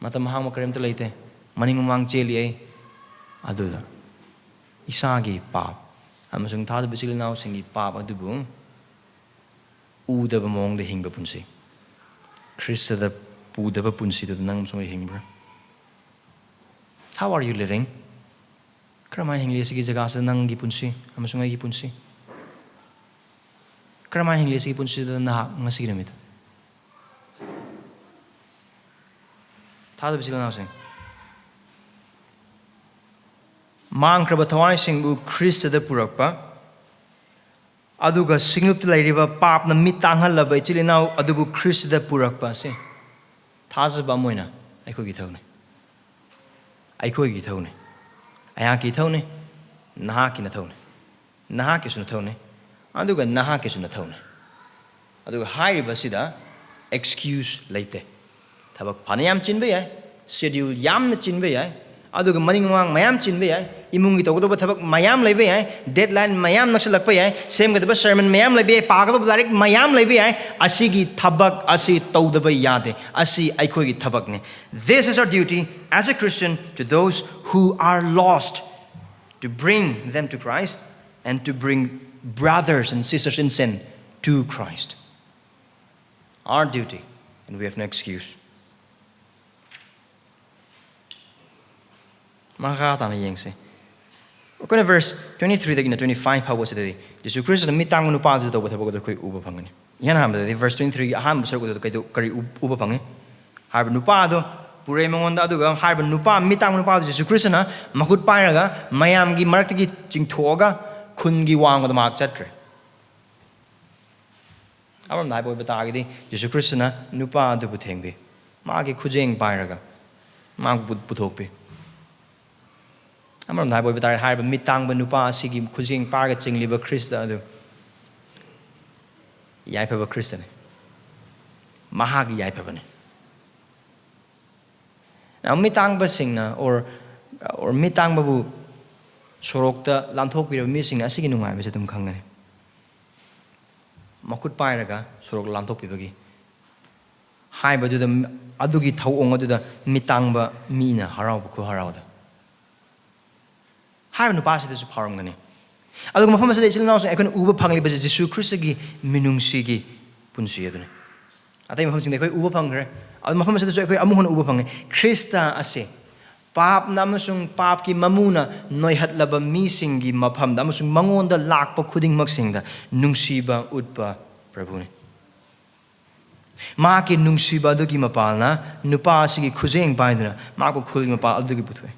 ꯃꯇꯝ ꯑꯍꯥꯡꯕ ꯀꯔꯤꯝꯇ ꯂꯩꯇꯦ, ꯃꯅꯤꯡ ꯃꯃꯥꯡ ꯆꯦꯜꯂꯤ ꯑꯩ꯫ ꯑꯗꯨꯗ ꯏꯁꯥꯒꯤ ꯄꯥꯞ ꯑꯃꯁꯨꯡ ꯊꯥꯖꯕ ꯏꯆꯤꯜ ꯏꯅꯥꯎꯁꯤꯡꯒꯤ ꯄꯥꯞ ꯑꯗꯨꯕꯨ ꯎꯗꯕ ꯃꯑꯣꯡꯗ ꯍꯤꯡꯕ ꯄꯨꯟꯁꯤ, ꯈ꯭ꯔꯤꯁꯇꯗ ꯄꯨꯗꯕ ꯄꯨꯟꯁꯤꯗꯨꯗ ꯅꯪ ꯑꯃꯁꯨꯡ ꯑꯩ ꯍꯤꯡꯕ꯭ꯔꯥ? How are you living? ꯀꯔꯝꯍꯥꯏꯅ ꯍꯤꯡꯂꯤ ꯑꯁꯤꯒꯤ ꯖꯒꯥꯁꯤꯗ ꯅꯪꯒꯤ ꯄꯨꯟꯁꯤ ꯑꯃꯁꯨꯡ ꯑꯩꯒꯤ ꯄꯨꯟꯁꯤ? ꯀꯔꯝꯍꯥꯏꯅ ꯍꯤꯡꯂꯤ ꯑꯁꯤꯒꯤ ꯄꯨꯟꯁꯤꯗ ꯅꯍꯥꯛ ꯉꯁꯤꯒꯤ ꯅꯨꯃꯤꯠꯇ? ꯊꯥꯖꯕ ꯏꯆꯤꯜ ꯏꯅꯥꯎꯁꯤꯡ, ꯃꯥꯡꯈ꯭ꯔꯕ ꯊꯋꯥꯏꯁꯤꯡꯕꯨ ꯈ꯭ꯔꯤꯁꯇꯗ ꯄꯨꯔꯛꯄ, ꯑꯗꯨꯒ ꯁꯤꯡꯂꯨꯞꯇ ꯂꯩꯔꯤꯕ ꯄꯥꯞꯅ ꯃꯤꯠ ꯇꯥꯡꯍꯜꯂꯕ ꯏꯆꯤꯜ ꯏꯅꯥꯎ ꯑꯗꯨꯕꯨ ꯈ꯭ꯔꯤꯁꯇꯗ ꯄꯨꯔꯛꯄ ꯑꯁꯤ ꯊꯥꯖꯕ ꯑꯃ ꯑꯣꯏꯅ ꯑꯩꯈꯣꯏꯒꯤ ꯏꯊꯧꯅꯤ꯫ ꯑꯩꯈꯣꯏꯒꯤ ꯏꯊꯧꯅꯤ꯫ ꯑꯩꯍꯥꯛꯀꯤ ꯏꯊꯧꯅꯤ꯫ ꯅꯍꯥꯛꯀꯤ ꯅꯊꯧꯅꯤ꯫ ꯅꯍꯥꯛꯀꯤꯁꯨ ꯅꯊꯧꯅꯤ꯫ ꯑꯗꯨꯒ ꯅꯍꯥꯛꯀꯤꯁꯨ ꯅꯊꯧꯅꯤ꯫ ꯑꯗꯨꯒ ꯍꯥꯏꯔꯤꯕꯁꯤꯗ excuse ꯂꯩꯇꯦ꯫ ꯊꯕꯛ ꯐꯅ ꯌꯥꯝ ꯆꯤꯟꯕ ꯌꯥꯏ, schedule ꯌꯥꯝꯅ ꯆꯤꯟꯕ ꯌꯥꯏ, ꯑꯗꯨꯒ ꯃꯅꯤꯡ ꯃꯃꯥꯡ ꯃꯌꯥꯝ ꯆꯤꯟꯕ ꯌꯥꯏ, ꯏꯃꯨꯡꯒꯤ ꯇꯧꯒꯗꯧꯕ ꯊꯕꯛ ꯃꯌꯥꯝ ꯂꯩꯕ ꯌꯥꯏ, deadline ꯃꯌꯥꯝ ꯅꯛꯁꯤꯜꯂꯛꯄ ꯌꯥꯏ, ꯁꯦꯝꯒꯗꯕ sermon ꯃꯌꯥꯝ ꯂꯩꯕ ꯌꯥꯏ, ꯄꯥꯒꯗꯧꯕ ꯂꯥꯏꯔꯤꯛ ꯃꯌꯥꯝ ꯂꯩꯕ ꯌꯥꯏ, ꯑꯁꯤꯒꯤ ꯊꯕꯛ ꯑꯁꯤ ꯇꯧꯗꯕ ꯌꯥꯗꯦ꯫ ꯑꯁꯤ ꯑꯩꯈꯣꯏꯒꯤ ꯊꯕꯛꯅꯤ꯫ This is our duty as a Christian to those who are lost, to bring them to Christ and to bring brothers and sisters in sin to Christ. Our duty, and we have no excuse. ꯃꯈꯥ ꯇꯥꯅ ꯌꯦꯡꯁꯤ꯫ ꯑꯩꯈꯣꯏꯅ verse twenty-three ꯗꯒꯤꯅ twenty-five ꯐꯥꯎꯕꯁꯤꯗꯗꯤ ꯖꯤꯁꯨ ꯈ꯭ꯔꯤꯁꯇꯅ ꯃꯤꯠ ꯇꯥꯡꯕ ꯅꯨꯄꯥ ꯑꯗꯨ ꯇꯧꯕ ꯊꯕꯛ ꯑꯗꯨ ꯑꯩꯈꯣꯏ ꯎꯕ ꯐꯪꯒꯅꯤ꯫ ꯏꯍꯥꯟ ꯍꯥꯟꯕꯗꯗꯤ verse twenty-three ꯒꯤ ꯑꯍꯥꯟꯕ ꯁꯔꯨꯛ ꯑꯗꯨꯗ ꯀꯩꯗꯧ-, ꯀꯔꯤ ꯎ-, ꯎꯕ ꯐꯪꯉꯤ? ꯍꯥꯏꯔꯤꯕ ꯅꯨꯄꯥ ꯑꯗꯨ ꯄꯨꯔꯛꯑꯦ ꯃꯉꯣꯟꯗ, ꯑꯗꯨꯒ ꯍꯥꯏꯔꯤꯕ ꯅꯨꯄꯥ, ꯃꯤꯠ ꯇꯥꯡꯕ ꯅꯨꯄꯥ ꯑꯗꯨ ꯖꯤꯁꯨ ꯈ꯭ꯔꯤꯁꯇꯅ ꯃꯈꯨꯠ ꯄꯥꯏꯔꯒ ꯃꯌꯥꯝꯒꯤ ꯃꯔꯛꯇꯒꯤ ꯆꯤꯡꯊꯣꯛꯑꯒ ꯈꯨꯟꯒꯤ ꯋꯥꯡꯃꯗ ꯃꯍꯥꯛ ꯆꯠꯈ꯭ꯔꯦ꯫ ꯑꯃꯔꯣꯝꯗ ꯍꯥꯏꯕ ꯑꯣꯏꯕ ꯇꯥꯔꯒꯗꯤ, ꯖꯤꯁꯨ ꯈ꯭ꯔꯤꯁꯇꯅ ꯅꯨꯄꯥ ꯑꯗꯨꯕꯨ ꯊꯦꯡꯕꯤ, ꯃꯥꯒꯤ ꯈꯨꯖꯦꯡ ꯄꯥꯏꯔꯒ ꯃꯥꯕꯨ ꯄꯨꯊꯣꯛꯄꯤ꯫ ꯑꯃꯔꯣꯝꯗ ꯍꯥꯏꯕ ꯑꯣꯏꯕ ꯇꯥꯔꯗꯤ, ꯍꯥꯏꯔꯤꯕ ꯃꯤꯇꯥꯡꯕ ꯅꯨꯄꯥ ꯑꯁꯤꯒꯤ ꯈꯨꯖꯦꯡ ꯄꯥꯏꯔꯒ ꯆꯤꯡꯂꯤꯕ ꯈ꯭ꯔꯤꯁꯇ ꯑꯗꯨ ꯌꯥꯏꯐꯕ ꯈ꯭ꯔꯤꯁꯇꯅꯤ꯫ ꯃꯍꯥꯛꯀꯤ ꯌꯥꯏꯐꯕꯅꯤ꯫ Now, ꯃꯤꯇꯥꯡꯕꯁꯤꯡꯅ, or, or ꯃꯤꯇꯥꯡꯕꯕꯨ ꯁꯣꯔꯣꯛꯇ ꯂꯥꯟꯊꯣꯛꯄꯤꯔꯕ ꯃꯤꯁꯤꯡꯅ ꯑꯁꯤꯒꯤ ꯅꯨꯡꯉꯥꯏꯕꯁꯦ ꯑꯗꯨꯝ ꯈꯪꯒꯅꯤ꯫ ꯃꯈꯨꯠ ꯄꯥꯏꯔꯒ ꯁꯣꯔꯣꯛ ꯂꯥꯟꯊꯣꯛꯄꯤꯕꯒꯤ ꯍꯥꯏꯕꯗꯨꯗ, ꯑꯗꯨꯒꯤ ꯊꯧꯑꯣꯡ ꯑꯗꯨꯗ ꯃꯤꯇꯥꯡꯕ ꯃꯤꯅ ꯍꯔꯥꯎꯕ ꯈꯨꯍꯔꯥꯎꯗ ꯍꯥꯏꯔꯤꯕ ꯅꯨꯄꯥꯁꯤꯗꯁꯨ ꯐꯥꯎꯔꯝꯒꯅꯤ꯫ ꯑꯗꯨꯒ ꯃꯐꯝ ꯑꯁꯤꯗ ꯏꯆꯤꯜ ꯏꯅꯥꯎꯁꯤꯡ, ꯑꯩꯈꯣꯏꯅ ꯎꯕ ꯐꯪꯂꯤꯕꯁꯤ ꯖꯤꯁꯨ ꯈ꯭ꯔꯤꯁꯇꯒꯤ ꯃꯤꯅꯨꯡꯁꯤꯒꯤ ꯄꯨꯟꯁꯤ ꯑꯗꯨꯅꯤ꯫ ꯑꯇꯩ ꯃꯐꯝꯁꯤꯡꯗ ꯑꯩꯈꯣꯏ ꯎꯕ ꯐꯪꯈ꯭ꯔꯦ꯫ ꯑꯗꯨ ꯃꯐꯝ ꯑꯁꯤꯗꯁꯨ ꯑꯩꯈꯣꯏ ꯑꯃꯨꯛ ꯍꯟꯅ ꯎꯕ ꯐꯪꯉꯤ꯫ ꯈ꯭ꯔꯤꯁꯇ ꯑꯁꯦ ꯄꯥꯞꯅ ꯑꯃꯁꯨꯡ ꯄꯥꯞꯀꯤ ꯃꯃꯨꯅ ꯅꯣꯏꯍꯠꯂꯕ ꯃꯤꯁꯤꯡꯒꯤ ꯃꯐꯝꯗ ꯑꯃꯁꯨꯡ ꯃꯉꯣꯟꯗ ꯂꯥꯛꯄ ꯈꯨꯗꯤꯡꯃꯛꯁꯤꯡꯗ ꯅꯨꯡꯁꯤꯕ ꯎꯠꯄ ꯄ꯭ꯔꯚꯨꯅꯤ꯫ ꯃꯍꯥꯛꯀꯤ ꯅꯨꯡꯁꯤꯕ ꯑꯗꯨꯒꯤ ꯃꯄꯥꯜꯅ ꯅꯨꯄꯥ ꯑꯁꯤꯒꯤ ꯈꯨꯖꯦꯡ ꯄꯥꯏꯗꯨꯅ ꯃꯍꯥꯛꯄꯨ ꯈꯨꯜꯒꯤ ꯃꯄꯥꯜ ꯑꯗꯨꯒꯤ ꯄꯨꯊꯣꯛꯏ꯫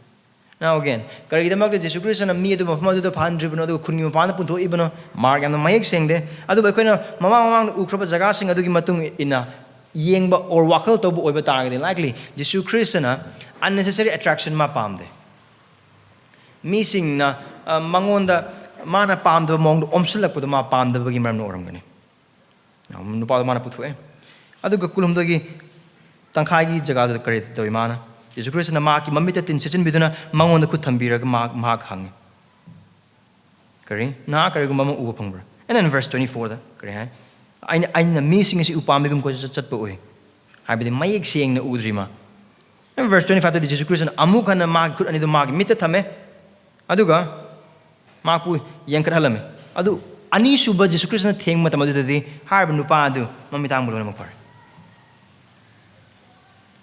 Now again, ꯀꯔꯤꯒꯤꯗꯃꯛꯇ ꯖꯤꯁꯨ ꯈ꯭ꯔꯤꯁꯇꯅ ꯃꯤ ꯑꯗꯨ ꯃꯐꯝ ꯑꯗꯨꯗ ꯐꯍꯟꯗ꯭ꯔꯤꯕꯅꯣ, ꯑꯗꯨꯒ ꯈꯨꯟꯒꯤ ꯃꯄꯥꯟꯗ ꯄꯨꯊꯣꯛꯏꯕꯅꯣ? ꯃꯥꯔꯛ ꯌꯥꯝꯅ ꯃꯌꯦꯛ ꯁꯦꯡꯗꯦ꯫ ꯑꯗꯨꯕꯨ ꯑꯩꯈꯣꯏꯅ ꯃꯃꯥꯡ ꯃꯃꯥꯡꯗ ꯎꯈ꯭ꯔꯕ ꯖꯒꯥꯁꯤꯡ ꯑꯗꯨꯒꯤ ꯃꯇꯨꯡ ꯏꯟꯅ ꯌꯦꯡꯕ or ꯋꯥꯈꯜ ꯇꯧꯕ ꯑꯣꯏꯕ ꯇꯥꯔꯒꯗꯤ, likely ꯖꯤꯁꯨ ꯈ꯭ꯔꯤꯁꯇꯅ unnecessary attraction ꯃꯥ ꯄꯥꯝꯗꯦ꯫ ꯃꯤꯁꯤꯡꯅ, ꯑ, ꯃꯉꯣꯟꯗ ꯃꯥꯅ ꯄꯥꯝꯗꯕ ꯃꯑꯣꯡꯗ ꯑꯣꯝꯁꯤꯜꯂꯛꯄꯗꯣ ꯃꯥ ꯄꯥꯝꯗꯕꯒꯤ ꯃꯔꯝꯅ ꯑꯣꯏꯔꯝꯒꯅꯤ꯫ ꯅꯨꯄꯥꯗꯣ ꯃꯥꯅ ꯄꯨꯊꯣꯛꯑꯦ꯫ ꯑꯗꯨꯒ ꯀꯨꯟꯍꯨꯝꯗꯣꯏꯒꯤ ꯇꯪꯈꯥꯏꯒꯤ ꯖꯒꯥꯗꯨꯗ ꯀꯔꯤ ꯇꯧꯏ ꯃꯥꯅ? ꯌꯦꯁꯨ ꯈ꯭ꯔꯤꯁꯇꯅ ꯃꯍꯥꯛꯀꯤ ꯃꯃꯤꯠꯇ ꯇꯤꯟ ꯁꯤꯠꯆꯤꯟꯕꯤꯗꯨꯅ ꯃꯉꯣꯟꯗ ꯈꯨꯠ ꯊꯝꯕꯤꯔꯒ ꯃꯍꯥꯛ, ꯃꯍꯥꯛ ꯍꯪꯉꯤ, "ꯀꯔꯤ? ꯅꯍꯥꯛ ꯀꯔꯤꯒꯨꯝꯕ ꯑꯃ ꯎꯕ ꯐꯪꯕ꯭ꯔꯥ?" And then verse twenty-fourꯗ ꯀꯔꯤ ꯍꯥꯏ? "ꯑꯩꯅ, ꯑꯩꯅ ꯃꯤꯁꯤꯡ ꯑꯁꯤ ꯎꯄꯥꯝꯕꯤꯒꯨꯝ ꯀꯣꯏꯆꯠ ꯆꯠꯄ ꯎꯏ"꯫ ꯍꯥꯏꯕꯗꯤ ꯃꯌꯦꯛ ꯁꯦꯡꯅ ꯎꯗ꯭ꯔꯤ ꯃꯥ꯫ And verse twenty-fiveꯇꯗꯤ ꯖꯤꯁꯨ ꯈ꯭ꯔꯤꯁꯇꯅ ꯑꯃꯨꯛ ꯍꯟꯅ ꯃꯥꯒꯤ ꯈꯨꯠ ꯑꯅꯤꯗꯨ ꯃꯥꯒꯤ ꯃꯤꯠꯇ ꯊꯝꯃꯦ꯫ ꯑꯗꯨꯒ ꯃꯍꯥꯛꯄꯨ ꯌꯦꯡꯈꯠꯍꯜꯂꯝꯃꯤ꯫ ꯑꯗꯨ ꯑꯅꯤꯁꯨꯕ ꯖꯤꯁꯨ ꯈ꯭ꯔꯤꯁꯇꯅ ꯊꯦꯡꯕ ꯃꯇꯝ ꯑꯗꯨꯗꯗꯤ ꯍꯥꯏꯔꯤꯕ ꯅꯨꯄꯥ ꯑꯗꯨ ꯃꯃꯤꯠ ꯇꯥꯡꯕ ꯂꯣꯏꯅꯃꯛ ꯐꯔꯦ꯫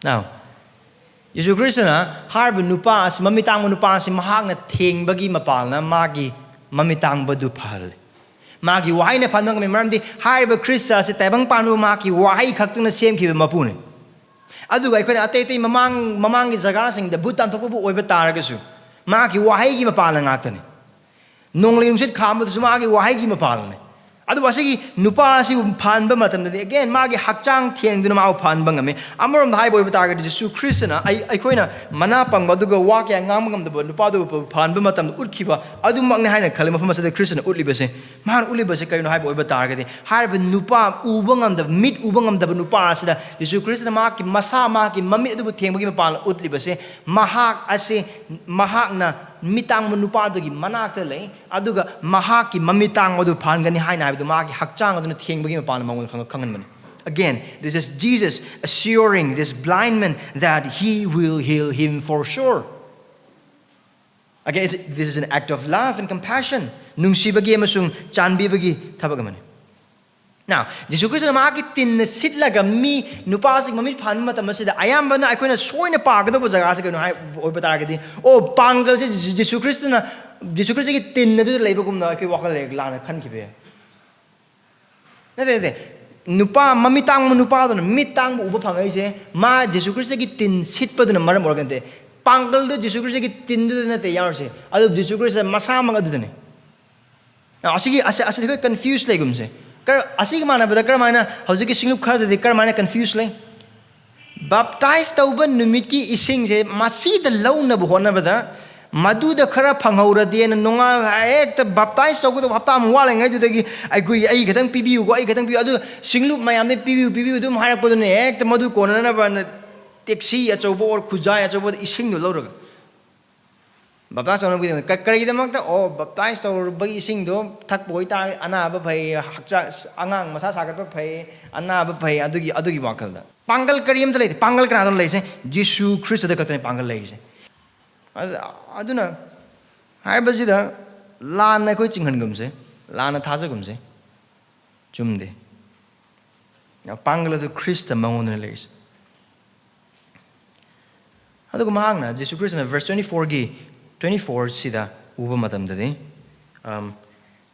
Now, ꯖꯤꯁꯨ ꯈ꯭ꯔꯤꯁꯇꯅ ꯍꯥꯏꯔꯤꯕ ꯅꯨꯄꯥ ꯑꯁꯤ, ꯃꯃꯤꯠ ꯇꯥꯡꯕ ꯅꯨꯄꯥ ꯑꯁꯤ ꯃꯍꯥꯛꯅ ꯊꯦꯡꯕꯒꯤ ꯃꯄꯥꯜꯅ ꯃꯥꯒꯤ ꯃꯃꯤꯠ ꯇꯥꯡꯕꯗꯨ ꯐꯍꯜꯂꯦ꯫ ꯃꯥꯒꯤ ꯋꯥꯍꯩꯅ ꯐꯍꯟꯕ ꯉꯝꯃꯤ, ꯃꯔꯝꯗꯤ ꯍꯥꯏꯔꯤꯕ ꯈ꯭ꯔꯤꯁꯇ ꯑꯁꯤ ꯇꯥꯏꯕꯪ ꯄꯥꯟꯕꯕꯨ ꯃꯍꯥꯛꯀꯤ ꯋꯥꯍꯩ ꯈꯛꯇꯅ ꯁꯦꯝꯈꯤꯕ ꯃꯄꯨꯅꯤ꯫ ꯑꯗꯨꯒ ꯑꯩꯈꯣꯏꯅ ꯑꯇꯩ ꯑꯇꯩ ꯃꯃꯥꯡ, ꯃꯃꯥꯡꯒꯤ ꯖꯒꯥꯁꯤꯡꯗ ꯚꯨꯠ ꯇꯥꯟꯊꯣꯛꯄꯕꯨ ꯑꯣꯏꯕ ꯇꯥꯔꯒꯁꯨ, ꯃꯍꯥꯛꯀꯤ ꯋꯥꯍꯩꯒꯤ ꯃꯄꯥꯜꯅ ꯉꯥꯛꯇꯅꯤ꯫ ꯅꯣꯡꯂꯩ ꯅꯨꯡꯁꯤꯠ ꯈꯥꯝꯕꯗꯨꯁꯨ ꯃꯥꯒꯤ ꯋꯥꯍꯩꯒꯤ ꯃꯄꯥꯜꯅꯤ꯫ ꯑꯗꯨꯕꯨ ꯑꯁꯤꯒꯤ ꯅꯨꯄꯥ ꯑꯁꯤꯕꯨ ꯐꯍꯟꯕ ꯃꯇꯝꯗꯗꯤ, again, ꯃꯥꯒꯤ ꯍꯛꯆꯥꯡ ꯊꯦꯡꯗꯨꯅ ꯃꯥꯕꯨ ꯐꯍꯟꯕ ꯉꯝꯃꯤ꯫ ꯑꯃꯔꯣꯝꯗ ꯍꯥꯏꯕ ꯑꯣꯏꯕ ꯇꯥꯔꯒꯗꯤ, ꯖꯤꯁꯨ ꯈ꯭ꯔꯤꯁꯇꯅ ꯑꯩ, ꯑꯩꯈꯣꯏꯅ ꯃꯅꯥ ꯄꯪꯕ ꯑꯗꯨꯒ ꯋꯥ ꯀꯌꯥ ꯉꯥꯡꯕ ꯉꯝꯗꯕ ꯅꯨꯄꯥꯗꯨꯕꯨ ꯐꯍꯟꯕ ꯃꯇꯝꯗ ꯎꯠꯈꯤꯕ ꯑꯗꯨꯃꯛꯅꯤ ꯍꯥꯏꯅ ꯈꯜꯂꯤ꯫ ꯃꯐꯝ ꯑꯁꯤꯗ ꯈ꯭ꯔꯤꯁꯇꯅ ꯎꯠꯂꯤꯕꯁꯦ, ꯃꯍꯥꯛꯅ ꯎꯠꯂꯤꯕꯁꯦ ꯀꯔꯤꯅꯣ ꯍꯥꯏꯕ ꯑꯣꯏꯕ ꯇꯥꯔꯒꯗꯤ, ꯍꯥꯏꯔꯤꯕ ꯅꯨꯄꯥ, ꯎꯕ ꯉꯝꯗꯕ, ꯃꯤꯠ ꯎꯕ ꯉꯝꯗꯕ ꯅꯨꯄꯥ ꯑꯁꯤꯗ ꯖꯤꯁꯨ ꯈ꯭ꯔꯤꯁꯇꯅ ꯃꯍꯥꯛꯀꯤ ꯃꯁꯥ, ꯃꯍꯥꯛꯀꯤ ꯃꯃꯤꯠ ꯑꯗꯨꯕꯨ ꯊꯦꯡꯕꯒꯤ ꯃꯄꯥꯟꯗ ꯎꯠꯂꯤꯕꯁꯦ, ꯃꯍꯥꯛ ꯑꯁꯤ, ꯃꯍꯥꯛꯅ ꯃꯤꯠ ꯇꯥꯡꯕ ꯅꯨꯄꯥꯗꯨꯒꯤ ꯃꯅꯥꯛꯇ ꯂꯩ, ꯑꯗꯨꯒ ꯃꯍꯥꯛꯀꯤ ꯃꯃꯤꯠ ꯇꯥꯡꯕ ꯑꯗꯨ ꯐꯍꯟꯒꯅꯤ ꯍꯥꯏꯅ ꯍꯥꯏꯕꯗꯨ ꯃꯍꯥꯛꯀꯤ ꯍꯛꯆꯥꯡ ꯑꯗꯨꯅ ꯊꯦꯡꯕꯒꯤ ꯃꯄꯥꯟꯗ ꯃꯉꯣꯟꯗ ꯈꯪ-, ꯈꯪꯍꯟꯕꯅꯤ꯫ Again, this is Jesus assuring this blind man that he will heal him for sure. Again, it's, this is an act of love and compassion. ꯅꯨꯡꯁꯤꯕꯒꯤ ꯑꯃꯁꯨꯡ ꯆꯥꯟꯕꯤꯕꯒꯤ ꯊꯕꯛ ꯑꯃꯅꯤ꯫ Now, ꯖꯤꯁꯨ ꯈ꯭ꯔꯤꯁꯇꯅ ꯃꯍꯥꯛꯀꯤ ꯇꯤꯟꯅ ꯁꯤꯠꯂꯒ ꯃꯤ ꯅꯨꯄꯥꯁꯤꯡ ꯃꯃꯤꯠ ꯐꯍꯟꯕ ꯃꯇꯝ ꯑꯁꯤꯗ, ꯑꯌꯥꯝꯕꯅ ꯑꯩꯈꯣꯏꯅ ꯁꯣꯏꯅ ꯄꯥꯒꯗꯧꯕ ꯖꯒꯥꯁꯤ ꯀꯩꯅꯣ ꯍꯥꯏ ꯑꯣꯏꯕ ꯇꯥꯔꯒꯗꯤ, ꯑꯣ, ꯄꯥꯡꯒꯜꯁꯦ ꯖꯤ-, ꯖꯤ-, ꯖꯤꯁꯨ ꯈ꯭ꯔꯤꯁꯇꯅ, ꯖꯤꯁꯨ ꯈ꯭ꯔꯤꯁꯇꯒꯤ ꯇꯤꯟ ꯑꯗꯨꯗ ꯂꯩꯕꯒꯨꯝꯅ ꯑꯩꯈꯣꯏ ꯋꯥꯈꯜ ꯂꯩ, ꯂꯥꯟꯅ ꯈꯟꯈꯤꯕ ꯌꯥꯏ꯫ ꯅꯠꯇꯦ, ꯅꯠꯇꯦ꯫ ꯅꯨꯄꯥ, ꯃꯃꯤꯠ ꯇꯥꯡꯕ ꯅꯨꯄꯥꯗꯨꯅ ꯃꯤꯠ ꯇꯥꯡꯕ ꯎꯕ ꯐꯪꯉꯛꯏꯁꯦ, ꯃꯥ ꯖꯤꯁꯨ ꯈ꯭ꯔꯤꯁꯇꯒꯤ ꯇꯤꯟ ꯁꯤꯠꯄꯗꯨꯅ ꯃꯔꯝ ꯑꯣꯏꯔꯒ ꯅꯠꯇꯦ꯫ ꯄꯥꯡꯒꯜꯗꯨ ꯖꯤꯁꯨ ꯈ꯭ꯔꯤꯁꯇꯒꯤ ꯇꯤꯟꯗꯨꯗ ꯅꯠꯇꯦ ꯌꯥꯎꯔꯤꯁꯦ, ꯑꯗꯨ ꯖꯤꯁꯨ ꯈ꯭ꯔꯤꯁꯇ ꯃꯁꯥꯃꯛ ꯑꯗꯨꯗꯅꯤ꯫ ꯑꯁꯤꯒꯤ, ꯑꯁꯤ, ꯑꯁꯤꯗ ꯑꯩꯈꯣꯏ confuse ꯂꯩꯒꯨꯝꯁꯦ꯫ ꯀꯔ-, ꯑꯁꯤꯒ ꯃꯥꯟꯅꯕꯗ ꯀꯔꯝꯍꯥꯏꯅ ꯍꯧꯖꯤꯛꯀꯤ ꯁꯤꯡꯂꯨꯞ ꯈꯔꯗꯗꯤ ꯀꯔꯝꯍꯥꯏꯅ confuse ꯂꯩ? ꯕꯥꯞꯇꯥꯏꯖ ꯇꯧꯕ ꯅꯨꯃꯤꯠꯀꯤ ꯏꯁꯤꯡꯁꯦ ꯃꯁꯤꯗ ꯂꯧꯅꯕ ꯍꯣꯠꯅꯕꯗ, ꯃꯗꯨꯗ ꯈꯔ ꯐꯪꯍꯧꯔꯗꯤꯅ ꯅꯣꯡꯉꯥꯜ-, ꯍꯦꯛꯇ ꯕꯥꯞꯇꯥꯏꯖ ꯇꯧꯒꯗꯧꯕ ꯍꯞꯇꯥ ꯑꯃ ꯋꯥꯠꯂꯤꯉꯩꯗꯨꯗꯒꯤ ꯑꯩꯈꯣꯏ, "ꯑꯩ ꯈꯤꯇꯪ ꯄꯤꯕꯤꯌꯨꯀꯣ, ꯑꯩ ꯈꯤꯇꯪ ꯄꯤꯕꯤꯌꯨ", ꯑꯗꯨ ꯁꯤꯡꯂꯨꯞ ꯃꯌꯥꯝꯗꯩ "ꯄꯤꯕꯤꯌꯨ, ꯄꯤꯕꯤꯌꯨ" ꯑꯗꯨꯝ ꯍꯥꯏꯔꯛꯄꯗꯨꯅ ꯍꯦꯛꯇ ꯃꯗꯨ ꯀꯣꯟꯅꯅꯕꯅ ꯇꯦꯛꯁꯤ ꯑꯆꯧꯕ ꯑꯣꯔ ꯈꯨꯖꯥꯏ ꯑꯆꯧꯕꯗ ꯏꯁꯤꯡꯗꯣ ꯂꯧꯔꯒ ꯕꯥꯞꯇꯥꯏꯖ ꯇꯧꯅꯕꯒꯤꯗꯃꯛ꯫ ꯀ-, ꯀꯔꯤꯒꯤꯗꯃꯛꯇ? ꯑꯣ, ꯕꯥꯞꯇꯥꯏꯖ ꯇꯧꯔꯨꯕꯒꯤ ꯏꯁꯤꯡꯗꯣ ꯊꯛꯄ ꯑꯣꯏꯇꯥꯔꯗꯤ ꯑꯅꯥꯕ ꯐꯩ, ꯍꯛꯆꯥꯡ, ꯑꯉꯥꯡ ꯃꯁꯥ ꯁꯥꯒꯠꯄ ꯐꯩ, ꯑꯅꯥꯕ ꯐꯩ, ꯑꯗꯨꯒꯤ, ꯑꯗꯨꯒꯤ ꯋꯥꯈꯜꯗ꯫ ꯄꯥꯡꯒꯜ ꯀꯔꯤ ꯑꯝꯇ ꯂꯩꯇꯦ꯫ ꯄꯥꯡꯒꯜ ꯀꯅꯥꯗꯅ ꯂꯩꯔꯤꯁꯦ? ꯖꯤꯁꯨ ꯈ꯭ꯔꯤꯁꯇꯗ ꯈꯛꯇꯅꯤ ꯄꯥꯡꯒꯜ ꯂꯩꯔꯤꯁꯦ꯫ ꯑꯁ, ꯑꯗꯨꯅ ꯍꯥꯏꯕꯁꯤꯗ ꯂꯥꯟꯅ ꯑꯩꯈꯣꯏ ꯆꯤꯡꯍꯟꯒꯨꯝꯁꯦ, ꯂꯥꯟꯅ ꯊꯥꯖꯒꯨꯝꯁꯦ꯫ ꯆꯨꯝꯗꯦ꯫ ꯄꯥꯡꯒꯜ ꯑꯗꯨ ꯈ꯭ꯔꯤꯁꯇ ꯃꯉꯣꯟꯗ ꯂꯩꯔꯤꯁꯦ꯫ ꯑꯗꯨꯒ ꯃꯍꯥꯛꯅ, ꯖꯤꯁꯨ ꯈ꯭ꯔꯤꯁꯇꯅ verse twenty fourꯒꯤ, twenty fourꯁꯤꯗ ꯎꯕ ꯃꯇꯝꯗꯗꯤ, um,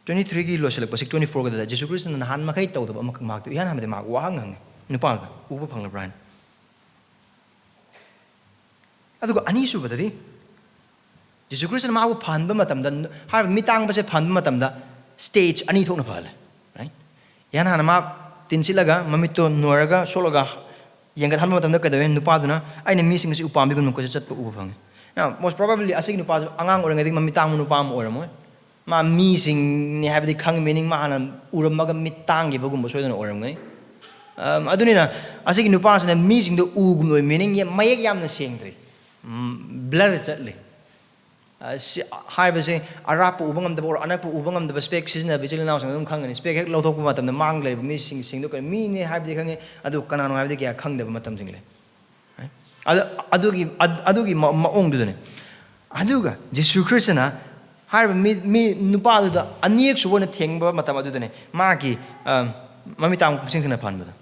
twenty threeꯒꯤ ꯂꯣꯏꯁꯤꯜꯂꯛꯄꯁꯤ twenty fourꯒꯗ ꯖꯤꯁꯨ ꯈ꯭ꯔꯤꯁꯇꯅ ꯅꯍꯥꯟ ꯃꯈꯩ ꯇꯧꯗꯕ ꯑꯃꯈꯛ ꯃꯍꯥꯛꯇ ꯏꯍꯥꯟ ꯍꯥꯟꯕꯗ ꯃꯍꯥꯛ ꯋꯥꯍꯪ ꯍꯪꯉꯤ꯫ ꯅꯨꯄꯥꯗꯨꯗ, "ꯎꯕ ꯐꯪꯂꯕ꯭ꯔꯥ?" ꯍꯥꯏꯅ꯫ ꯑꯗꯨꯒ ꯑꯅꯤꯁꯨꯕꯗꯗꯤ, ꯖꯤꯁꯨ ꯈ꯭ꯔꯤꯁꯇꯅ ꯃꯥꯕꯨ ꯐꯍꯟꯕ ꯃꯇꯝꯗ, ꯍꯥꯏꯔꯤꯕ ꯃꯤꯇꯥꯡꯕꯁꯦ ꯐꯍꯟꯕ ꯃꯇꯝꯗ stage ꯑꯅꯤ ꯊꯣꯛꯅ ꯐꯍꯜꯂꯦ꯫ ꯏꯍꯥꯟ ꯍꯥꯟꯅ ꯃꯥ ꯇꯤꯟꯁꯤꯠꯂꯒ, ꯃꯃꯤꯠꯇꯣ ꯅꯣꯏꯔꯒ ꯁꯣꯛꯂꯒ ꯌꯦꯡꯒꯠꯍꯟꯕ ꯃꯇꯝꯗ ꯀꯩꯗꯧꯋꯦ? ꯅꯨꯄꯥꯗꯨꯅ, "ꯑꯩꯅ ꯃꯤꯁꯤꯡ ꯑꯁꯤ ꯎꯄꯥꯝꯕꯤꯒꯨꯝꯅ ꯀꯣꯏꯆꯠ ꯆꯠꯄ ꯎꯕ ꯐꯪꯉꯤ"꯫ Now, most probably ꯑꯁꯤꯒꯤ ꯅꯨꯄꯥꯁꯨ ꯑꯉꯥꯡ ꯑꯣꯏꯔꯤꯉꯩꯗꯒꯤ ꯃꯃꯤꯠ ꯇꯥꯡꯕ ꯅꯨꯄꯥ ꯑꯃ ꯑꯣꯏꯔꯝꯃꯣꯏ꯫ ꯃꯥ ꯃꯤꯁꯤꯡꯅꯤ ꯍꯥꯏꯕꯗꯤ ꯈꯪꯉꯤ, meaning ꯃꯥ ꯍꯥꯟꯅ ꯎꯔꯝꯃꯒ ꯃꯤꯠ ꯇꯥꯡꯈꯤꯕꯒꯨꯝꯕ ꯁꯣꯏꯗꯅ ꯑꯣꯏꯔꯝꯒꯅꯤ꯫ ꯑꯝ, ꯑꯗꯨꯅꯤꯅ ꯑꯁꯤꯒꯤ ꯅꯨꯄꯥꯁꯤꯅ ꯃꯤꯁꯤꯡꯗꯣ ꯎꯒꯨꯝ ꯑꯣꯏ, meaning ꯌꯥꯝ, ꯃꯌꯦꯛ ꯌꯥꯝꯅ ꯁꯦꯡꯗ꯭ꯔꯤ, ꯕ꯭ꯂꯔ ꯆꯠꯂꯤ꯫ ꯑ, ꯁꯤ, ꯍꯥꯏꯕꯁꯦ ꯑꯔꯥꯞꯄ ꯎꯕ ꯉꯝꯗꯕ or ꯑꯅꯛꯄ ꯎꯕ ꯉꯝꯗꯕ ꯏꯁꯄꯦꯛ ꯁꯤꯖꯤꯟꯅꯕ ꯏꯆꯤꯜ ꯏꯅꯥꯎꯁꯤꯡ ꯑꯗꯨꯝ ꯈꯪꯒꯅꯤ꯫ ꯏꯁꯄꯦꯛ ꯍꯦꯛ ꯂꯧꯊꯣꯛꯄ ꯃꯇꯝꯗ ꯃꯥꯡ ꯂꯩꯔꯤꯕ ꯃꯤꯁꯤꯡ, ꯁꯤꯡꯗꯣ ꯀꯔꯤ ꯃꯤꯅꯤ ꯍꯥꯏꯕꯗꯤ ꯈꯪꯉꯤ, ꯑꯗꯨ ꯀꯅꯥꯅꯣ ꯍꯥꯏꯕꯗꯤ ꯀꯌꯥ ꯈꯪꯗꯕ ꯃꯇꯝꯁꯤꯡ ꯂꯩ꯫ ꯑꯗꯨ, ꯑꯗꯨꯒꯤ, ꯑꯗꯨ, ꯑꯗꯨꯒꯤ ꯃ-, ꯃꯑꯣꯡꯗꯨꯗꯅꯦ꯫ ꯑꯗꯨꯒ ꯖꯤꯁꯨ ꯈ꯭ꯔꯤꯁꯇꯅ ꯍꯥꯏꯔꯤꯕ ꯃꯤ, ꯃꯤ ꯅꯨꯄꯥꯗꯨꯗ ꯑꯅꯤꯔꯛ ꯁꯨꯕ ꯑꯣꯏꯅ ꯊꯦꯡꯕ ꯃꯇꯝ ꯑꯗꯨꯗꯅꯦ ꯃꯥꯒꯤ, ꯑ, ꯃꯃꯤꯠ ꯇꯥꯡꯕ ꯄꯨꯡꯁꯦꯡ ꯁꯦꯡꯅ ꯐꯍꯟꯕꯗꯣ꯫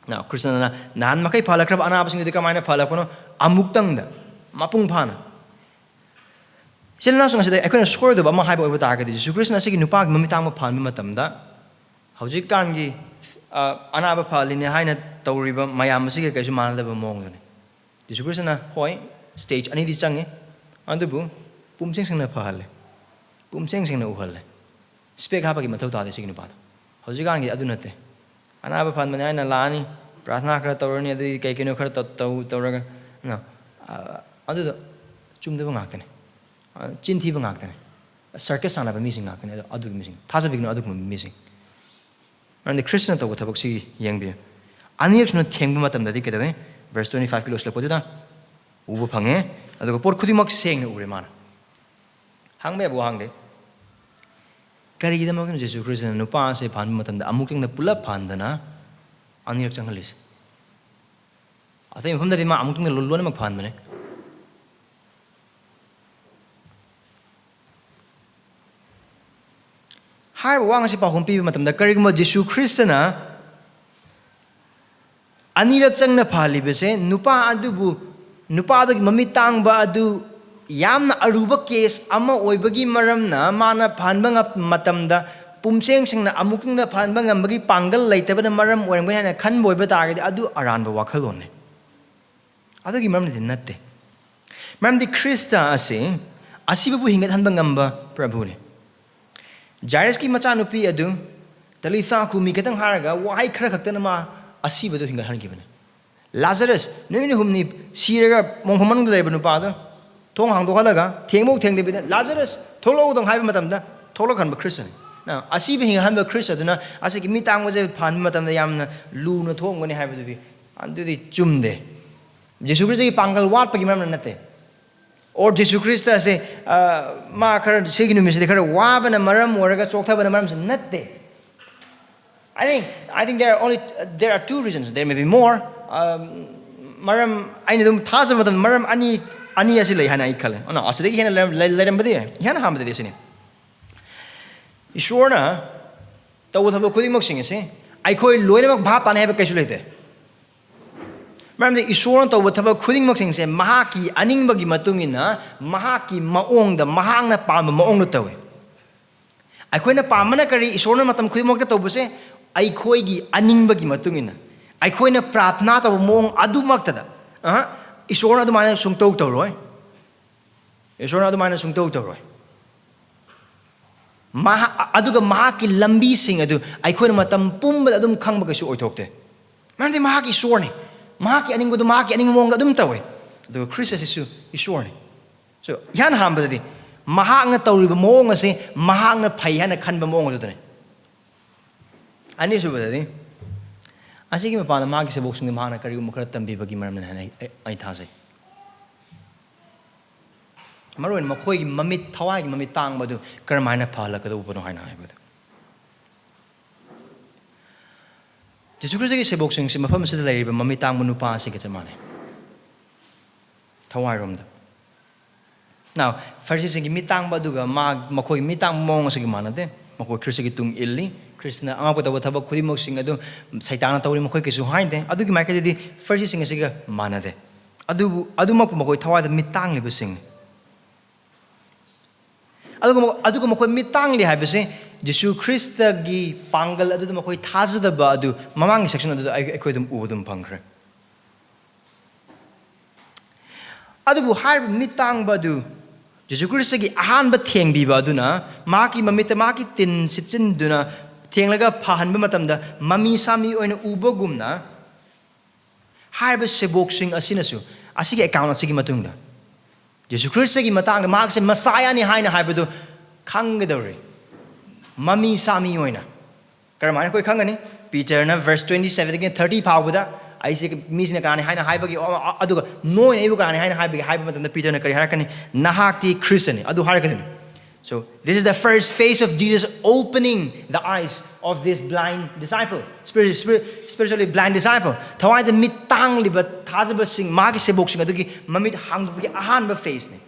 ꯅ, ꯈ꯭ꯔꯤꯁꯇꯅ ꯅꯍꯥꯟ ꯃꯈꯩ ꯐꯍꯜꯂꯛꯈ꯭ꯔꯕ ꯑꯅꯥꯕꯁꯤꯡꯗꯨꯗꯤ ꯀꯔꯝꯍꯥꯏꯅ ꯐꯍꯜꯂꯛꯄꯅꯣ? ꯑꯃꯨꯛꯇꯪꯗ, ꯃꯄꯨꯡ ꯐꯥꯅ꯫ ꯏꯆꯤꯜ ꯏꯅꯥꯎꯁꯤꯡ ꯑꯁꯤꯗ ꯑꯩꯈꯣꯏꯅ ꯁꯣꯏꯔꯣꯏꯗꯕ ꯑꯃ ꯍꯥꯏꯕ ꯑꯣꯏꯕ ꯇꯥꯔꯒꯗꯤ, ꯖꯤꯁꯨ ꯈ꯭ꯔꯤꯁꯇꯅ ꯑꯁꯤꯒꯤ ꯅꯨꯄꯥꯒꯤ ꯃꯃꯤꯠ ꯇꯥꯡꯕ ꯐꯍꯟꯕ ꯃꯇꯝꯗ, ꯍꯧꯖꯤꯛꯀꯥꯟꯒꯤ, ꯑ, ꯑꯅꯥꯕ ꯐꯍꯜꯂꯤꯅꯦ ꯍꯥꯏꯅ ꯇꯧꯔꯤꯕ ꯃꯌꯥꯝ ꯑꯁꯤꯒ ꯀꯩꯁꯨ ꯃꯥꯟꯅꯗꯕ ꯃꯑꯣꯡꯗꯅꯤ꯫ ꯖꯤꯁꯨ ꯈ꯭ꯔꯤꯁꯇꯅ, ꯍꯣꯏ, ꯁ꯭ꯇꯦꯖ ꯑꯅꯤꯗꯤ ꯆꯪꯉꯤ, ꯑꯗꯨꯕꯨ ꯄꯨꯝꯁꯦꯡ ꯁꯦꯡꯅ ꯐꯍꯜꯂꯦ, ꯄꯨꯝꯁꯦꯡ ꯁꯦꯡꯅ ꯎꯍꯜꯂꯦ꯫ ꯏꯁꯄꯦꯛ ꯍꯥꯞꯄꯒꯤ ꯃꯊꯧ ꯇꯥꯗꯦ ꯁꯤꯒꯤ ꯅꯨꯄꯥꯗꯣ꯫ ꯍꯧꯖꯤꯛꯀꯥꯟꯒꯤ ꯑꯗꯨ ꯅꯠꯇꯦ꯫ ꯑꯅꯥꯕ ꯐꯍꯟꯕꯅꯦ ꯍꯥꯏꯅ ꯂꯥꯛꯑꯅꯤ, ꯄ꯭ꯔꯥꯊꯅꯥ ꯈꯔ ꯇꯧꯔꯅꯤ, ꯑꯗꯨꯗꯤ ꯀꯩ ꯀꯩꯅꯣ ꯈꯔ ꯇꯧ-, ꯇꯧ-, ꯇꯧꯔꯒ, ꯅ, ꯑ, ꯑꯗꯨꯗꯣ ꯆꯨꯝꯗꯕ ꯉꯥꯛꯇꯅꯦ꯫ ꯑ, ꯆꯤꯟ ꯊꯤꯕ ꯉꯥꯛꯇꯅꯦ꯫ ꯁꯔꯀꯁ ꯁꯥꯟꯅꯕ ꯃꯤꯁꯤꯡ ꯉꯥꯛꯇꯅꯦ꯫ ꯑꯗꯣ ꯑꯗꯨꯒꯤ ꯃꯤꯁꯤꯡ, ꯊꯥꯖꯕꯤꯒꯅꯨ ꯑꯗꯨꯒꯨꯝꯕ ꯃꯤꯁꯤꯡ꯫ ꯃꯔꯝꯗꯤ ꯈ꯭ꯔꯤꯁꯇꯅ ꯇꯧꯕ ꯊꯕꯛꯁꯤ ꯌꯦꯡꯕꯤꯌꯨ꯫ ꯑꯅꯤꯔꯛ ꯁꯨꯅ ꯊꯦꯡꯕ ꯃꯇꯝꯗꯗꯤ ꯀꯩꯗꯧꯋꯤ? ꯚꯔꯁ twenty five ꯀꯤ ꯂꯣꯏꯁꯤꯜꯂꯛꯄꯗꯨꯗ ꯎꯕ ꯐꯪꯉꯦ, ꯑꯗꯨꯒ ꯄꯣꯠ ꯈꯨꯗꯤꯡꯃꯛ ꯁꯦꯡꯅ ꯎꯔꯦ ꯃꯥꯅ꯫ ꯍꯪꯕ ꯌꯥꯕ ꯋꯥꯍꯪꯗꯤ, ꯀꯔꯤꯒꯤꯗꯃꯛꯇꯅꯣ ꯖꯤꯁꯨ ꯈ꯭ꯔꯤꯁꯇꯅ ꯅꯨꯄꯥ ꯑꯁꯦ ꯐꯍꯟꯕ ꯃꯇꯝꯗ ꯑꯃꯨꯛꯇꯪꯗ ꯄꯨꯂꯞ ꯐꯍꯟꯗꯅ ꯑꯅꯤꯔꯛ ꯆꯪꯍꯜꯂꯤꯁꯦ? ꯑꯇꯩ ꯃꯐꯝꯗꯗꯤ ꯃꯥ ꯑꯃꯨꯛꯇꯪꯗ ꯂꯣ-, ꯂꯣꯏꯅꯃꯛ ꯐꯍꯟꯕꯅꯦ꯫ ꯍꯥꯏꯔꯤꯕ ꯋꯥ ꯑꯁꯤ ꯄꯥꯎꯈꯨꯝ ꯄꯤꯕ ꯃꯇꯝꯗ, ꯀꯔꯤꯒꯨꯝꯕ ꯖꯤꯁꯨ ꯈ꯭ꯔꯤꯁꯇꯅ ꯑꯅꯤꯔꯛ ꯆꯪꯅ ꯐꯍꯜꯂꯤꯕꯁꯦ, ꯅꯨꯄꯥ ꯑꯗꯨꯕꯨ, ꯅꯨꯄꯥꯗꯨꯒꯤ ꯃꯃꯤꯠ ꯇꯥꯡꯕ ꯑꯗꯨ ꯌꯥꯝꯅ ꯑꯔꯨꯕ ꯀꯦꯁ ꯑꯃ ꯑꯣꯏꯕꯒꯤ ꯃꯔꯝꯅ ꯃꯥꯅ ꯐꯍꯟꯕ ꯉꯝ-, ꯃꯇꯝꯗ ꯄꯨꯝꯁꯦꯡ ꯁꯦꯡꯅ ꯑꯃꯨꯛꯇꯪꯗ ꯐꯍꯟꯕ ꯉꯝꯕꯒꯤ ꯄꯥꯡꯒꯜ ꯂꯩꯇꯕꯅ ꯃꯔꯝ ꯑꯣꯏꯔꯝꯒꯅꯤ ꯍꯥꯏꯅ ꯈꯟꯕ ꯑꯣꯏꯕ ꯇꯥꯔꯒꯗꯤ, ꯑꯗꯨ ꯑꯔꯥꯟꯕ ꯋꯥꯈꯜꯂꯣꯟꯅꯤ꯫ ꯑꯗꯨꯒꯤ ꯃꯔꯝꯗꯤ ꯅꯠꯇꯦ꯫ ꯃꯔꯝꯗꯤ ꯈ꯭ꯔꯤꯁꯇ ꯑꯁꯤ ꯑꯁꯤꯕꯕꯨ ꯍꯤꯡꯒꯠꯍꯟꯕ ꯉꯝꯕ ꯄ꯭ꯔꯚꯨꯅꯤ꯫ ꯖꯥꯏꯔꯁꯀꯤ ꯃꯆꯥꯅꯨꯄꯤ ꯑꯗꯨ ꯇꯂꯤꯊꯥ ꯀꯨꯃꯤ ꯈꯛꯇꯪ ꯍꯥꯏꯔꯒ ꯋꯥꯍꯩ ꯈꯔ ꯈꯛꯇꯅ ꯃꯥ ꯑꯁꯤꯕꯗꯨ ꯍꯤꯡꯒꯠꯍꯟꯈꯤꯕꯅꯤ꯫ ꯂꯥꯖꯔꯁ, ꯅꯨꯃꯤꯠ ꯍꯨꯝꯅꯤ ꯁꯤꯔꯒ ꯃꯣꯡꯐꯝ ꯃꯅꯨꯡꯗ ꯂꯩꯕ ꯅꯨꯄꯥꯗꯣ, ꯊꯣꯡ ꯍꯥꯡꯗꯣꯛꯍꯜꯂꯒ ꯊꯦꯡꯕꯧ ꯊꯦꯡꯗꯕꯤꯗ, "ꯂꯥꯖꯔꯁ, ꯊꯣꯛꯂꯛꯎꯗꯪ" ꯍꯥꯏꯕ ꯃꯇꯝꯗ ꯊꯣꯛꯂꯛꯍꯟꯕ ꯈ꯭ꯔꯤꯁꯇꯅꯤ꯫ ꯅ, ꯑꯁꯤꯕ ꯍꯤꯡꯍꯟꯕ ꯈ꯭ꯔꯤꯁꯇ ꯑꯗꯨꯅ ꯑꯁꯤꯒꯤ ꯃꯤ ꯇꯥꯡꯕꯁꯦ ꯐꯍꯟꯕ ꯃꯇꯝꯗ ꯌꯥꯝꯅ ꯂꯨꯅ ꯊꯣꯛꯑꯝꯒꯅꯤ ꯍꯥꯏꯕꯗꯨꯗꯤ, ꯑꯗꯨꯗꯤ ꯆꯨꯝꯗꯦ꯫ ꯖꯤꯁꯨ ꯈ꯭ꯔꯤꯁꯇꯒꯤ ꯄꯥꯡꯒꯜ ꯋꯥꯠꯄꯒꯤ ꯃꯔꯝꯅ ꯅꯠꯇꯦ꯫ ꯑꯣꯔ ꯖꯤꯁꯨ ꯈ꯭ꯔꯤꯁꯇ ꯑꯁꯦ, ꯑ, ꯃꯥ ꯈꯔ ꯁꯤꯒꯤ ꯅꯨꯃꯤꯠꯁꯤꯗ ꯈꯔ ꯋꯥꯕꯅ ꯃꯔꯝ ꯑꯣꯏꯔꯒ ꯆꯣꯛꯊꯕꯅ ꯃꯔꯝꯁꯤ ꯅꯠꯇꯦ꯫ I think, I think there are only, there are two reasons. There may be more. Um, ꯃꯔꯝ, ꯑꯩꯅ ꯑꯗꯨꯝ ꯊꯥꯖꯕ ꯃꯇꯝꯗ ꯃꯔꯝ ꯑꯅꯤ, ꯑꯅꯤ ꯑꯁꯤ ꯂꯩ ꯍꯥꯏꯅ ꯑꯩ ꯈꯜꯂꯦ꯫ ꯑꯅ ꯑꯁꯤꯗꯒꯤ ꯍꯦꯟꯅ ꯂꯩꯔꯝ-, ꯂꯩ-, ꯂꯩꯔꯝꯕꯗꯤ ꯌꯥꯏ꯫ ꯏꯍꯥꯟ ꯍꯥꯟꯕꯗꯗꯤ ꯑꯁꯤꯅꯤ꯫ ꯏꯁꯣꯔꯅ ꯇꯧꯕ ꯊꯕꯛ ꯈꯨꯗꯤꯡꯃꯛꯁꯤꯡ ꯑꯁꯤ ꯑꯩꯈꯣꯏ ꯂꯣꯏꯅꯃꯛ ꯚꯥꯞ ꯇꯥꯅꯤ ꯍꯥꯏꯕ ꯀꯩꯁꯨ ꯂꯩꯇꯦ꯫ ꯃꯔꯝꯗꯤ ꯏꯁꯣꯔꯅ ꯇꯧꯕ ꯊꯕꯛ ꯈꯨꯗꯤꯡꯃꯛꯁꯤꯡꯁꯦ ꯃꯍꯥꯛꯀꯤ ꯑꯅꯤꯡꯕꯒꯤ ꯃꯇꯨꯡ ꯏꯟꯅ, ꯃꯍꯥꯛꯀꯤ ꯃꯑꯣꯡꯗ, ꯃꯍꯥꯛꯅ ꯄꯥꯝꯕ ꯃꯑꯣꯡꯗ ꯇꯧꯏ꯫ ꯑꯩꯈꯣꯏꯅ ꯄꯥꯝꯕꯅ ꯀꯔꯤ? ꯏꯁꯣꯔꯅ ꯃꯇꯝ ꯈꯨꯗꯤꯡꯃꯛꯇ ꯇꯧꯕꯁꯦ ꯑꯩꯈꯣꯏꯒꯤ ꯑꯅꯤꯡꯕꯒꯤ ꯃꯇꯨꯡ ꯏꯟꯅ, ꯑꯩꯈꯣꯏꯅ ꯄ꯭ꯔꯥꯊꯅꯥ ꯇꯧꯕ ꯃꯑꯣꯡ ꯑꯗꯨꯃꯛꯇꯗ꯫ ꯑꯍ, ꯏꯁꯣꯔꯅ ꯑꯗꯨꯃꯥꯏꯅ ꯁꯨꯡꯇꯧ ꯇꯧꯔꯣꯏ꯫ ꯏꯁꯣꯔꯅ ꯑꯗꯨꯃꯥꯏꯅ ꯁꯨꯡꯇꯧ ꯇꯧꯔꯣꯏ꯫ ꯃꯍꯥꯛ, ꯑꯗꯨꯒ ꯃꯍꯥꯛꯀꯤ ꯂꯝꯕꯤꯁꯤꯡ ꯑꯗꯨ ꯑꯩꯈꯣꯏꯅ ꯃꯇꯝ ꯄꯨꯝꯕꯗ ꯑꯗꯨꯝ ꯈꯪꯕ ꯀꯩꯁꯨ ꯑꯣꯏꯊꯣꯛꯇꯦ꯫ ꯃꯔꯝꯗꯤ ꯃꯍꯥꯛ ꯏꯁꯣꯔꯅꯤ꯫ ꯃꯍꯥꯛꯀꯤ ꯑꯅꯤꯡꯕꯗꯨ ꯃꯍꯥꯛꯀꯤ ꯑꯅꯤꯡꯕ ꯃꯑꯣꯡꯗ ꯑꯗꯨꯝ ꯇꯧꯋꯦ꯫ ꯑꯗꯨꯒ ꯈ꯭ꯔꯤꯁ ꯑꯁꯤꯁꯨ ꯏꯁꯣꯔꯅꯤ꯫ So, ꯏꯍꯥꯟ ꯍꯥꯟꯕꯗꯗꯤ ꯃꯍꯥꯛꯅ ꯇꯧꯔꯤꯕ ꯃꯑꯣꯡ ꯑꯁꯤ ꯃꯍꯥꯛꯅ ꯐꯩ ꯍꯥꯏꯅ ꯈꯟꯕ ꯃꯑꯣꯡ ꯑꯗꯨꯗꯅꯤ꯫ ꯑꯅꯤꯁꯨꯕꯗꯗꯤ, ꯑꯁꯤꯒꯤ ꯃꯄꯥꯟꯗ ꯃꯥꯒꯤ ꯁꯦꯕꯣꯛꯁꯤꯡꯗ ꯃꯍꯥꯛꯅ ꯀꯔꯤꯒꯨꯝꯕ ꯈꯔ ꯇꯝꯕꯤꯕꯒꯤ ꯃꯔꯝꯅꯤ ꯍꯥꯏꯅ ꯑꯩ, ꯑꯩ, ꯑꯩ ꯊꯥꯖꯩ꯫ ꯃꯔꯨꯑꯣꯏꯅ ꯃꯈꯣꯏꯒꯤ ꯃꯃꯤꯠ, ꯊꯋꯥꯏꯒꯤ ꯃꯃꯤꯠ ꯇꯥꯡꯕꯗꯨ ꯀꯔꯝꯍꯥꯏꯅ ꯐꯍꯜꯂꯛꯀꯗꯧꯕꯅꯣ ꯍꯥꯏꯅ ꯍꯥꯏꯕꯗꯨ꯫ ꯖꯤꯁꯨ ꯈ꯭ꯔꯤꯁꯇꯒꯤ ꯁꯦꯕꯣꯛꯁꯤꯡꯁꯤ ꯃꯐꯝ ꯑꯁꯤꯗ ꯂꯩꯔꯤꯕ ꯃꯃꯤꯠ ꯇꯥꯡꯕ ꯅꯨꯄꯥ ꯑꯁꯤꯒ ꯆꯞ ꯃꯥꯟꯅꯩ꯫ ꯊꯋꯥꯏꯔꯣꯝꯗ꯫ Now, ꯐꯔꯤꯁꯤꯁꯤꯡꯒꯤ ꯃꯤꯠ ꯇꯥꯡꯕ ꯑꯗꯨꯒ ꯃꯥ, ꯃꯈꯣꯏꯒꯤ ꯃꯤꯠ ꯇꯥꯡꯕ ꯃꯑꯣꯡ ꯑꯁꯤꯒ ꯃꯥꯟꯅꯗꯦ꯫ ꯃꯈꯣꯏ ꯈ꯭ꯔꯤꯁꯇꯒꯤ ꯇꯨꯡ ꯏꯜꯂꯤ꯫ ꯈ꯭ꯔꯤꯁꯇꯅ ꯑꯉꯛꯄ ꯇꯧꯕ ꯊꯕꯛ ꯈꯨꯗꯤꯡꯃꯛꯁꯤꯡ ꯑꯗꯨ ꯁꯩꯇꯥꯟꯅ ꯇꯧꯔꯤ, ꯃꯈꯣꯏ ꯀꯩꯁꯨ ꯍꯥꯏꯗꯦ꯫ ꯑꯗꯨꯒꯤ ꯃꯥꯏꯀꯩꯗꯗꯤ ꯐꯔꯤꯁꯤꯁꯤꯡ ꯑꯁꯤꯒ ꯃꯥꯟꯅꯗꯦ꯫ ꯑꯗꯨꯕꯨ, ꯑꯗꯨꯃꯛꯄꯨ ꯃꯈꯣꯏ ꯊꯋꯥꯏꯗ ꯃꯤꯠ ꯇꯥꯡꯂꯤꯕꯁꯤꯡꯅꯤ꯫ ꯑꯗꯨꯒ ꯃ-, ꯑꯗꯨꯒ ꯃꯈꯣꯏ ꯃꯤꯠ ꯇꯥꯡꯂꯤ ꯍꯥꯏꯕꯁꯦ ꯖꯤꯁꯨ ꯈ꯭ꯔꯤꯁꯇꯒꯤ ꯄꯥꯡꯒꯜ ꯑꯗꯨꯗ ꯃꯈꯣꯏ ꯊꯥꯖꯗꯕ ꯑꯗꯨ ꯃꯃꯥꯡꯒꯤ section ꯑꯗꯨꯗ ꯑꯩ, ꯑꯩꯈꯣꯏ ꯑꯗꯨꯝ ꯎꯕ ꯑꯗꯨꯝ ꯐꯪꯈ꯭ꯔꯦ꯫ ꯑꯗꯨꯕꯨ ꯍꯥꯏꯔꯤꯕ ꯃꯤꯠ ꯇꯥꯡꯕ ꯑꯗꯨ ꯖꯤꯁꯨ ꯈ꯭ꯔꯤꯁꯇꯒꯤ ꯑꯍꯥꯟꯕ ꯊꯦꯡꯕꯤꯕ ꯑꯗꯨꯅ ꯃꯍꯥꯛꯀꯤ ꯃꯃꯤꯠꯇ ꯃꯍꯥꯛꯀꯤ ꯇꯤꯟ ꯁꯤꯠꯆꯤꯟꯗꯨꯅ ꯊꯦꯡꯂꯒ ꯐꯍꯟꯕ ꯃꯇꯝꯗ ꯃꯃꯤ ꯁꯥꯃꯤ ꯑꯣꯏꯅ ꯎꯕꯒꯨꯝꯅ, ꯍꯥꯏꯔꯤꯕ ꯁꯦꯕꯣꯛꯁꯤꯡ ꯑꯁꯤꯅꯁꯨ ꯑꯁꯤꯒꯤ ꯑꯦꯀꯥꯎꯟ ꯑꯁꯤꯒꯤ ꯃꯇꯨꯡꯗ ꯖꯤꯁꯨ ꯈ꯭ꯔꯤꯁꯇꯒꯤ ꯃꯇꯥꯡꯗ ꯃꯍꯥꯛꯁꯦ ꯃꯁꯥꯌꯥꯅꯤ ꯍꯥꯏꯅ ꯍꯥꯏꯕꯗꯨ ꯈꯪꯒꯗꯧꯔꯤ꯫ ꯃꯃꯤ ꯁꯥꯃꯤ ꯑꯣꯏꯅ꯫ ꯀꯔꯝꯍꯥꯏꯅ ꯑꯩꯈꯣꯏ ꯈꯪꯒꯅꯤ? ꯄꯤꯇꯔꯅ ꯚꯔꯁ ꯇ꯭ꯋꯦꯟꯇꯤ ꯁꯚꯦꯟꯗꯒꯤꯅ ꯊꯥꯔꯇꯤ ꯐꯥꯎꯕꯗ, "ꯑꯩꯁꯦ ꯃꯤꯁꯤꯅ ꯀꯅꯥꯅꯤ ꯍꯥꯏꯅ ꯍꯥꯏꯕꯒꯤ, ꯑ-, ꯑ-, ꯑꯗꯨꯒ ꯅꯣꯏꯅ ꯑꯩꯕꯨ ꯀꯅꯥꯅꯤ ꯍꯥꯏꯅ ꯍꯥꯏꯕꯒꯤ" ꯍꯥꯏꯕ ꯃꯇꯝꯗ ꯄꯤꯇꯔꯅ ꯀꯔꯤ ꯍꯥꯏꯔꯛꯀꯅꯤ? "ꯅꯍꯥꯛꯇꯤ ꯈ꯭ꯔꯤꯁꯇꯅꯤ" ꯑꯗꯨ ꯍꯥꯏꯔꯛꯀꯗꯣꯏꯅꯤ꯫ So, this is the first phase of Jesus opening the eyes of this blind disciple, spirit-, spirit-, spiritually blind disciple. ꯊꯋꯥꯏꯗ ꯃꯤꯠ ꯇꯥꯡꯂꯤꯕ ꯊꯥꯖꯕꯁꯤꯡ, ꯃꯥꯒꯤ ꯁꯦꯕꯣꯛꯁꯤꯡ ꯑꯗꯨꯒꯤ ꯃꯃꯤꯠ ꯍꯥꯡꯗꯣꯛꯄꯒꯤ ꯑꯍꯥꯟꯕ ꯐꯦꯁꯅꯤ꯫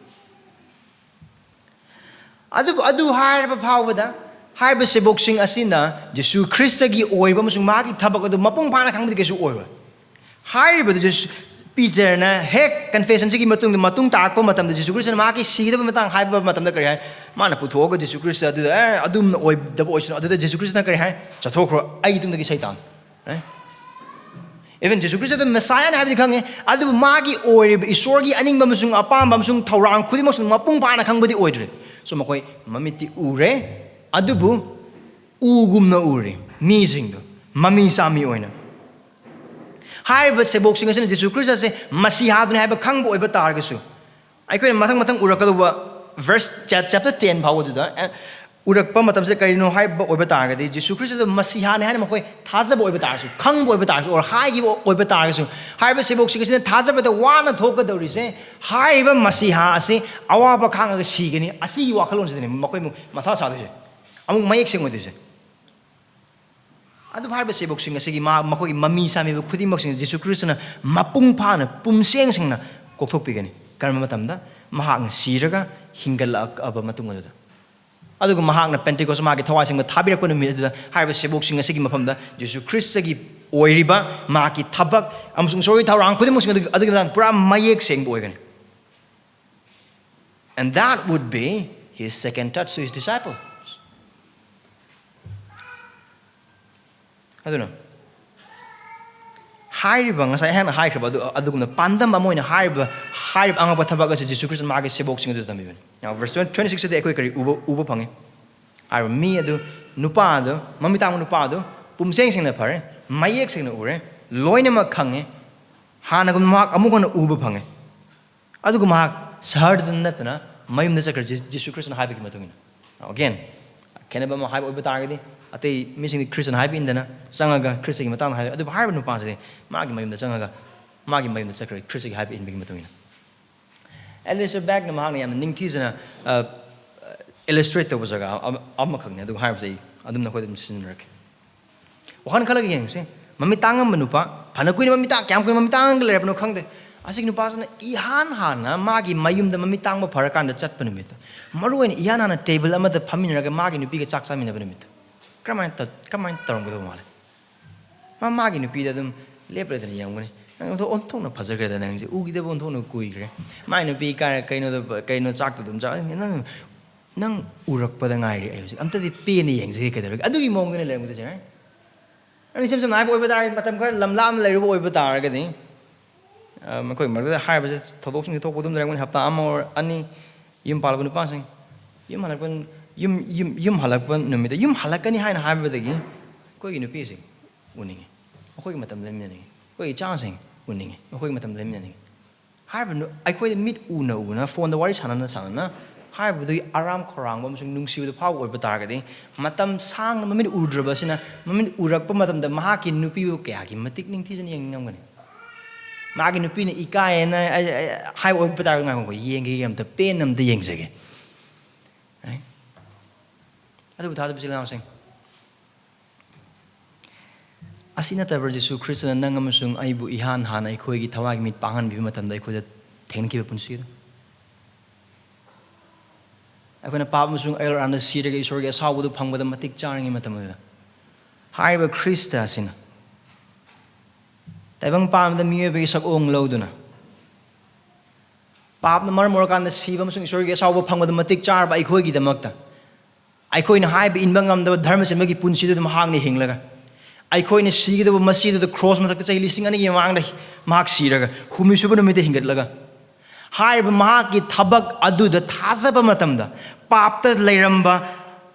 ꯑꯗꯨꯕꯨ ꯑꯗꯨ ꯍꯥꯏꯔꯕ ꯐꯥꯎꯕꯗ, ꯍꯥꯏꯔꯤꯕ ꯁꯦꯕꯣꯛꯁꯤꯡ ꯑꯁꯤꯅ ꯖꯤꯁꯨ ꯈ꯭ꯔꯤꯁꯇꯒꯤ ꯑꯣꯏꯕ ꯑꯃꯁꯨꯡ ꯃꯥꯒꯤ ꯊꯕꯛ ꯑꯗꯨ ꯃꯄꯨꯡ ꯐꯥꯅ ꯈꯪꯕꯗꯤ ꯀꯩꯁꯨ ꯑꯣꯏꯔꯣꯏ꯫ ꯍꯥꯏꯔꯤꯕꯗꯨ ꯖꯤꯁꯨ, ꯄꯤꯇꯔꯅ ꯍꯦꯛ ꯀꯟꯐꯦꯁꯟꯁꯤꯒꯤ ꯃꯇꯨꯡꯗ, ꯃꯇꯨꯡ ꯇꯥꯔꯛꯄ ꯃꯇꯝꯗ, ꯖꯤꯁꯨ ꯈ꯭ꯔꯤꯁꯇꯅ ꯃꯍꯥꯛꯀꯤ ꯁꯤꯒꯗꯕ ꯃꯇꯥꯡ ꯍꯥꯏꯕ ꯃꯇꯝꯗ ꯀꯔꯤ ꯍꯥꯏ? ꯃꯥꯅ ꯄꯨꯊꯣꯛꯑꯒ ꯖꯤꯁꯨ ꯈ꯭ꯔꯤꯁꯇ ꯑꯗꯨꯗ, "ꯑꯦ, ꯑꯗꯨꯝꯅ ꯑꯣꯏꯗꯕ ꯑꯣꯏꯁꯅꯨ"꯫ ꯑꯗꯨꯗ ꯖꯤꯁꯨ ꯈ꯭ꯔꯤꯁꯇꯅ ꯀꯔꯤ ꯍꯥꯏ? "ꯆꯠꯊꯣꯛꯈ꯭ꯔꯣ, ꯑꯩꯒꯤ ꯇꯨꯡꯗꯒꯤ ꯁꯩꯇꯥꯟ"꯫ ꯑꯦ? Even ꯖꯤꯁꯨ ꯈ꯭ꯔꯤꯁꯇ ꯑꯗꯨ ꯃꯦꯁꯥꯌꯥꯅꯤ ꯍꯥꯏꯕꯗꯤ ꯈꯪꯉꯦ, ꯑꯗꯨꯕꯨ ꯃꯥꯒꯤ ꯑꯣꯏꯔꯤꯕ ꯏꯁꯣꯔꯒꯤ ꯑꯅꯤꯡꯕ ꯑꯃꯁꯨꯡ ꯑꯄꯥꯝꯕ ꯑꯃꯁꯨꯡ ꯊꯧꯔꯥꯡ ꯈꯨꯗꯤꯡꯃꯛꯁꯨ ꯃꯄꯨꯡ ꯐꯥꯅ ꯈꯪꯕꯗꯤ ꯑꯣꯏꯗ꯭ꯔꯤ꯫ So, ꯃꯈꯣꯏ ꯃꯃꯤꯠꯇꯤ ꯎꯔꯦ, ꯑꯗꯨꯕꯨ ꯎꯒꯨꯝꯅ ꯎꯔꯤ ꯃꯤꯁꯤꯡꯗꯣ, ꯃꯃꯤ ꯁꯥꯃꯤ ꯑꯣꯏꯅ꯫ ꯍꯥꯏꯔꯤꯕ ꯁꯦꯕꯣꯛꯁꯤꯡ ꯑꯁꯤꯅ ꯖꯤꯁꯨ ꯈ꯭ꯔꯤꯁꯇꯁꯦ ꯃꯁꯤꯍꯥꯗꯨꯅꯤ ꯍꯥꯏꯕ ꯈꯪꯕ ꯑꯣꯏꯕ ꯇꯥꯔꯒꯁꯨ, ꯑꯩꯈꯣꯏꯅ ꯃꯊꯪ ꯃꯊꯪ ꯎꯔꯛꯀꯗꯧꯕ ꯚꯔꯁ ꯆꯦꯞ-, ꯆꯦꯞꯇꯔ ꯇꯦꯟ ꯐꯥꯎꯕꯗꯨꯗ, ꯑꯦ, ꯎꯔꯛꯄ ꯃꯇꯝꯁꯦ ꯀꯔꯤꯅꯣ ꯍꯥꯏꯕ ꯑꯣꯏꯕ ꯇꯥꯔꯒꯗꯤ, ꯖꯤꯁꯨ ꯈ꯭ꯔꯤꯁꯇꯗ ꯃꯁꯤꯍꯥꯅꯤ ꯍꯥꯏꯅ ꯃꯈꯣꯏ ꯊꯥꯖꯕ ꯑꯣꯏꯕ ꯇꯥꯔꯁꯨ, ꯈꯪꯕ ꯑꯣꯏꯕ ꯇꯥꯔꯁꯨ, or ꯍꯥꯏꯈꯤꯕ ꯑꯣꯏꯕ ꯇꯥꯔꯒꯁꯨ, ꯍꯥꯏꯔꯤꯕ ꯁꯦꯕꯣꯛꯁꯤꯡ ꯑꯁꯤꯅ ꯊꯥꯖꯕꯗ ꯋꯥꯅ ꯊꯣꯛꯀꯗꯧꯔꯤꯁꯦ, ꯍꯥꯏꯔꯤꯕ ꯃꯁꯤꯍꯥ ꯑꯁꯤ ꯑꯋꯥꯕ ꯈꯥꯡꯉꯒ ꯁꯤꯒꯅꯤ, ꯑꯁꯤꯒꯤ ꯋꯥꯈꯜꯂꯣꯟꯁꯤꯗꯅꯤ ꯃꯈꯣꯏ ꯑꯃꯨꯛ ꯃꯊꯥ ꯁꯥꯗꯣꯏꯁꯦ, ꯑꯃꯨꯛ ꯃꯌꯦꯛ ꯁꯦꯡꯉꯣꯏꯗꯣꯏꯁꯦ꯫ ꯑꯗꯨꯕꯨ ꯍꯥꯏꯔꯤꯕ ꯁꯦꯕꯣꯛꯁꯤꯡ ꯑꯁꯤꯒꯤ ꯃꯥ-, ꯃꯈꯣꯏꯒꯤ ꯃꯃꯤ ꯁꯥꯃꯤꯕ ꯈꯨꯗꯤꯡꯃꯛꯁꯤꯡ ꯖꯤꯁꯨ ꯈ꯭ꯔꯤꯁꯇꯅ ꯃꯄꯨꯡ ꯐꯥꯅ, ꯄꯨꯝꯁꯦꯡ ꯁꯦꯡꯅ ꯀꯣꯛꯊꯣꯛꯄꯤꯒꯅꯤ꯫ ꯀꯔꯝꯕ ꯃꯇꯝꯗ? ꯃꯍꯥꯛꯅ ꯁꯤꯔꯒ ꯍꯤꯡꯒꯠꯂꯛꯑꯕ ꯃꯇꯨꯡ ꯑꯗꯨꯗ꯫ ꯑꯗꯨꯒ ꯃꯍꯥꯛꯅ ꯄꯦꯟꯇꯤꯀꯣꯁ ꯃꯥꯒꯤ ꯊꯋꯥꯏ ꯁꯦꯡꯕ ꯊꯥꯕꯤꯔꯛꯄ ꯅꯨꯃꯤꯠ ꯑꯗꯨꯗ ꯍꯥꯏꯔꯤꯕ ꯁꯦꯕꯣꯛꯁꯤꯡ ꯑꯁꯤꯒꯤ ꯃꯐꯝꯗ ꯖꯤꯁꯨ ꯈ꯭ꯔꯤꯁꯇꯒꯤ ꯑꯣꯏꯔꯤꯕ ꯃꯍꯥꯛꯀꯤ ꯊꯕꯛ ꯑꯃꯁꯨꯡ ꯏꯁꯣꯔꯒꯤ ꯊꯧꯔꯥꯡ ꯈꯨꯗꯤꯡꯃꯛꯁꯤꯡ ꯑꯗꯨꯒꯤ, ꯑꯗꯨꯒꯤ ꯃꯇꯥꯡꯗ ꯄꯨꯔꯥ ꯃꯌꯦꯛ ꯁꯦꯡꯕ ꯑꯣꯏꯒꯅꯤ꯫ And that would be his second touch to his disciples. ꯑꯗꯨꯅ ꯍꯥꯏꯔꯤꯕ, ꯉꯁꯥꯏ ꯑꯩꯍꯥꯛꯅ ꯍꯥꯏꯈ꯭ꯔꯕ ꯑꯗꯨ, ꯑꯗꯨꯒꯨꯝꯅ ꯄꯥꯟꯗꯝ ꯑꯃ ꯑꯣꯏꯅ ꯍꯥꯏꯔꯤꯕ, ꯍꯥꯏꯔꯤꯕ ꯑꯉꯛꯄ ꯊꯕꯛ ꯑꯁꯤ ꯖꯤꯁꯨ ꯈ꯭ꯔꯤꯁꯇ ꯃꯥꯒꯤ ꯁꯦꯕꯣꯛꯁꯤꯡ ꯑꯗꯨꯗ ꯇꯝꯕꯤꯕꯅꯤ꯫ Now, verse twenty, twenty-six ꯇꯗꯤ ꯑꯩꯈꯣꯏ ꯀꯔꯤ ꯎꯕ, ꯎꯕ ꯐꯪꯉꯤ? ꯍꯥꯏꯔꯤꯕ ꯃꯤ ꯑꯗꯨ ꯅꯨꯄꯥꯗꯣ, ꯃꯃꯤꯠ ꯇꯥꯡꯕ ꯅꯨꯄꯥꯗꯣ ꯄꯨꯝꯁꯦꯡ ꯁꯦꯡꯅ ꯐꯔꯦ, ꯃꯌꯦꯛ ꯁꯦꯡꯅ ꯎꯔꯦ, ꯂꯣꯏꯅꯃꯛ ꯈꯪꯉꯦ, ꯍꯥꯟꯅꯒꯨꯝ ꯃꯍꯥꯛ ꯑꯃꯨꯛ ꯍꯟꯅ ꯎꯕ ꯐꯪꯉꯦ꯫ ꯑꯗꯨꯒ ꯃꯍꯥꯛ ꯁꯍꯔꯗꯨꯗ ꯅꯠꯇꯅ ꯃꯌꯨꯝꯗ ꯆꯠꯈ꯭ꯔꯦ, ꯖꯤ-, ꯖꯤꯁꯨ ꯈ꯭ꯔꯤꯁꯇꯅ ꯍꯥꯏꯕꯒꯤ ꯃꯇꯨꯡ ꯏꯟꯅ꯫ Again, ꯈꯦꯠꯅꯕ ꯑꯃ ꯍꯥꯏꯕ ꯑꯣꯏꯕ ꯇꯥꯔꯒꯗꯤ, ꯑꯇꯩ ꯃꯤꯁꯤꯡꯗꯤ ꯈ꯭ꯔꯤꯁꯇꯅ ꯍꯥꯏꯕ ꯏꯟꯗꯅ ꯆꯪꯉꯒ ꯈ꯭ꯔꯤꯁꯇꯒꯤ ꯃꯇꯥꯡꯗ ꯍꯥꯏꯕ, ꯑꯗꯨꯕꯨ ꯍꯥꯏꯔꯤꯕ ꯅꯨꯄꯥꯁꯤꯗꯤ ꯃꯥꯒꯤ ꯃꯌꯨꯝꯗ ꯆꯪꯉꯒ ꯃꯥꯒꯤ ꯃꯌꯨꯝꯗ ꯆꯠꯈ꯭ꯔꯦ, ꯈ꯭ꯔꯤꯁꯇꯒꯤ ꯍꯥꯏꯕ ꯏꯟꯕꯒꯤ ꯃꯇꯨꯡ ꯏꯟꯅ꯫ ꯑꯦꯂꯤꯁꯥ ꯕꯦꯛꯅ ꯃꯍꯥꯛꯅ ꯌꯥꯝꯅ ꯅꯤꯡꯊꯤꯖꯅ, ꯑ, illustrate ꯇꯧꯕ ꯖꯒꯥ ꯑꯃ-, ꯑꯃꯈꯛꯅꯤ꯫ ꯑꯗꯨ ꯍꯥꯏꯕꯁꯦ ꯑꯩ ꯑꯗꯨꯝ ꯅꯈꯣꯏꯗ ꯑꯗꯨꯝ ꯁꯤꯖꯤꯟꯅꯔꯛꯀꯦ꯫ ꯋꯥꯈꯜ ꯈꯜꯂꯒ ꯌꯦꯡꯁꯦ꯫ ꯃꯃꯤꯠ ꯇꯥꯡꯉꯝꯕ ꯅꯨꯄꯥ, ꯐꯅ ꯀꯨꯏꯅ ꯃꯃꯤꯠ ꯇꯥꯡ-, ꯀꯌꯥꯝ ꯀꯨꯏꯅ ꯃꯃꯤꯠ ꯇꯥꯡꯉꯒ ꯂꯩꯔꯕꯅꯣ ꯈꯪꯗꯦ꯫ ꯑꯁꯤꯒꯤ ꯅꯨꯄꯥꯁꯤꯅ ꯏꯍꯥꯟ ꯍꯥꯟꯅ ꯃꯥꯒꯤ ꯃꯌꯨꯝꯗ ꯃꯃꯤꯠ ꯇꯥꯡꯕ ꯐꯔꯀꯥꯟꯗ ꯆꯠꯄ ꯅꯨꯃꯤꯠꯇꯣ, ꯃꯔꯨ ꯑꯣꯏꯅ ꯏꯍꯥꯟ ꯍꯥꯟꯅ ꯇꯦꯕꯜ ꯑꯃꯗ ꯐꯝꯃꯤꯟꯅꯔꯒ ꯃꯥꯒꯤ ꯅꯨꯄꯤꯒ ꯆꯥꯛ ꯆꯥꯃꯤꯟꯅꯕ ꯅꯨꯃꯤꯠꯇꯣ, ꯀꯔꯝꯍꯥꯏꯅ ꯇꯧ-, ꯀꯔꯝꯍꯥꯏꯅ ꯇꯧꯔꯝꯒꯗꯧꯕ ꯃꯥꯜꯂꯦ? ꯃꯥ ꯃꯥꯒꯤ ꯅꯨꯄꯤꯗ ꯑꯗꯨꯝ ꯂꯦꯞ ꯂꯩꯇꯅ ꯌꯦꯡꯉꯝꯒꯅꯤ꯫ "ꯅꯪ ꯑꯣꯟꯊꯣꯛ-, ꯑꯣꯟꯊꯣꯛꯅ ꯐꯖꯈ꯭ꯔꯦꯗ ꯅꯪꯁꯦ, ꯎꯈꯤꯗꯕ ꯑꯣꯟꯊꯣꯛꯅ ꯀꯨꯏꯈ꯭ꯔꯦ꯫ ꯃꯥꯏ ꯅꯨꯄꯤ ꯀꯥꯏ-, ꯀꯩꯅꯣꯗ, ꯀꯩꯅꯣ ꯆꯥꯛꯇ ꯑꯗꯨꯝ ꯆꯥ-, ꯅꯪ, ꯅꯪ ꯎꯔꯛꯄꯗ ꯉꯥꯏꯔꯤ ꯑꯩ ꯍꯧꯖꯤꯛ꯫ ꯑꯝꯇꯗꯤ ꯄꯦꯟꯅ ꯌꯦꯡꯖꯒꯦ, ꯀꯩꯗꯧꯔꯒꯦ?" ꯑꯗꯨꯒꯤ ꯃꯑꯣꯡꯗꯅ ꯂꯩꯔꯝꯒꯗꯣꯏꯁꯦ, right? ꯑꯗꯨ ꯏꯁꯝ ꯁꯝꯅ ꯍꯥꯏꯕ ꯑꯣꯏꯕ ꯇꯥꯔꯒꯗꯤ, ꯃꯇꯝ ꯈꯔ ꯂꯝ ꯂꯥꯞꯅ ꯂꯩꯔꯨꯕ ꯑꯣꯏꯕ ꯇꯥꯔꯒꯗꯤ, ꯑ, ꯃꯈꯣꯏ ꯃꯔꯛꯇ ꯍꯥꯏꯔꯤꯕꯁꯦ ꯊꯧꯗꯣꯛꯁꯤꯡꯁꯦ ꯊꯣꯛꯄ ꯑꯗꯨꯝ ꯂꯩꯔꯝꯒꯅꯤ꯫ ꯍꯞꯇꯥ ꯑꯃ ꯑꯣꯔ ꯑꯅꯤ, ꯌꯨꯝ ꯄꯥꯜꯂꯕ ꯅꯨꯄꯥꯁꯤꯡ, ꯌꯨꯝ ꯍꯜꯂꯛꯄ, ꯌꯨꯝ, ꯌꯨꯝ, ꯌꯨꯝ ꯍꯜꯂꯛꯄ ꯅꯨꯃꯤꯠꯇ, ꯌꯨꯝ ꯍꯜꯂꯛꯀꯅꯤ ꯍꯥꯏꯅ ꯍꯥꯏꯕꯗꯒꯤ ꯑꯩꯈꯣꯏꯒꯤ ꯅꯨꯄꯤꯁꯤꯡ ꯎꯅꯤꯡꯉꯤ, ꯃꯈꯣꯏꯒꯤ ꯃꯇꯝ ꯂꯦꯟꯃꯤꯟꯅꯅꯤꯡꯉꯤ, ꯑꯩꯈꯣꯏꯒꯤ ꯏꯆꯥꯁꯤꯡ ꯎꯅꯤꯡꯉꯤ, ꯃꯈꯣꯏꯒꯤ ꯃꯇꯝ ꯂꯦꯟꯃꯤꯟꯅꯅꯤꯡꯉꯤ꯫ ꯍꯥꯏꯔꯤꯕ ꯅꯨ-, ꯑꯩꯈꯣꯏꯗ ꯃꯤꯠ ꯎꯅ ꯎꯅ, ꯐꯣꯟꯗ ꯋꯥꯔꯤ ꯁꯥꯟꯅꯅ ꯁꯥꯟꯅꯅ ꯍꯥꯏꯔꯤꯕꯗꯨꯒꯤ ꯑꯔꯥꯝ ꯈꯧꯔꯥꯡꯕ ꯑꯃꯁꯨꯡ ꯅꯨꯡꯁꯤꯕꯗꯨ ꯐꯥꯎꯕ ꯑꯣꯏꯕ ꯇꯥꯔꯒꯗꯤ, ꯃꯇꯝ ꯁꯥꯡꯅ ꯃꯃꯤꯠ ꯎꯗ꯭ꯔꯕꯁꯤꯅ ꯃꯃꯤꯠ ꯎꯔꯛꯄ ꯃꯇꯝꯗ ꯃꯍꯥꯛꯀꯤ ꯅꯨꯄꯤꯕꯨ ꯀꯌꯥꯒꯤ ꯃꯇꯤꯛ ꯅꯤꯡꯊꯤꯖꯅ ꯌꯦꯡꯅꯤꯡꯉꯝꯒꯅꯤ꯫ ꯃꯥꯒꯤ ꯅꯨꯄꯤꯅ ꯏꯀꯥꯏꯌꯦꯅ ꯑꯩ, ꯑꯩ, ꯍꯥꯏꯕ ꯑꯣꯏꯕ ꯇꯥꯔꯒꯗꯤ, "ꯉꯥꯏꯈꯣ, ꯌꯦꯡꯒꯦ, ꯑꯝꯇ ꯄꯦꯟꯅ ꯑꯝꯇ ꯌꯦꯡꯖꯒꯦ"꯫ ꯑꯗꯨꯕꯨ ꯊꯥꯖꯕ ꯏꯆꯤꯜ ꯏꯅꯥꯎꯁꯤꯡ, ꯑꯁꯤ ꯅꯠꯇꯕ꯭ꯔꯥ ꯖꯤꯁꯨ ꯈ꯭ꯔꯤꯁꯇꯅ ꯅꯪ ꯑꯃꯁꯨꯡ ꯑꯩꯕꯨ ꯏꯍꯥꯟ ꯍꯥꯟꯅ ꯑꯩꯈꯣꯏꯒꯤ ꯊꯋꯥꯏꯒꯤ ꯃꯤꯠ ꯄꯥꯡꯍꯟꯕꯤꯕ ꯃꯇꯝꯗ ꯑꯩꯈꯣꯏꯗ ꯊꯦꯡꯅꯈꯤꯕ ꯄꯨꯟꯁꯤꯗꯣ? ꯑꯩꯈꯣꯏꯅ ꯄꯥꯞ ꯑꯃꯁꯨꯡ ꯑꯌꯦꯜ ꯑꯔꯥꯟꯗ ꯁꯤꯔꯒ ꯏꯁꯣꯔꯒꯤ ꯑꯁꯥꯎꯕꯗꯨ ꯐꯪꯕꯗ ꯃꯇꯤꯛ ꯆꯥꯔꯤꯉꯩ ꯃꯇꯝ ꯑꯗꯨꯗ, ꯍꯥꯏꯔꯤꯕ ꯈ꯭ꯔꯤꯁꯇ ꯑꯁꯤꯅ ꯇꯥꯏꯕꯪ ꯄꯥꯟꯕꯗ ꯃꯤꯑꯣꯏꯕꯒꯤ ꯁꯛꯑꯣꯡ ꯂꯧꯗꯨꯅ, ꯄꯥꯞꯅ ꯃꯔꯝ ꯑꯣꯏꯔꯀꯥꯟꯗ ꯁꯤꯕ ꯑꯃꯁꯨꯡ ꯏꯁꯣꯔꯒꯤ ꯑꯁꯥꯎꯕ ꯐꯪꯕꯗ ꯃꯇꯤꯛ ꯆꯥꯔꯕ ꯑꯩꯈꯣꯏꯒꯤꯗꯃꯛꯇ, ꯑꯩꯈꯣꯏꯅ ꯍꯥꯏꯕ ꯏꯟꯕ ꯉꯝꯗꯕ ꯙꯔꯃ ꯁꯦꯝꯕꯒꯤ ꯄꯨꯟꯁꯤꯗꯨꯗ ꯃꯍꯥꯛꯅ ꯍꯤꯡꯂꯒ, ꯑꯩꯈꯣꯏꯅ ꯁꯤꯒꯗꯕ ꯃꯁꯤꯗꯨꯗ ꯀ꯭ꯔꯣꯁ ꯃꯊꯛꯇ ꯆꯍꯤ ꯂꯤꯁꯤꯡ ꯑꯅꯤꯒꯤ ꯃꯃꯥꯡꯗ ꯃꯍꯥꯛ ꯁꯤꯔꯒ, ꯍꯨꯝꯅꯤꯁꯨꯕ ꯅꯨꯃꯤꯠꯇ ꯍꯤꯡꯒꯠꯂꯒ, ꯍꯥꯏꯔꯤꯕ ꯃꯍꯥꯛꯀꯤ ꯊꯕꯛ ꯑꯗꯨꯗ ꯊꯥꯖꯕ ꯃꯇꯝꯗ, ꯄꯥꯞꯇ ꯂꯩꯔꯝꯕ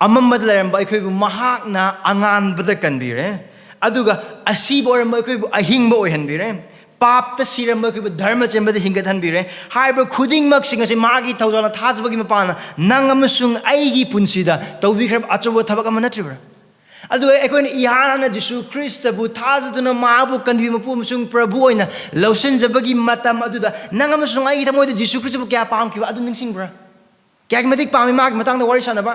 ꯑꯃꯝꯕꯗ ꯂꯩꯔꯝꯕ ꯑꯩꯈꯣꯏꯕꯨ ꯃꯍꯥꯛꯅ ꯑꯉꯥꯟꯕꯗ ꯀꯟꯕꯤꯔꯦ, ꯑꯗꯨꯒ ꯑꯁꯤꯕ ꯑꯣꯏꯔꯝꯕ ꯑꯩꯈꯣꯏꯕꯨ ꯑꯍꯤꯡꯕ ꯑꯣꯏꯍꯟꯕꯤꯔꯦ, ꯄꯥꯞꯇ ꯁꯤꯔꯝꯕ ꯑꯩꯈꯣꯏꯕꯨ ꯙꯔꯃ ꯆꯦꯟꯕꯗ ꯍꯤꯡꯒꯠꯍꯟꯕꯤꯔꯦ꯫ ꯍꯥꯏꯔꯤꯕ ꯈꯨꯗꯤꯡꯃꯛꯁꯤꯡ ꯑꯁꯤ ꯃꯥꯒꯤ ꯊꯧꯖꯥꯜꯅ ꯊꯥꯖꯕꯒꯤ ꯃꯄꯥꯟꯅ ꯅꯪ ꯑꯃꯁꯨꯡ ꯑꯩꯒꯤ ꯄꯨꯟꯁꯤꯗ ꯇꯧꯕꯤꯈ꯭ꯔꯕ ꯑꯆꯧꯕ ꯊꯕꯛ ꯑꯃ ꯅꯠꯇ꯭ꯔꯤꯕ꯭ꯔꯥ? ꯑꯗꯨꯒ ꯑꯩꯈꯣꯏꯅ ꯏꯍꯥꯟ ꯍꯥꯟꯅ ꯖꯤꯁꯨ ꯈ꯭ꯔꯤꯁꯇꯕꯨ ꯊꯥꯖꯗꯨꯅ ꯃꯥꯕꯨ ꯀꯟꯕꯤ ꯃꯄꯨ ꯑꯃꯁꯨꯡ ꯄ꯭ꯔꯚꯨ ꯑꯣꯏꯅ ꯂꯧꯁꯤꯟꯖꯕꯒꯤ ꯃꯇꯝ ꯑꯗꯨꯗ ꯅꯪ ꯑꯃꯁꯨꯡ ꯑꯩꯒꯤ ꯊꯃꯣꯏꯗ ꯖꯤꯁꯨ ꯈ꯭ꯔꯤꯁꯇꯕꯨ ꯀꯌꯥ ꯄꯥꯝꯈꯤꯕ ꯑꯗꯨ ꯅꯤꯡꯁꯤꯡꯕ꯭ꯔꯥ? ꯀꯌꯥꯒꯤ ꯃꯇꯤꯛ ꯄꯥꯝꯃꯤ ꯃꯥꯒꯤ ꯃꯇꯥꯡꯗ ꯋꯥꯔꯤ ꯁꯥꯟꯅꯕ?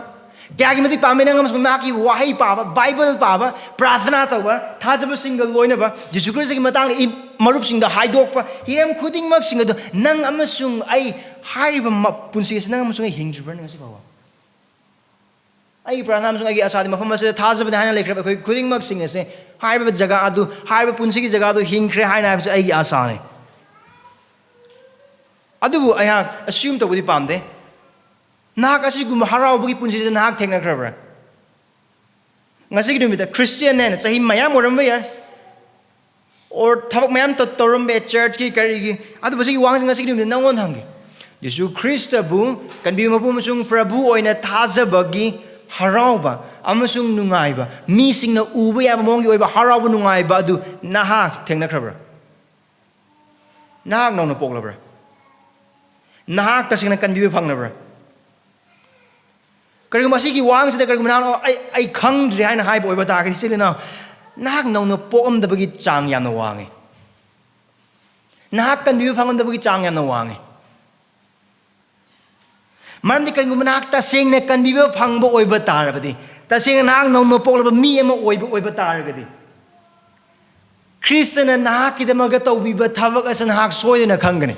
ꯀꯌꯥꯒꯤ ꯃꯇꯤꯛ ꯄꯥꯝꯃꯤ ꯅꯪ ꯑꯃꯁꯨꯡ ꯃꯍꯥꯛꯀꯤ ꯋꯥꯍꯩ ꯄꯥꯕ, ꯕꯥꯏꯕꯜ ꯄꯥꯕ, ꯄ꯭ꯔꯥꯔꯊꯅꯥ ꯇꯧꯕ, ꯊꯥꯖꯕꯁꯤꯡꯒ ꯂꯣꯏꯅꯕ, ꯖꯤꯁꯨ ꯈ꯭ꯔꯤꯁꯇꯒꯤ ꯃꯇꯥꯡꯗ ꯏ-, ꯃꯔꯨꯞꯁꯤꯡꯗ ꯍꯥꯏꯗꯣꯛꯄ, ꯍꯤꯔꯝ ꯈꯨꯗꯤꯡꯃꯛꯁꯤꯡ ꯑꯗꯨ ꯅꯪ ꯑꯃꯁꯨꯡ ꯑꯩ ꯍꯥꯏꯔꯤꯕ ꯃ-, ꯄꯨꯟꯁꯤ ꯑꯁꯤ ꯅꯪ ꯑꯃꯁꯨꯡ ꯑꯩ ꯍꯤꯡꯗ꯭ꯔꯤꯕ꯭ꯔꯥ ꯉꯁꯤ ꯐꯥꯎꯕ? ꯑꯩꯒꯤ ꯄ꯭ꯔꯥꯔꯊꯅꯥ ꯑꯃꯁꯨꯡ ꯑꯩꯒꯤ ꯑꯁꯥꯗꯤ ꯃꯐꯝ ꯑꯁꯤꯗ ꯊꯥꯖꯕꯅꯤ ꯍꯥꯏꯅ ꯂꯩꯈ꯭ꯔꯕ ꯑꯩꯈꯣꯏ ꯈꯨꯗꯤꯡꯃꯛꯁꯤꯡ ꯑꯁꯦ ꯍꯥꯏꯔꯤꯕ ꯖꯒꯥ ꯑꯗꯨ, ꯍꯥꯏꯔꯤꯕ ꯄꯨꯟꯁꯤꯒꯤ ꯖꯒꯥ ꯑꯗꯨ ꯍꯤꯡꯈ꯭ꯔꯦ ꯍꯥꯏꯅ ꯍꯥꯏꯕꯁꯤ ꯑꯩꯒꯤ ꯑꯁꯥꯅꯤ꯫ ꯑꯗꯨꯕꯨ ꯑꯩꯍꯥꯛ ꯑꯁꯤꯒꯨꯝ ꯇꯧꯕꯗꯤ ꯄꯥꯝꯗꯦ꯫ ꯅꯍꯥꯛ ꯑꯁꯤꯒꯨꯝꯕ ꯍꯔꯥꯎꯕꯒꯤ ꯄꯨꯟꯁꯤꯗ ꯅꯍꯥꯛ ꯊꯦꯡꯅꯈ꯭ꯔꯕ꯭ꯔꯥ? ꯉꯁꯤꯒꯤ ꯅꯨꯃꯤꯠꯇ ꯈ꯭ꯔꯤꯁꯇꯤꯌꯥꯟꯅꯦꯅ ꯆꯍꯤ ꯃꯌꯥꯝ ꯑꯣꯏꯔꯝꯕ ꯌꯥꯏ, ꯑꯣꯔ ꯊꯕꯛ ꯃꯌꯥꯝ ꯇꯧ-, ꯇꯧꯔꯝꯕ ꯌꯥꯏ, ꯆꯔꯆꯀꯤ ꯀꯔꯤꯒꯤ꯫ ꯑꯗꯨꯕꯨ ꯁꯤꯒꯤ ꯋꯥꯍꯪꯁꯤ ꯉꯁꯤꯒꯤ ꯅꯨꯃꯤꯠꯇ ꯅꯪꯉꯣꯟꯗ ꯍꯪꯒꯦ, ꯖꯤꯁꯨ ꯈ꯭ꯔꯤꯁꯇꯕꯨ ꯀꯟꯕꯤꯕ ꯃꯄꯨ ꯑꯃꯁꯨꯡ ꯄ꯭ꯔꯚꯨ ꯑꯣꯏꯅ ꯊꯥꯖꯕꯒꯤ ꯍꯔꯥꯎꯕ ꯑꯃꯁꯨꯡ ꯅꯨꯡꯉꯥꯏꯕ, ꯃꯤꯁꯤꯡꯅ ꯎꯕ ꯌꯥꯕ ꯃꯑꯣꯡꯒꯤ ꯑꯣꯏꯕ ꯍꯔꯥꯎꯕ ꯅꯨꯡꯉꯥꯏꯕ ꯑꯗꯨ ꯅꯍꯥꯛ ꯊꯦꯡꯅꯈ꯭ꯔꯕ꯭ꯔꯥ? ꯅꯍꯥꯛ ꯅꯧꯅ ꯄꯣꯛꯂꯕ꯭ꯔꯥ? ꯅꯍꯥꯛ ꯇꯁꯦꯡꯅ ꯀꯟꯕꯤꯕ ꯐꯪꯂꯕ꯭ꯔꯥ? ꯀꯔꯤꯒꯨꯝꯕ ꯑꯁꯤꯒꯤ ꯋꯥꯍꯪꯁꯤꯗ ꯀꯔꯤꯒꯨꯝꯕ ꯅꯍꯥꯛꯅ "ꯑꯩ, ꯑꯩ ꯈꯪꯗ꯭ꯔꯦ" ꯍꯥꯏꯅ ꯍꯥꯏꯕ ꯑꯣꯏꯕ ꯇꯥꯔꯒꯗꯤ, ꯏꯆꯤꯜ ꯏꯅꯥꯎ, ꯅꯍꯥꯛ ꯅꯧꯅ ꯄꯣꯛꯂꯝꯗꯕꯒꯤ ꯆꯥꯡ ꯌꯥꯝꯅ ꯋꯥꯡꯉꯤ꯫ ꯅꯍꯥꯛ ꯀꯟꯕꯤꯕ ꯐꯪꯂꯝꯗꯕꯒꯤ ꯆꯥꯡ ꯌꯥꯝꯅ ꯋꯥꯡꯉꯤ꯫ ꯃꯔꯝꯗꯤ ꯀꯔꯤꯒꯨꯝꯕ ꯅꯍꯥꯛ ꯇꯁꯦꯡꯅ ꯀꯟꯕꯤꯕ ꯐꯪꯕ ꯑꯣꯏꯕ ꯇꯥꯔꯕꯗꯤ, ꯇꯁꯦꯡꯅ ꯅꯍꯥꯛ ꯅꯧꯅ ꯄꯣꯛꯂꯕ ꯃꯤ ꯑꯃ ꯑꯣꯏꯕ ꯑꯣꯏꯕ ꯇꯥꯔꯒꯗꯤ, ꯈ꯭ꯔꯤꯁꯇꯅ ꯅꯍꯥꯛꯀꯤꯗꯃꯛꯇ ꯇꯧꯕꯤꯕ ꯊꯕꯛ ꯑꯁꯤ ꯅꯍꯥꯛ ꯁꯣꯏꯗꯅ ꯈꯪꯒꯅꯤ꯫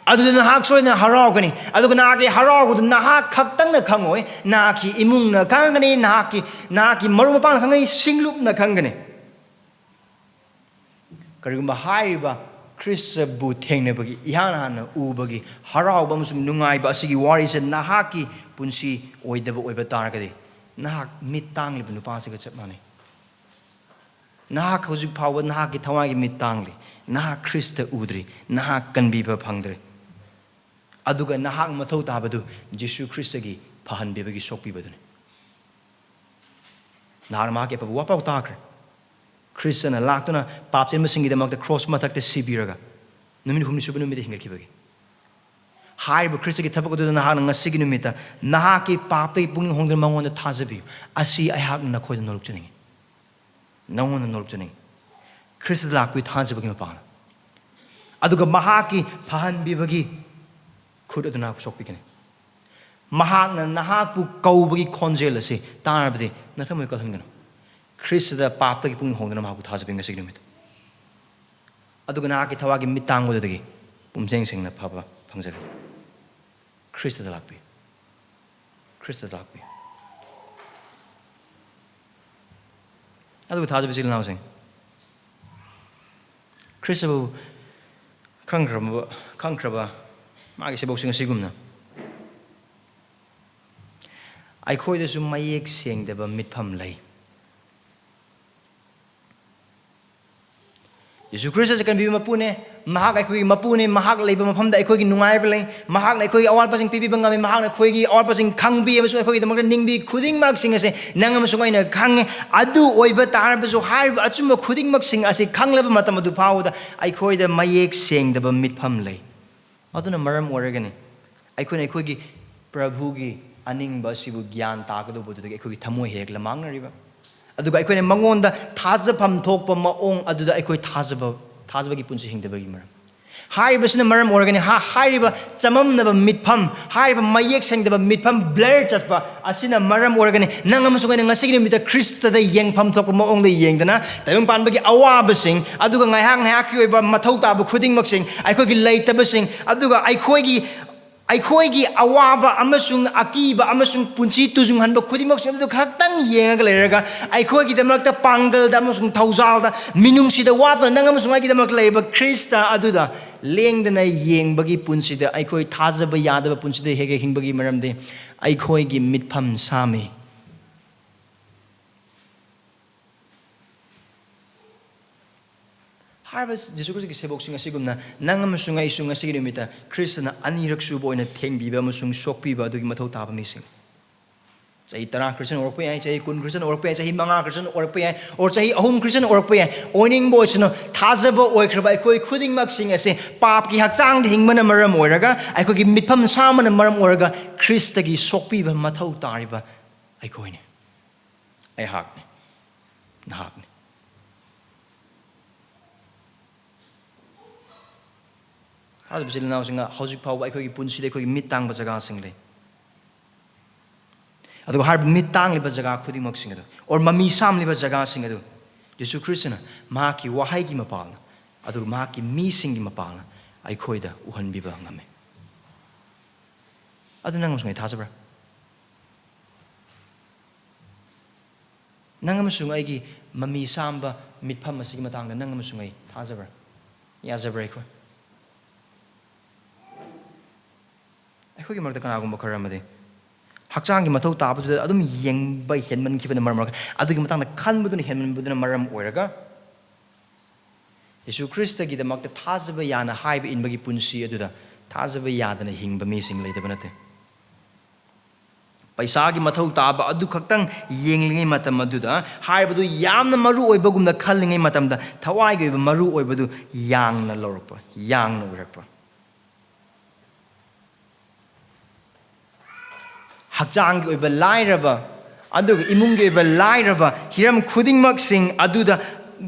ꯑꯗꯨꯗ ꯅꯍꯥꯛ ꯁꯣꯏꯗꯅ ꯍꯔꯥꯎꯒꯅꯤ꯫ ꯑꯗꯨꯒ ꯅꯍꯥꯛꯀꯤ ꯍꯔꯥꯎꯕꯗꯨ ꯅꯍꯥꯛ ꯈꯛꯇꯪꯅ ꯈꯪꯉꯣꯏ, ꯅꯍꯥꯛꯀꯤ ꯏꯃꯨꯡꯅ ꯈꯪꯒꯅꯤ, ꯅꯍꯥꯛꯀꯤ, ꯅꯍꯥꯛꯀꯤ ꯃꯔꯨꯞ ꯃꯄꯥꯡꯅ ꯈꯪꯒꯅꯤ, ꯁꯤꯡꯂꯨꯞꯅ ꯈꯪꯒꯅꯤ꯫ ꯀꯔꯤꯒꯨꯝꯕ ꯍꯥꯏꯔꯤꯕ ꯈ꯭ꯔꯤꯁꯇꯕꯨ ꯊꯦꯡꯅꯕꯒꯤ, ꯏꯍꯥꯟ ꯍꯥꯟꯅ ꯎꯕꯒꯤ ꯍꯔꯥꯎꯕ ꯑꯃꯁꯨꯡ ꯅꯨꯡꯉꯥꯏꯕ ꯑꯁꯤꯒꯤ ꯋꯥꯔꯤꯁꯦ ꯅꯍꯥꯛꯀꯤ ꯄꯨꯟꯁꯤ ꯑꯣꯏꯗꯕ ꯑꯣꯏꯕ ꯇꯥꯔꯒꯗꯤ, ꯅꯍꯥꯛ ꯃꯤꯠ ꯇꯥꯡꯂꯤꯕ ꯅꯨꯄꯥꯁꯤꯒ ꯆꯞ ꯃꯥꯟꯅꯩ꯫ ꯅꯍꯥꯛ ꯍꯧꯖꯤꯛ ꯐꯥꯎꯕ ꯅꯍꯥꯛꯀꯤ ꯊꯋꯥꯏꯒꯤ ꯃꯤꯠ ꯇꯥꯡꯂꯤ꯫ ꯅꯍꯥꯛ ꯈ꯭ꯔꯤꯁꯇ ꯎꯗ꯭ꯔꯤ꯫ ꯅꯍꯥꯛ ꯀꯟꯕꯤꯕ ꯐꯪꯗ꯭ꯔꯤ꯫ ꯑꯗꯨꯒ ꯅꯍꯥꯛ ꯃꯊꯧ ꯇꯥꯕꯗꯨ ꯖꯤꯁꯨ ꯈ꯭ꯔꯤꯁꯇꯒꯤ ꯐꯍꯟꯕꯤꯕꯒꯤ ꯁꯣꯛꯄꯤꯕꯗꯨꯅꯤ꯫ ꯅꯍꯥꯛꯅ ꯃꯍꯥꯛꯀꯤ ꯑꯐꯕ ꯋꯥꯄꯥꯎ ꯇꯥꯈ꯭ꯔꯦ꯫ ꯈ꯭ꯔꯤꯁꯇꯅ ꯂꯥꯛꯇꯨꯅ ꯄꯥꯞ ꯆꯦꯟꯕꯁꯤꯡꯒꯤꯗꯃꯛꯇ ꯀ꯭ꯔꯣꯁ ꯃꯊꯛꯇ ꯁꯤꯕꯤꯔꯒ ꯅꯨꯃꯤꯠ ꯍꯨꯝꯅꯤ ꯁꯨꯕ ꯅꯨꯃꯤꯠꯇ ꯍꯤꯡꯒꯠꯈꯤꯕꯒꯤ ꯍꯥꯏꯔꯤꯕ ꯈ꯭ꯔꯤꯁꯇꯒꯤ ꯊꯕꯛ ꯑꯗꯨꯗ ꯅꯍꯥꯛꯅ ꯉꯁꯤꯒꯤ ꯅꯨꯃꯤꯠꯇ ꯅꯍꯥꯛꯀꯤ ꯄꯥꯞꯇꯒꯤ ꯄꯨꯛꯅꯤꯡ ꯍꯣꯡꯗꯨꯅ ꯃꯉꯣꯟꯗ ꯊꯥꯖꯕꯤꯌꯨ꯫ ꯑꯁꯤ ꯑꯩꯍꯥꯛꯅ ꯅꯈꯣꯏꯗ ꯅꯣꯜꯂꯨꯛꯆꯅꯤꯡꯏ, ꯅꯉꯣꯟꯗ ꯅꯣꯜꯂꯨꯛꯆꯅꯤꯡꯏ꯫ ꯈ꯭ꯔꯤꯁꯇꯗ ꯂꯥꯛꯄꯤꯌꯨ, ꯊꯥꯖꯕꯒꯤ ꯃꯄꯥꯡꯅ꯫ ꯑꯗꯨꯒ ꯃꯍꯥꯛꯀꯤ ꯐꯍꯟꯕꯤꯕꯒꯤ ꯈꯨꯠ ꯑꯗꯨꯅ ꯁꯣꯛꯄꯤꯒꯅꯤ꯫ ꯃꯍꯥꯛꯅ ꯅꯍꯥꯛꯄꯨ ꯀꯧꯕꯒꯤ ꯈꯣꯟꯖꯦꯜ ꯑꯁꯤ ꯇꯥꯔꯕꯗꯤ ꯅꯊꯃꯣꯏ ꯀꯜꯍꯟꯒꯅꯨ꯫ ꯈ꯭ꯔꯤꯁꯇꯗ ꯄꯥꯞꯇꯒꯤ ꯄꯨꯛꯅꯤꯡ ꯍꯣꯡꯗꯨꯅ ꯃꯍꯥꯛꯄꯨ ꯊꯥꯖꯕꯤꯌꯨ ꯉꯁꯤꯒꯤ ꯅꯨꯃꯤꯠꯇ꯫ ꯑꯗꯨꯒ ꯅꯍꯥꯛꯀꯤ ꯊꯋꯥꯏꯒꯤ ꯃꯤꯠ ꯇꯥꯡꯕꯗꯨꯗꯒꯤ ꯄꯨꯝꯁꯦꯡ ꯁꯦꯡꯅ ꯐꯕ ꯐꯪꯖꯒꯅꯤ꯫ ꯈ꯭ꯔꯤꯁꯇꯗ ꯂꯥꯛꯄꯤꯌꯨ꯫ ꯈ꯭ꯔꯤꯁꯇꯗ ꯂꯥꯛꯄꯤꯌꯨ꯫ ꯑꯗꯨꯕꯨ ꯊꯥꯖꯕ ꯏꯆꯤꯜ ꯏꯅꯥꯎꯁꯤꯡ, ꯈ꯭ꯔꯤꯁꯇꯕꯨ ꯈꯪꯈ꯭ꯔꯕ, ꯈꯪꯈ꯭ꯔꯕ ꯃꯥꯒꯤ ꯁꯦꯕꯣꯛꯁꯤꯡ ꯑꯁꯤꯒꯨꯝꯅ ꯑꯩꯈꯣꯏꯗꯁꯨ ꯃꯌꯦꯛ ꯁꯦꯡꯗꯕ ꯃꯤꯠꯐꯝ ꯂꯩ꯫ ꯌꯦꯁꯨ ꯈ꯭ꯔꯤꯁꯇꯁꯦ ꯀꯟꯕꯤꯕ ꯃꯄꯨꯅꯦ, ꯃꯍꯥꯛ ꯑꯩꯈꯣꯏꯒꯤ ꯃꯄꯨꯅꯦ, ꯃꯍꯥꯛ ꯂꯩꯕ ꯃꯐꯝꯗ ꯑꯩꯈꯣꯏꯒꯤ ꯅꯨꯡꯉꯥꯏꯕ ꯂꯩ, ꯃꯍꯥꯛꯅ ꯑꯩꯈꯣꯏꯒꯤ ꯑꯋꯥꯠꯄꯁꯤꯡ ꯄꯤꯕꯤꯕ ꯉꯝꯃꯤ, ꯃꯍꯥꯛꯅ ꯑꯩꯈꯣꯏꯒꯤ ꯑꯋꯥꯠꯄꯁꯤꯡ ꯈꯪꯕꯤ ꯑꯃꯁꯨꯡ ꯑꯩꯈꯣꯏꯒꯤꯗꯃꯛꯇ ꯅꯤꯡꯕꯤ ꯈꯨꯗꯤꯡꯃꯛꯁꯤꯡ ꯑꯁꯦ ꯅꯪ ꯑꯃꯁꯨꯡ ꯑꯩꯅ ꯈꯪꯉꯤ꯫ ꯑꯗꯨ ꯑꯣꯏꯕ ꯇꯥꯔꯕꯁꯨ ꯍꯥꯏꯔꯤꯕ ꯑꯆꯨꯝꯕ ꯈꯨꯗꯤꯡꯃꯛꯁꯤꯡ ꯑꯁꯤ ꯈꯪꯂꯕ ꯃꯇꯝ ꯑꯗꯨ ꯐꯥꯎꯕꯗ ꯑꯩꯈꯣꯏꯗ ꯃꯌꯦꯛ ꯁꯦꯡꯗꯕ ꯃꯤꯠꯐꯝ ꯂꯩ꯫ ꯑꯗꯨꯅ ꯃꯔꯝ ꯑꯣꯏꯔꯒꯅꯤ ꯑꯩꯈꯣꯏꯅ ꯑꯩꯈꯣꯏꯒꯤ ꯄ꯭ꯔꯚꯨꯒꯤ ꯑꯅꯤꯡꯕ ꯑꯁꯤꯕꯨ ꯒ꯭ꯌꯥꯟ ꯇꯥꯒꯗꯧꯕꯗꯨꯗꯒꯤ ꯑꯩꯈꯣꯏꯒꯤ ꯊꯃꯣꯏ ꯍꯦꯛ ꯂꯃꯥꯡꯅꯔꯤꯕ꯫ ꯑꯗꯨꯒ ꯑꯩꯈꯣꯏꯅ ꯃꯉꯣꯟꯗ ꯊꯥꯖꯐꯝ ꯊꯣꯛꯄ ꯃꯑꯣꯡ ꯑꯗꯨꯗ ꯑꯩꯈꯣꯏ ꯊꯥꯖꯕ, ꯊꯥꯖꯕꯒꯤ ꯄꯨꯟꯁꯤ ꯍꯤꯡꯗꯕꯒꯤ ꯃꯔꯝ꯫ ꯍꯥꯏꯔꯤꯕꯁꯤꯅ ꯃꯔꯝ ꯑꯣꯏꯔꯒꯅꯤ ꯍꯥ-, ꯍꯥꯏꯔꯤꯕ ꯆꯃꯝꯅꯕ ꯃꯤꯠꯐꯝ, ꯍꯥꯏꯔꯤꯕ ꯃꯌꯦꯛ ꯁꯦꯡꯗꯕ ꯃꯤꯠꯐꯝ, ꯕ꯭ꯂꯔ ꯆꯠꯄ ꯑꯁꯤꯅ ꯃꯔꯝ ꯑꯣꯏꯔꯒꯅꯤ ꯅꯪ ꯑꯃꯁꯨꯡ ꯑꯩꯅ ꯉꯁꯤꯒꯤ ꯅꯨꯃꯤꯠꯇ ꯈ꯭ꯔꯤꯁꯇꯗ ꯌꯦꯡꯐꯝ ꯊꯣꯛꯄ ꯃꯑꯣꯡꯗ ꯌꯦꯡꯗꯅ ꯇꯥꯏꯕꯪ ꯄꯥꯟꯕꯒꯤ ꯑꯋꯥꯕꯁꯤꯡ, ꯑꯗꯨꯒ ꯉꯥꯏꯍꯥꯛ ꯉꯥꯏꯍꯥꯛꯀꯤ ꯑꯣꯏꯕ ꯃꯊꯧ ꯇꯥꯕ ꯈꯨꯗꯤꯡꯃꯛꯁꯤꯡ, ꯑꯩꯈꯣꯏꯒꯤ ꯂꯩꯇꯕꯁꯤꯡ, ꯑꯗꯨꯒ ꯑꯩꯈꯣꯏꯒꯤ ꯑꯩꯈꯣꯏꯒꯤ ꯑꯋꯥꯕ ꯑꯃꯁꯨꯡ ꯑꯀꯤꯕ ꯑꯃꯁꯨꯡ ꯄꯨꯟꯁꯤ ꯇꯨꯖꯨꯡꯍꯟꯕ ꯈꯨꯗꯤꯡꯃꯛꯁꯤꯡ ꯑꯗꯨ ꯈꯛꯇꯪ ꯌꯦꯡꯉꯒ ꯂꯩꯔꯒ, ꯑꯩꯈꯣꯏꯒꯤꯗꯃꯛꯇ ꯄꯥꯡꯒꯜꯗ ꯑꯃꯁꯨꯡ ꯊꯧꯖꯥꯜꯗ, ꯃꯤꯅꯨꯡꯁꯤꯗ ꯋꯥꯠꯇꯅ ꯅꯪ ꯑꯃꯁꯨꯡ ꯑꯩꯒꯤꯗꯃꯛꯇ ꯂꯩꯔꯤꯕ ꯈ꯭ꯔꯤꯁꯇ ꯑꯗꯨꯗ ꯂꯦꯡꯗꯅ ꯌꯦꯡꯕꯒꯤ ꯄꯨꯟꯁꯤꯗ ꯑꯩꯈꯣꯏ ꯊꯥꯖꯕ ꯌꯥꯗꯕ ꯄꯨꯟꯁꯤꯗ ꯍꯦꯛ ꯍꯦꯛ ꯍꯤꯡꯕꯒꯤ ꯃꯔꯝꯗꯤ ꯑꯩꯈꯣꯏꯒꯤ ꯃꯤꯠꯐꯝ ꯁꯥꯝꯃꯤ꯫ ꯍꯥꯏꯔꯤꯕ ꯖꯤꯁꯨ ꯈ꯭ꯔꯤꯁꯇꯒꯤ ꯁꯦꯕꯣꯛꯁꯤꯡ ꯑꯁꯤꯒꯨꯝꯅ ꯅꯪ ꯑꯃꯁꯨꯡ ꯑꯩꯁꯨ ꯉꯁꯤꯒꯤ ꯅꯨꯃꯤꯠꯇ ꯈ꯭ꯔꯤꯁꯇꯅ ꯑꯅꯤꯔꯛ ꯁꯨꯕ ꯑꯣꯏꯅ ꯊꯦꯡꯕꯤꯕ ꯑꯃꯁꯨꯡ ꯁꯣꯛꯄꯤꯕ ꯑꯗꯨꯒꯤ ꯃꯊꯧ ꯇꯥꯕ ꯃꯤꯁꯤꯡ꯫ ꯆꯍꯤ ꯇꯔꯥ Christian ꯑꯣꯏꯔꯛꯄ ꯌꯥꯏ, ꯆꯍꯤ ꯀꯨꯟ Christian ꯑꯣꯏꯔꯛꯄ ꯌꯥꯏ, ꯆꯍꯤ ꯃꯉꯥ Christian ꯑꯣꯏꯔꯛꯄ ꯌꯥꯏ, or ꯆꯍꯤ ꯑꯍꯨꯝ Christian ꯑꯣꯏꯔꯛꯄ ꯌꯥꯏ꯫ ꯑꯣꯏꯅꯤꯡꯕ ꯑꯣꯏꯁꯅꯨ, ꯊꯥꯖꯕ ꯑꯣꯏꯈ꯭ꯔꯕ ꯑꯩꯈꯣꯏ ꯈꯨꯗꯤꯡꯃꯛꯁꯤꯡ ꯑꯁꯦ ꯄꯥꯞꯀꯤ ꯍꯛꯆꯥꯡꯗ ꯍꯤꯡꯕꯅ ꯃꯔꯝ ꯑꯣꯏꯔꯒ, ꯑꯩꯈꯣꯏꯒꯤ ꯃꯤꯠꯐꯝ ꯁꯥꯝꯕꯅ ꯃꯔꯝ ꯑꯣꯏꯔꯒ, ꯈ꯭ꯔꯤꯁꯇꯒꯤ ꯁꯣꯛꯄꯤꯕ ꯃꯊꯧ ꯇꯥꯔꯤꯕ ꯑꯩꯈꯣꯏꯅꯤ, ꯑꯩꯍꯥꯛꯅꯤ, ꯅꯍꯥꯛꯅꯤ꯫ ꯊꯥꯖꯕ ꯏꯆꯤꯜ ꯏꯅꯥꯎꯁꯤꯡꯅ, ꯍꯧꯖꯤꯛ ꯐꯥꯎꯕ ꯑꯩꯈꯣꯏꯒꯤ ꯄꯨꯟꯁꯤꯗ ꯑꯩꯈꯣꯏꯒꯤ ꯃꯤꯠ ꯇꯥꯡꯕ ꯖꯒꯥꯁꯤꯡ ꯂꯩ꯫ ꯑꯗꯨꯒ ꯍꯥꯏꯔꯤꯕ ꯃꯤꯠ ꯇꯥꯡꯂꯤꯕ ꯖꯒꯥ ꯈꯨꯗꯤꯡꯃꯛꯁꯤꯡ ꯑꯗꯨ, or ꯃꯃꯤ ꯁꯥꯝꯂꯤꯕ ꯖꯒꯥꯁꯤꯡ ꯑꯗꯨ, ꯖꯤꯁꯨ ꯈ꯭ꯔꯤꯁꯇꯅ ꯃꯍꯥꯛꯀꯤ ꯋꯥꯍꯩꯒꯤ ꯃꯄꯥꯜꯅ, ꯑꯗꯨꯒ ꯃꯍꯥꯛꯀꯤ ꯃꯤꯁꯤꯡꯒꯤ ꯃꯄꯥꯜꯅ ꯑꯩꯈꯣꯏꯗ ꯎꯍꯟꯕꯤꯕ ꯉꯝꯃꯤ꯫ ꯑꯗꯨ ꯅꯪ ꯑꯃꯁꯨꯡ ꯑꯩ ꯊꯥꯖꯕ꯭ꯔꯥ? ꯅꯪ ꯑꯃꯁꯨꯡ ꯑꯩꯒꯤ ꯃꯃꯤ ꯁꯥꯝꯕ ꯃꯤꯠꯐꯝ ꯑꯁꯤꯒꯤ ꯃꯇꯥꯡꯗ ꯅꯪ ꯑꯃꯁꯨꯡ ꯑꯩ ꯊꯥꯖꯕ꯭ꯔꯥ? ꯌꯥꯖꯕ꯭ꯔꯥ ꯑꯩꯈꯣꯏ? ꯑꯩꯈꯣꯏꯒꯤ ꯃꯔꯛꯇ ꯀꯅꯥꯒꯨꯝꯕ ꯈꯔ ꯑꯃꯗꯤ ꯍꯛꯆꯥꯡꯒꯤ ꯃꯊꯧ ꯇꯥꯕꯗꯨꯗ ꯑꯗꯨꯝ ꯌꯦꯡꯕ ꯍꯦꯟꯃꯟꯈꯤꯕꯅ ꯃꯔꯝ ꯑꯣꯏꯔꯒ, ꯑꯗꯨꯒꯤ ꯃꯇꯥꯡꯗ ꯈꯟꯕꯗꯨꯅ ꯍꯦꯟꯃꯟꯕꯗꯨꯅ ꯃꯔꯝ ꯑꯣꯏꯔꯒ, ꯌꯤꯁꯨ ꯈ꯭ꯔꯤꯁꯇꯒꯤꯗꯃꯛꯇ ꯊꯥꯖꯕ ꯌꯥꯅ ꯍꯥꯏꯕ ꯏꯟꯕꯒꯤ ꯄꯨꯟꯁꯤ ꯑꯗꯨꯗ ꯊꯥꯖꯕ ꯌꯥꯗꯅ ꯍꯤꯡꯕ ꯃꯤꯁꯤꯡ ꯂꯩꯇꯕ ꯅꯠꯇꯦ꯫ ꯄꯩꯁꯥꯒꯤ ꯃꯊꯧ ꯇꯥꯕ ꯑꯗꯨ ꯈꯛꯇꯪ ꯌꯦꯡꯂꯤꯉꯩ ꯃꯇꯝ ꯑꯗꯨꯗ, ꯍꯥꯏꯕꯗꯨ ꯌꯥꯝꯅ ꯃꯔꯨ ꯑꯣꯏꯕꯒꯨꯝꯅ ꯈꯜꯂꯤꯉꯩ ꯃꯇꯝꯗ, ꯊꯋꯥꯏꯒꯤ ꯑꯣꯏꯕ ꯃꯔꯨ ꯑꯣꯏꯕꯗꯨ ꯌꯥꯡꯅ ꯂꯧꯔꯛꯄ, ꯌꯥꯡꯅ ꯑꯣꯏꯔꯛꯄ꯫ ꯍꯛꯆꯥꯡꯒꯤ ꯑꯣꯏꯕ ꯂꯥꯏꯔꯕ, ꯑꯗꯨꯒ ꯏꯃꯨꯡꯒꯤ ꯑꯣꯏꯕ ꯂꯥꯏꯔꯕ, ꯍꯤꯔꯝ ꯈꯨꯗꯤꯡꯃꯛꯁꯤꯡ ꯑꯗꯨꯗ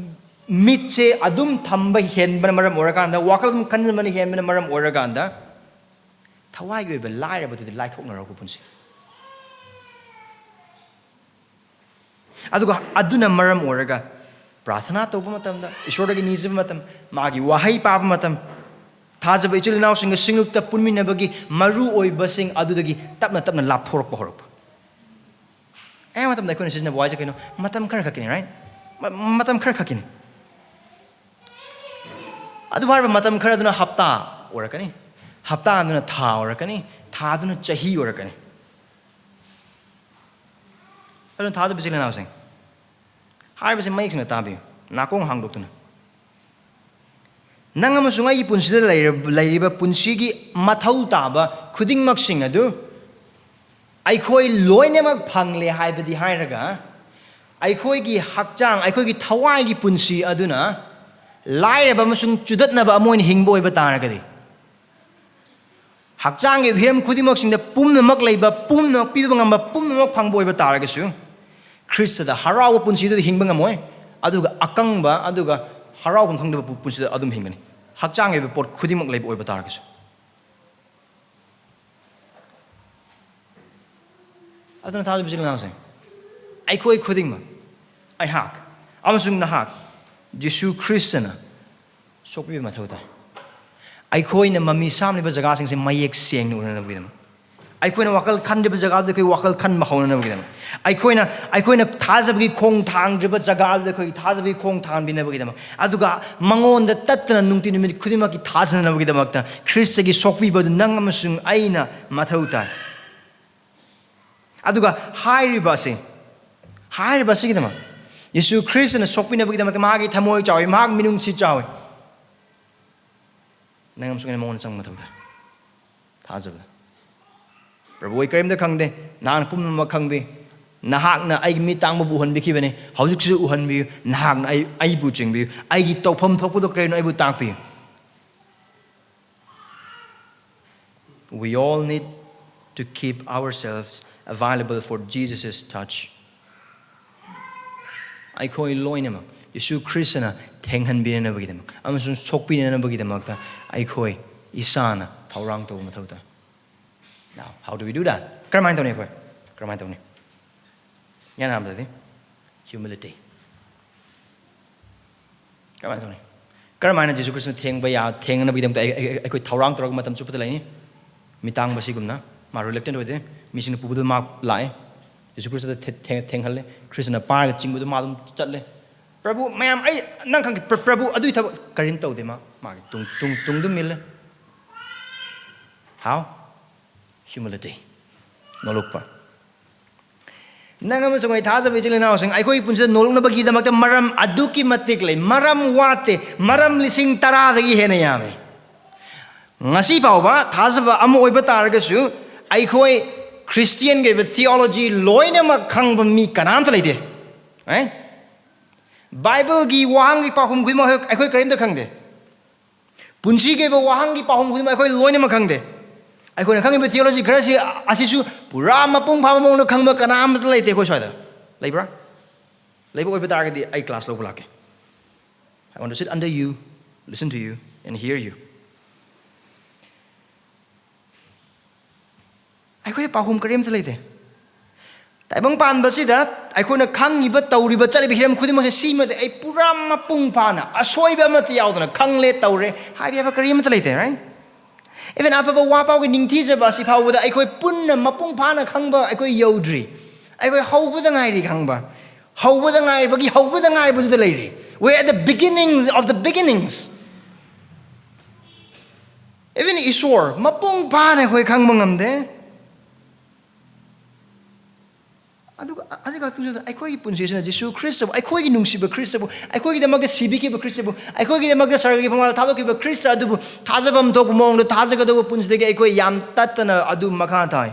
ꯃꯤꯠꯁꯦ ꯑꯗꯨꯝ ꯊꯝꯕ ꯍꯦꯟꯕꯅ ꯃꯔꯝ ꯑꯣꯏꯔꯀꯥꯟꯗ, ꯋꯥꯈꯜ ꯑꯗꯨꯝ ꯈꯟꯖꯤꯟꯕꯅ ꯍꯦꯟꯕꯅ ꯃꯔꯝ ꯑꯣꯏꯔꯀꯥꯟꯗ, ꯊꯋꯥꯏꯒꯤ ꯑꯣꯏꯕ ꯂꯥꯏꯔꯕꯗꯨꯗꯤ ꯂꯥꯏꯊꯣꯛꯅꯔꯛꯄ ꯄꯨꯟꯁꯤ꯫ ꯑꯗꯨꯒ ꯑꯗꯨꯅ ꯃꯔꯝ ꯑꯣꯏꯔꯒ ꯄ꯭ꯔꯥꯊꯅꯥ ꯇꯧꯕ ꯃꯇꯝꯗ, ꯏꯁꯣꯔꯗꯒꯤ ꯅꯤꯖꯕ ꯃꯇꯝ, ꯃꯥꯒꯤ ꯋꯥꯍꯩ ꯄꯥꯕ ꯃꯇꯝ, ꯊꯥꯖꯕ ꯏꯆꯤꯜ ꯏꯅꯥꯎꯁꯤꯡꯒ ꯁꯤꯡꯂꯨꯞꯇ ꯄꯨꯟꯃꯤꯟꯅꯕꯒꯤ ꯃꯔꯨ ꯑꯣꯏꯕꯁꯤꯡ ꯑꯗꯨꯗꯒꯤ ꯇꯞꯅ ꯇꯞꯅ ꯂꯥꯞꯊꯣꯔꯛꯄ ꯍꯧꯔꯛꯄ꯫ ꯑꯌꯥꯝꯕ ꯃꯇꯝꯗ ꯑꯩꯈꯣꯏꯅ ꯁꯤꯖꯤꯟꯅꯕ ꯋꯥꯍꯩꯁꯦ ꯀꯩꯅꯣ? ꯃꯇꯝ ꯈꯔ ꯈꯛꯀꯤꯅꯤ, right? ꯃ-, ꯃꯇꯝ ꯈꯔ ꯈꯛꯀꯤꯅꯤ꯫ ꯑꯗꯨ ꯍꯥꯏꯔꯤꯕ ꯃꯇꯝ ꯈꯔ ꯑꯗꯨꯅ ꯍꯞꯇꯥ ꯑꯣꯏꯔꯛꯀꯅꯤ, ꯍꯞꯇꯥ ꯑꯗꯨꯅ ꯊꯥ ꯑꯣꯏꯔꯛꯀꯅꯤ, ꯊꯥ ꯑꯗꯨꯅ ꯆꯍꯤ ꯑꯣꯏꯔꯛꯀꯅꯤ꯫ ꯑꯗꯨꯅ ꯊꯥꯖꯕ ꯏꯆꯤꯜ ꯏꯅꯥꯎꯁꯤꯡ, ꯍꯥꯏꯔꯤꯕꯁꯤ ꯃꯌꯦꯛ ꯁꯦꯡꯅ ꯇꯥꯕꯤꯌꯨ, ꯅꯥꯀꯣꯡ ꯍꯥꯡꯗꯣꯛꯇꯨꯅ꯫ ꯅꯪ ꯑꯃꯁꯨꯡ ꯑꯩꯒꯤ ꯄꯨꯟꯁꯤꯗ ꯂꯩꯔ-, ꯂꯩꯔꯤꯕ ꯄꯨꯟꯁꯤꯒꯤ ꯃꯊꯧ ꯇꯥꯕ ꯈꯨꯗꯤꯡꯃꯛꯁꯤꯡ ꯑꯗꯨ ꯑꯩꯈꯣꯏ ꯂꯣꯏꯅꯃꯛ ꯐꯪꯂꯦ ꯍꯥꯏꯕꯗꯤ ꯍꯥꯏꯔꯒ, ꯑꯩꯈꯣꯏꯒꯤ ꯍꯛꯆꯥꯡ, ꯑꯩꯈꯣꯏꯒꯤ ꯊꯋꯥꯏꯒꯤ ꯄꯨꯟꯁꯤ ꯑꯗꯨꯅ ꯂꯥꯏꯔꯕ ꯑꯃꯁꯨꯡ ꯆꯨꯗꯠꯅꯕ ꯑꯃ ꯑꯣꯏꯅ ꯍꯤꯡꯕ ꯑꯣꯏꯕ ꯇꯥꯔꯒꯗꯤ, ꯍꯛꯆꯥꯡꯒꯤ ꯍꯤꯔꯝ ꯈꯨꯗꯤꯡꯃꯛꯁꯤꯡꯗ ꯄꯨꯝꯅꯃꯛ ꯂꯩꯕ, ꯄꯨꯝꯅꯃꯛ ꯄꯤꯕ ꯉꯝꯕ, ꯄꯨꯝꯅꯃꯛ ꯐꯪꯕ ꯑꯣꯏꯕ ꯇꯥꯔꯒꯁꯨ, ꯈ꯭ꯔꯤꯁꯇꯗ ꯍꯔꯥꯎꯕ ꯄꯨꯟꯁꯤꯗꯨꯗ ꯍꯤꯡꯕ ꯉꯝꯃꯣꯏ꯫ ꯑꯗꯨꯒ ꯑꯀꯪꯕ, ꯑꯗꯨꯒ ꯍꯔꯥꯎꯐꯝ ꯈꯪꯗꯕ ꯄꯨ-, ꯄꯨꯟꯁꯤꯗ ꯑꯗꯨꯝ ꯍꯤꯡꯒꯅꯤ, ꯍꯛꯆꯥꯡꯒꯤ ꯑꯣꯏꯕ ꯄꯣꯠ ꯈꯨꯗꯤꯡꯃꯛ ꯂꯩꯕ ꯑꯣꯏꯕ ꯇꯥꯔꯒꯁꯨ꯫ ꯑꯗꯨꯅ ꯊꯥꯖꯕ ꯏꯆꯤꯜ ꯏꯅꯥꯎꯁꯤꯡ, ꯑꯩꯈꯣꯏ ꯈꯨꯗꯤꯡꯃꯛ, ꯑꯩꯍꯥꯛ ꯑꯃꯁꯨꯡ ꯅꯍꯥꯛ, ꯖꯤꯁꯨ ꯈ꯭ꯔꯤꯁꯇꯅ ꯁꯣꯛꯄꯤꯕ ꯃꯊꯧ ꯇꯥꯏ꯫ ꯑꯩꯈꯣꯏꯅ ꯃꯃꯤ ꯁꯥꯝꯂꯤꯕ ꯖꯒꯥꯁꯤꯡꯁꯦ ꯃꯌꯦꯛ ꯁꯦꯡꯅ ꯎꯅꯅꯕꯒꯤꯗꯃꯛ, ꯑꯩꯈꯣꯏꯅ ꯋꯥꯈꯜ ꯈꯟꯗ꯭ꯔꯤꯕ ꯖꯒꯥꯗꯨꯗ ꯑꯩꯈꯣꯏ ꯋꯥꯈꯜ ꯈꯟꯕ ꯍꯧꯅꯅꯕꯒꯤꯗꯃꯛ, ꯑꯩꯈꯣꯏꯅ, ꯑꯩꯈꯣꯏꯅ ꯊꯥꯖꯕꯒꯤ ꯈꯣꯡ ꯊꯥꯡꯗ꯭ꯔꯤꯕ ꯖꯒꯥꯗꯨꯗ ꯑꯩꯈꯣꯏ ꯊꯥꯖꯕꯒꯤ ꯈꯣꯡ ꯊꯥꯡꯕꯤꯅꯕꯒꯤꯗꯃꯛ, ꯑꯗꯨꯒ ꯃꯉꯣꯟꯗ ꯇꯠꯇꯅ ꯅꯨꯡꯇꯤ ꯅꯨꯃꯤꯠ ꯈꯨꯗꯤꯡꯃꯛꯀꯤ ꯊꯥꯖꯅꯅꯕꯒꯤꯗꯃꯛꯇ ꯈ꯭ꯔꯤꯁꯇꯒꯤ ꯁꯣꯛꯄꯤꯕ ꯑꯗꯨ ꯅꯪ ꯑꯃꯁꯨꯡ ꯑꯩꯅ ꯃꯊꯧ ꯇꯥꯏ꯫ ꯑꯗꯨꯒ ꯍꯥꯏꯔꯤꯕ ꯑꯁꯤ, ꯍꯥꯏꯔꯤꯕ ꯑꯁꯤꯒꯤꯗꯃꯛ, ꯌꯦꯁꯨ ꯈ꯭ꯔꯤꯁꯇꯅ ꯁꯣꯛꯄꯤꯅꯕꯒꯤꯗꯃꯛꯇ ꯃꯍꯥꯛꯀꯤ ꯊꯃꯣꯏ ꯆꯥꯎꯏ, ꯃꯍꯥꯛ ꯃꯤꯅꯨꯡꯁꯤ ꯆꯥꯎꯏ꯫ ꯅꯪ ꯑꯃꯁꯨꯡ ꯑꯩꯅ ꯃꯉꯣꯟꯗ ꯆꯪꯕ ꯃꯊꯧ ꯇꯥꯏ꯫ ꯊꯥꯖꯕꯗ꯫ ꯄ꯭ꯔꯚꯨ, ꯑꯩ ꯀꯔꯤꯝꯇ ꯈꯪꯗꯦ, ꯅꯍꯥꯛꯅ ꯄꯨꯝꯅꯃꯛ ꯈꯪꯕꯤ, ꯅꯍꯥꯛꯅ ꯑꯩꯒꯤ ꯃꯤꯠ ꯇꯥꯡꯕꯕꯨ ꯎꯍꯟꯕꯤꯈꯤꯕꯅꯤ, ꯍꯧꯖꯤꯛꯁꯨ ꯎꯍꯟꯕꯤꯌꯨ, ꯅꯍꯥꯛꯅ ꯑꯩ, ꯑꯩꯕꯨ ꯆꯤꯡꯕꯤꯌꯨ, ꯑꯩꯒꯤ ꯇꯧꯐꯝ ꯊꯣꯛꯄꯗꯨ ꯀꯔꯤꯅꯣ ꯑꯩꯕꯨ ꯇꯥꯛꯄꯤꯌꯨ꯫ We all need to keep ourselves available for Jesus' touch. ꯑꯩꯈꯣꯏ ꯂꯣꯏꯅꯃꯛ ꯌꯦꯁꯨ ꯈ꯭ꯔꯤꯁꯇꯅ ꯊꯦꯡꯍꯟꯕꯤꯅꯅꯕꯒꯤꯗꯃꯛ ꯑꯃꯁꯨꯡ ꯁꯣꯛꯄꯤꯅꯅꯕꯒꯤꯗꯃꯛꯇ ꯑꯩꯈꯣꯏ ꯏꯁꯥꯅ ꯊꯧꯔꯥꯡ ꯇꯧꯕ ꯃꯊꯧ ꯇꯥꯏ꯫ Now, how do we do that? ꯀꯔꯝꯍꯥꯏꯅ ꯇꯧꯅꯤ ꯑꯩꯈꯣꯏ? ꯀꯔꯝꯍꯥꯏꯅ ꯇꯧꯅꯤ? ꯏꯍꯥꯟ ꯍꯥꯟꯕꯗꯗꯤ humility. ꯀꯃꯥꯏꯅ ꯇꯧꯅꯤ? ꯀꯔꯝꯍꯥꯏꯅ ꯖꯤꯁꯨ ꯈ꯭ꯔꯤꯁꯇꯅ ꯊꯦꯡꯕ ꯌꯥ-, ꯊꯦꯡꯅꯅꯕꯒꯤꯗꯃꯛꯇ ꯑꯩ-, ꯑꯩ-, ꯑꯩꯈꯣꯏ ꯊꯧꯔꯥꯡ ꯇꯧꯔꯒ ꯃꯇꯝ ꯆꯨꯞꯄꯗ ꯂꯩꯅꯤ? ꯃꯤꯇꯥꯡꯕꯁꯤꯒꯨꯝꯅ, ꯃꯥ reluctant ꯑꯣꯏꯗꯦ, ꯃꯤꯁꯤꯡꯅ ꯄꯨꯕꯗꯨ ꯃꯥ ꯂꯥꯛꯑꯦ, ꯖꯤꯁꯨ ꯈ꯭ꯔꯤꯁꯇꯗ ꯊꯦ-, ꯊꯦ-, ꯊꯦꯡꯍꯜꯂꯦ, ꯈ꯭ꯔꯤꯁꯇꯅ ꯄꯥꯏꯔꯒ ꯆꯤꯡꯕꯗꯨ ꯃꯥ ꯑꯗꯨꯝ ꯆꯠꯂꯦ꯫ "ꯄ꯭ꯔꯚꯨ, ꯃꯌꯥꯝ ꯑꯩ ꯅꯪ ꯈꯪꯒꯦ, ꯄ꯭ꯔ-, ꯄ꯭ꯔꯚꯨ ꯑꯗꯨꯏ ꯊꯕꯛ ꯀꯔꯤꯝ ꯇꯧꯗꯦ, ꯃꯥ ꯃꯥꯒꯤ ꯇꯨꯡ, ꯇꯨꯡ, ꯇꯨꯡꯗꯨꯝ ꯏꯜꯂꯦ"꯫ How? Humility. ꯅꯣꯂꯨꯛꯄ꯫ ꯅꯪ ꯑꯃꯁꯨꯡ ꯑꯩ ꯊꯥꯖꯕ ꯏꯆꯤꯜ ꯏꯅꯥꯎꯁꯤꯡ, ꯑꯩꯈꯣꯏꯒꯤ ꯄꯨꯟꯁꯤꯗ ꯅꯣꯂꯨꯛꯅꯕꯒꯤꯗꯃꯛꯇ ꯃꯔꯝ ꯑꯗꯨꯛꯀꯤ ꯃꯇꯤꯛ ꯂꯩ, ꯃꯔꯝ ꯋꯥꯠꯇꯦ, ꯃꯔꯝ ꯂꯤꯁꯤꯡ ꯇꯔꯥꯗꯒꯤ ꯍꯦꯟꯅ ꯌꯥꯝꯃꯤ꯫ ꯉꯁꯤ ꯐꯥꯎꯕ ꯊꯥꯖꯕ ꯑꯃ ꯑꯣꯏꯕ ꯇꯥꯔꯒꯁꯨ, ꯑꯩꯈꯣꯏ ꯈ꯭ꯔꯤꯁꯇꯤꯌꯟꯒꯤ ꯑꯣꯏꯕ ꯊꯤꯑꯣꯂꯣꯖꯤ ꯂꯣꯏꯅꯃꯛ ꯈꯪꯕ ꯃꯤ ꯀꯅꯥꯝꯇ ꯂꯩꯇꯦ꯫ Right? ꯕꯥꯏꯕꯜꯒꯤ ꯋꯥꯍꯪꯒꯤ ꯄꯥꯎꯈꯨꯝ ꯈꯨꯗꯤꯡꯃꯛ ꯑꯩꯈꯣꯏ ꯀꯔꯤꯝꯇ ꯈꯪꯗꯦ꯫ ꯄꯨꯟꯁꯤꯒꯤ ꯑꯣꯏꯕ ꯋꯥꯍꯪꯒꯤ ꯄꯥꯎꯈꯨꯝ ꯈꯨꯗꯤꯡꯃꯛ ꯑꯩꯈꯣꯏ ꯂꯣꯏꯅꯃꯛ ꯈꯪꯗꯦ꯫ ꯑꯩꯈꯣꯏꯅ ꯈꯪꯉꯤꯕ ꯊꯤꯑꯣꯂꯣꯖꯤ ꯈꯔꯁꯤ ꯑꯁꯤꯁꯨ ꯄꯨꯔꯥ ꯃꯄꯨꯡ ꯐꯥꯕ ꯃꯑꯣꯡꯗ ꯈꯪꯕ ꯀꯅꯥꯝꯇ ꯂꯩꯇꯦ ꯑꯩꯈꯣꯏ ꯁ꯭ꯋꯥꯏꯗ꯫ ꯂꯩꯕ꯭ꯔꯥ? ꯂꯩꯕ ꯑꯣꯏꯕ ꯇꯥꯔꯒꯗꯤ ꯑꯩ ꯀ꯭ꯂꯥꯁ ꯂꯧꯕ ꯂꯥꯛꯀꯦ꯫ I want to sit under you, listen to you, and hear you. ꯑꯩꯈꯣꯏ ꯄꯥꯎꯈꯨꯝ ꯀꯔꯤꯝꯇ ꯂꯩꯇꯦ꯫ ꯇꯥꯏꯕꯪ ꯄꯥꯟꯕꯁꯤꯗ ꯑꯩꯈꯣꯏꯅ ꯈꯪꯉꯤꯕ, ꯇꯧꯔꯤꯕ, ꯆꯠꯂꯤꯕ ꯍꯤꯔꯝ ꯈꯨꯗꯤꯡꯃꯛꯁꯦ ꯁꯤꯃꯗꯤ ꯑꯩ ꯄꯨꯔꯥ ꯃꯄꯨꯡ ꯐꯥꯅ, ꯑꯁꯣꯏꯕ ꯑꯃꯠꯇ ꯌꯥꯎꯗꯅ ꯈꯪꯂꯦ, ꯇꯧꯔꯦ ꯍꯥꯏꯕ ꯌꯥꯕ ꯀꯔꯤꯃꯠꯇ ꯂꯩꯇꯦ, right? Even ꯑꯐꯕ ꯋꯥ ꯄꯥꯎꯒꯤ ꯅꯤꯡꯊꯤꯖꯕ ꯑꯁꯤ ꯐꯥꯎꯕꯗ ꯑꯩꯈꯣꯏ ꯄꯨꯟꯅ ꯃꯄꯨꯡ ꯐꯥꯅ ꯈꯪꯕ ꯑꯩꯈꯣꯏ ꯌꯧꯗ꯭ꯔꯤ꯫ ꯑꯩꯈꯣꯏ ꯍꯧꯕꯗ ꯉꯥꯏꯔꯤ ꯈꯪꯕ꯫ ꯍꯧꯕꯗ ꯉꯥꯏꯔꯤꯕꯒꯤ ꯍꯧꯕꯗ ꯉꯥꯏꯔꯤꯕꯗꯨꯗ ꯂꯩꯔꯤ꯫ We're at the beginnings of the beginnings. Even ꯏꯁꯣꯔ ꯃꯄꯨꯡ ꯐꯥꯅ ꯑꯩꯈꯣꯏ ꯈꯪꯕ ꯉꯝꯗꯦ꯫ ꯑꯗꯨꯒ ꯑꯁꯤ ꯈꯛꯇꯪꯁꯨ ꯅꯠꯇꯅ ꯑꯩꯈꯣꯏꯒꯤ ꯄꯨꯟꯁꯤꯁꯤꯅ ꯖꯤꯁꯨ ꯈ꯭ꯔꯤꯁꯇꯕꯨ, ꯑꯩꯈꯣꯏꯒꯤ ꯅꯨꯡꯁꯤꯕ ꯈ꯭ꯔꯤꯁꯇꯕꯨ, ꯑꯩꯈꯣꯏꯒꯤꯗꯃꯛꯇ ꯁꯤꯕꯤꯈꯤꯕ ꯈ꯭ꯔꯤꯁꯇꯕꯨ, ꯑꯩꯈꯣꯏꯒꯤꯗꯃꯛꯇ ꯁꯔꯒꯒꯤ ꯐꯝꯕꯥꯜ ꯊꯥꯗꯣꯛꯈꯤꯕ ꯈ꯭ꯔꯤꯁꯇ ꯑꯗꯨꯕꯨ ꯊꯥꯖꯐꯝ ꯊꯣꯛꯄ ꯃꯑꯣꯡꯗ ꯊꯥꯖꯒꯗꯧꯕ ꯄꯨꯟꯁꯤꯗꯒꯤ ꯑꯩꯈꯣꯏ ꯌꯥꯝ ꯇꯠꯇꯅ ꯑꯗꯨ ꯃꯈꯥ ꯊꯥꯏ꯫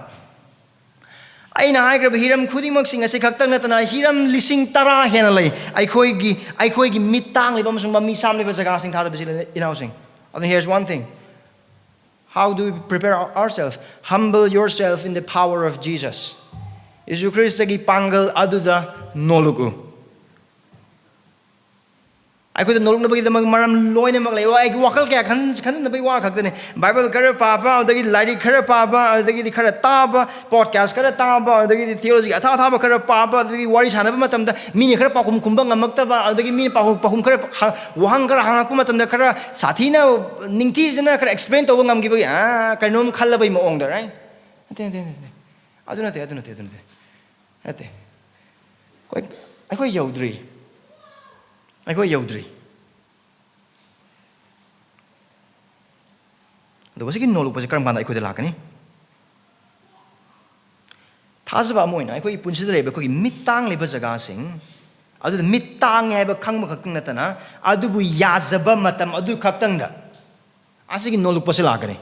ꯑꯩꯅ ꯍꯥꯏꯈ꯭ꯔꯕ ꯍꯤꯔꯝ ꯈꯨꯗꯤꯡꯃꯛꯁꯤꯡ ꯑꯁꯤ ꯈꯛꯇꯪ ꯅꯠꯇꯅ ꯍꯤꯔꯝ ꯂꯤꯁꯤꯡ ꯇꯔꯥ ꯍꯦꯟꯅ ꯂꯩ꯫ ꯑꯩꯈꯣꯏꯒꯤ, ꯑꯩꯈꯣꯏꯒꯤ ꯃꯤꯠ ꯇꯥꯡꯂꯤꯕ ꯑꯃꯁꯨꯡ ꯃꯃꯤ ꯁꯥꯝꯂꯤꯕ ꯖꯒꯥꯁꯤꯡ ꯊꯥꯗꯕꯁꯤ ꯏꯅꯥꯎꯁꯤꯡ꯫ ꯑꯗꯨꯅ here's one thing. How do we prepare ourselves? Humble yourself in the power of Jesus. ꯌꯤꯁꯨ ꯈ꯭ꯔꯤꯁꯇꯒꯤ ꯄꯥꯡꯒꯜ ꯑꯗꯨꯗ ꯅꯣꯜꯂꯨꯛꯎ꯫ ꯑꯩꯈꯣꯏꯗ ꯅꯣꯜꯂꯨꯛꯅꯕꯒꯤꯗꯃꯛ ꯃꯔꯝ ꯂꯣꯏꯅꯃꯛ ꯂꯩ꯫ ꯑꯣ, ꯑꯩꯒꯤ ꯋꯥꯈꯜ ꯀꯌꯥ ꯈꯟ-, ꯈꯟꯖꯤꯟꯅꯕꯒꯤ ꯋꯥ ꯈꯛꯇꯅꯤ꯫ ꯕꯥꯏꯕꯜ ꯈꯔ ꯄꯥꯕ, ꯑꯗꯨꯗꯒꯤ ꯂꯥꯏꯔꯤꯛ ꯈꯔ ꯄꯥꯕ, ꯑꯗꯨꯗꯒꯤꯗꯤ ꯈꯔ ꯇꯥꯕ, ꯄꯣꯗꯀꯥꯁ ꯈꯔ ꯇꯥꯕ, ꯑꯗꯨꯗꯒꯤꯗꯤ ꯊꯤꯑꯣꯂꯣꯖꯤ ꯑꯊꯥ ꯑꯊꯥꯕ ꯈꯔ ꯄꯥꯕ, ꯑꯗꯨꯗꯒꯤ ꯋꯥꯔꯤ ꯁꯥꯟꯅꯕ ꯃꯇꯝꯗ ꯃꯤꯅ ꯈꯔ ꯄꯥꯎꯈꯨꯝ ꯈꯨꯝꯕ ꯉꯝꯃꯛꯇꯕ, ꯑꯗꯨꯗꯒꯤ ꯃꯤꯅ ꯄꯥꯎꯈꯨꯝ, ꯄꯥꯎꯈꯨꯝ ꯈꯔ ꯍ-, ꯋꯥꯍꯪ ꯈꯔ ꯍꯪꯉꯛꯄ ꯃꯇꯝꯗ ꯈꯔ ꯁꯥꯊꯤꯅ ꯅꯤꯡꯊꯤꯖꯅ ꯈꯔ ꯑꯦꯛꯁꯄ꯭ꯂꯦꯟ ꯇꯧꯕ ꯉꯝꯈꯤꯕꯒꯤ, ꯑꯥ, ꯀꯩꯅꯣꯝ ꯈꯜꯂꯕꯩ ꯃꯑꯣꯡꯗ, right? ꯅꯠꯇꯦ, ꯅꯠꯇꯦ, ꯅꯠꯇꯦ꯫ ꯑꯗꯨ ꯅꯠꯇꯦ, ꯑꯗꯨ ꯅꯠꯇꯦ, ꯑꯗꯨ ꯅꯠꯇꯦ꯫ ꯅꯠꯇꯦ꯫ ꯑꯩꯈꯣꯏ, ꯑꯩꯈꯣꯏ ꯌꯧꯗ꯭ꯔꯤ꯫ ꯑꯩꯈꯣꯏ ꯌꯧꯗ꯭ꯔꯤ꯫ ꯑꯗꯨꯒ ꯁꯤꯒꯤ ꯅꯣꯂꯨꯛꯄꯁꯦ ꯀꯔꯝ ꯀꯥꯟꯗ ꯑꯩꯈꯣꯏꯗ ꯂꯥꯛꯀꯅꯤ? ꯊꯥꯖꯕ ꯑꯃ ꯑꯣꯏꯅ ꯑꯩꯈꯣꯏꯒꯤ ꯄꯨꯟꯁꯤꯗ ꯂꯩꯕ ꯑꯩꯈꯣꯏꯒꯤ ꯃꯤꯠ ꯇꯥꯡꯂꯤꯕ ꯖꯒꯥꯁꯤꯡ ꯑꯗꯨꯗ ꯃꯤꯠ ꯇꯥꯡꯉꯦ ꯍꯥꯏꯕ ꯈꯪꯕ ꯈꯛꯇꯪ ꯅꯠꯇꯅ ꯑꯗꯨꯕꯨ ꯌꯥꯖꯕ ꯃꯇꯝ ꯑꯗꯨ ꯈꯛꯇꯪꯗ ꯑꯁꯤꯒꯤ ꯅꯣꯂꯨꯛꯄꯁꯦ ꯂꯥꯛꯀꯅꯤ꯫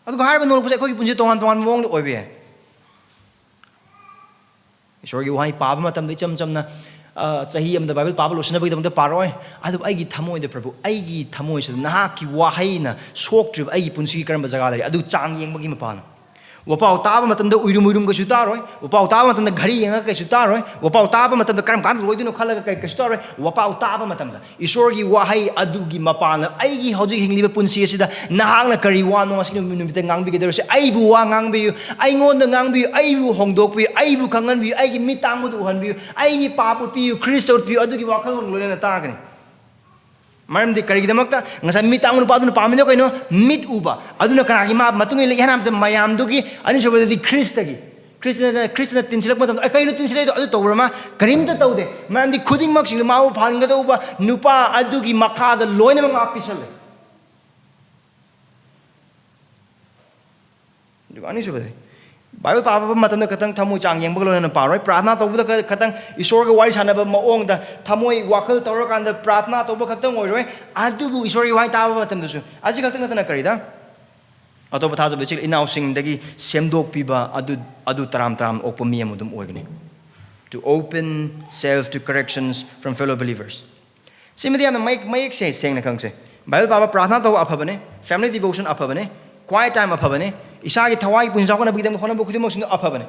ꯑꯗꯨꯒ ꯍꯥꯏꯔꯤꯕ ꯅꯣꯂꯨꯛꯄꯁꯦ ꯑꯩꯈꯣꯏꯒꯤ ꯄꯨꯟꯁꯤ ꯇꯣꯉꯥꯟ ꯇꯣꯉꯥꯟꯕ ꯃꯑꯣꯡꯗ ꯑꯣꯏꯕ ꯌꯥꯏ꯫ ꯏꯁꯣꯔꯒꯤ ꯋꯥꯍꯩ ꯄꯥꯕ ꯃꯇꯝꯗ ꯏꯆꯝ ꯆꯝꯅ, ꯑ, ꯆꯍꯤ ꯑꯃꯗ ꯕꯥꯏꯕꯜ ꯄꯥꯕ ꯂꯣꯏꯁꯤꯟꯅꯕꯒꯤꯗꯃꯛꯇ ꯄꯥꯔꯣꯏ꯫ ꯑꯗꯨꯕꯨ ꯑꯩꯒꯤ ꯊꯃꯣꯏꯗ, "ꯄ꯭ꯔꯚꯨ, ꯑꯩꯒꯤ ꯊꯃꯣꯏꯁꯤꯗ ꯅꯍꯥꯛꯀꯤ ꯋꯥꯍꯩꯅ ꯁꯣꯛꯇ꯭ꯔꯤꯕ ꯑꯩꯒꯤ ꯄꯨꯟꯁꯤꯒꯤ ꯀꯔꯝꯕ ꯖꯒꯥ ꯂꯩꯔꯤ?" ꯑꯗꯨ ꯆꯥꯡ ꯌꯦꯡꯕꯒꯤ ꯃꯄꯥꯟꯅ꯫ ꯋꯥꯄꯥꯎ ꯇꯥꯕ ꯃꯇꯝꯗ ꯎꯏꯔꯨꯝ ꯎꯏꯔꯨꯝ ꯀꯩꯁꯨ ꯇꯥꯔꯣꯏ꯫ ꯋꯥꯄꯥꯎ ꯇꯥꯕ ꯃꯇꯝꯗ ꯘꯔꯤ ꯌꯦꯡꯉꯒ ꯀꯩꯁꯨ ꯇꯥꯔꯣꯏ꯫ ꯋꯥꯄꯥꯎ ꯇꯥꯕ ꯃꯇꯝꯗ ꯀꯔꯝ ꯀꯥꯟꯗ ꯂꯣꯏꯗꯣꯏꯅꯣ ꯈꯜꯂꯒ ꯀꯩ-, ꯀꯩꯁꯨ ꯇꯥꯔꯣꯏ꯫ ꯋꯥꯄꯥꯎ ꯇꯥꯕ ꯃꯇꯝꯗ ꯏꯁꯣꯔꯒꯤ ꯋꯥꯍꯩ ꯑꯗꯨꯒꯤ ꯃꯄꯥꯟꯅ ꯑꯩꯒꯤ ꯍꯧꯖꯤꯛ ꯍꯤꯡꯂꯤꯕ ꯄꯨꯟꯁꯤ ꯑꯁꯤꯗ ꯅꯍꯥꯛꯅ ꯀꯔꯤ ꯋꯥꯅꯣ ꯉꯁꯤ ꯅꯨꯃꯤꯠ, ꯅꯨꯃꯤꯠꯇ ꯉꯥꯡꯕꯤꯒꯗꯧꯔꯤꯁꯦ, "ꯑꯩꯕꯨ ꯋꯥ ꯉꯥꯡꯕꯤꯌꯨ, ꯑꯩꯉꯣꯟꯗ ꯉꯥꯡꯕꯤꯌꯨ, ꯑꯩꯕꯨ ꯍꯣꯡꯗꯣꯛꯄꯤꯌꯨ, ꯑꯩꯕꯨ ꯈꯪꯍꯟꯕꯤꯌꯨ, ꯑꯩꯒꯤ ꯃꯤꯠ ꯇꯥꯡꯕꯗꯨ ꯎꯍꯟꯕꯤꯌꯨ, ꯑꯩꯒꯤ ꯄꯥꯞ ꯎꯠꯄꯤꯌꯨ, ꯈ꯭ꯔꯤꯁꯇ ꯎꯠꯄꯤꯌꯨ", ꯑꯗꯨꯒꯤ ꯋꯥꯈꯜꯂꯣꯟ ꯂꯣꯏꯅꯅ ꯇꯥꯒꯅꯤ꯫ ꯃꯔꯝꯗꯤ ꯀꯔꯤꯒꯤꯗꯃꯛꯇ? ꯉꯁꯥꯏ ꯃꯤꯠ ꯇꯥꯡꯕ ꯅꯨꯄꯥꯗꯨꯅ ꯄꯥꯝꯃꯤꯗꯣ ꯀꯩꯅꯣ? ꯃꯤꯠ ꯎꯕ꯫ ꯑꯗꯨꯅ ꯀꯅꯥꯒꯤ ꯃꯥ-, ꯃꯇꯨꯡ ꯏꯜꯂꯤ? ꯏꯍꯥꯟ ꯍꯥꯟꯕꯗ ꯃꯌꯥꯝꯗꯨꯒꯤ, ꯑꯅꯤꯁꯨꯕꯗꯗꯤ ꯈ꯭ꯔꯤꯁꯇꯒꯤ꯫ ꯈ꯭ꯔꯤꯁꯇꯅ, ꯈ꯭ꯔꯤꯁꯇꯅ ꯇꯤꯟꯁꯤꯜꯂꯛꯄ ꯃꯇꯝꯗ, "ꯑꯦ, ꯀꯩꯅꯣ ꯇꯤꯟꯁꯤꯜꯂꯛꯏꯗꯣ? ꯑꯗꯨ ꯇꯧꯕ꯭ꯔ ꯃꯥ?" ꯀꯔꯤꯝꯇ ꯇꯧꯗꯦ꯫ ꯃꯔꯝꯗꯤ ꯈꯨꯗꯤꯡꯃꯛꯁꯤꯡꯗꯨ ꯃꯥꯕꯨ ꯐꯍꯟꯒꯗꯧꯕ ꯅꯨꯄꯥ ꯑꯗꯨꯒꯤ ꯃꯈꯥꯗ ꯂꯣꯏꯅꯃꯛ ꯃꯥ ꯄꯤꯁꯜꯂꯦ꯫ ꯑꯗꯨꯒ ꯑꯅꯤꯁꯨꯕꯗꯤ, ꯕꯥꯏꯕꯜ ꯄꯥꯕ ꯃꯇꯝꯗ ꯈꯛꯇꯪ ꯊꯃꯣꯏ ꯆꯥꯡ ꯌꯦꯡꯕꯒ ꯂꯣꯏꯅꯅ ꯄꯥꯔꯣꯏ꯫ ꯄ꯭ꯔꯥꯊꯅꯥ ꯇꯧꯕꯗ ꯈ-, ꯈꯛꯇꯪ ꯏꯁꯣꯔꯒ ꯋꯥꯔꯤ ꯁꯥꯟꯅꯕ ꯃꯑꯣꯡꯗ ꯊꯃꯣꯏ ꯋꯥꯈꯜ ꯇꯧꯔꯀꯥꯟꯗ ꯄ꯭ꯔꯥꯊꯅꯥ ꯇꯧꯕ ꯈꯛꯇꯪ ꯑꯣꯏꯔꯣꯏ꯫ ꯑꯗꯨꯕꯨ ꯏꯁꯣꯔꯒꯤ ꯋꯥꯍꯩ ꯇꯥꯕ ꯃꯇꯝꯗꯁꯨ, ꯑꯁꯤ ꯈꯛꯇꯪ ꯅꯠꯇꯅ ꯀꯔꯤꯗ? ꯑꯇꯣꯞꯄ ꯊꯥꯖꯕ ꯏꯆꯤꯜ ꯏꯅꯥꯎꯁꯤꯡꯗꯒꯤ ꯁꯦꯝꯗꯣꯛꯄꯤꯕ ꯑꯗꯨ, ꯑꯗꯨ ꯇꯔꯥꯝ ꯇꯔꯥꯝ ꯑꯣꯛꯄ ꯃꯤ ꯑꯃ ꯑꯗꯨꯝ ꯑꯣꯏꯒꯅꯤ꯫ To open self to corrections from fellow believers. ꯁꯤꯃꯗꯤ ꯌꯥꯝꯅ ꯃꯌꯦꯛ, ꯃꯌꯦꯛ ꯁꯦ-, ꯁꯦꯡꯅ ꯈꯪꯁꯦ꯫ ꯕꯥꯏꯕꯜ ꯄꯥꯕ, ꯄ꯭ꯔꯥꯊꯅꯥ ꯇꯧꯕ ꯑꯐꯕꯅꯦ, family devotion ꯑꯐꯕꯅꯦ, quiet time ꯑꯐꯕꯅꯦ, ꯏꯁꯥꯒꯤ ꯊꯋꯥꯏꯒꯤ ꯄꯨꯟꯁꯤ ꯆꯥꯎꯈꯠꯅꯕꯒꯤꯗꯃꯛ ꯍꯣꯠꯅꯕ ꯈꯨꯗꯤꯡꯃꯛꯁꯤꯡꯗꯣ ꯑꯐꯕꯅꯦ꯫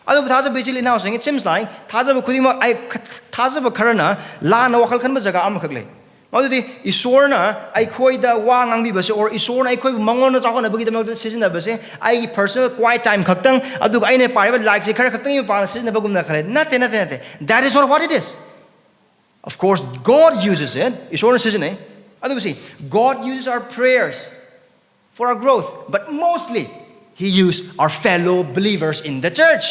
ꯑꯗꯨꯕꯨ ꯊꯥꯖꯕ ꯏꯆꯤꯜ ꯏꯅꯥꯎꯁꯤꯡ, it seems like ꯊꯥꯖꯕ ꯈꯨꯗꯤꯡꯃꯛ, ꯑꯩ ꯈ-, ꯊꯥꯖꯕ ꯈꯔꯅ ꯂꯥꯟꯅ ꯋꯥꯈꯜ ꯈꯟꯕ ꯖꯒꯥ ꯑꯃꯈꯛ ꯂꯩ꯫ ꯃꯗꯨꯗꯤ ꯏꯁꯣꯔꯅ ꯑꯩꯈꯣꯏꯗ ꯋꯥ ꯉꯥꯡꯕꯤꯕꯁꯦ, or ꯏꯁꯣꯔꯅ ꯑꯩꯈꯣꯏꯕꯨ ꯃꯉꯣꯟꯗ ꯆꯥꯎꯈꯠꯅꯕꯒꯤꯗꯃꯛꯇ ꯁꯤꯖꯤꯟꯅꯕꯁꯦ, ꯑꯩꯒꯤ personal quiet time ꯈꯛꯇꯪ, ꯑꯗꯨꯒ ꯑꯩꯅ ꯄꯥꯔꯤꯕ ꯂꯥꯏꯔꯤꯛꯁꯦ ꯈꯔ ꯈꯛꯇꯪꯒꯤ ꯃꯄꯥꯟꯗ ꯁꯤꯖꯤꯟꯅꯕꯒꯨꯝꯅ ꯈꯜꯂꯦ꯫ ꯅꯠꯇꯦ, ꯅꯠꯇꯦ, ꯅꯠꯇꯦ꯫ That is not what it is. Of course, God uses it. ꯏꯁꯣꯔꯅ ꯁꯤꯖꯤꯟꯅꯩ꯫ ꯑꯗꯨꯕꯨ ꯁꯤ, God uses our prayers for our growth, but mostly He used our fellow believers in the church.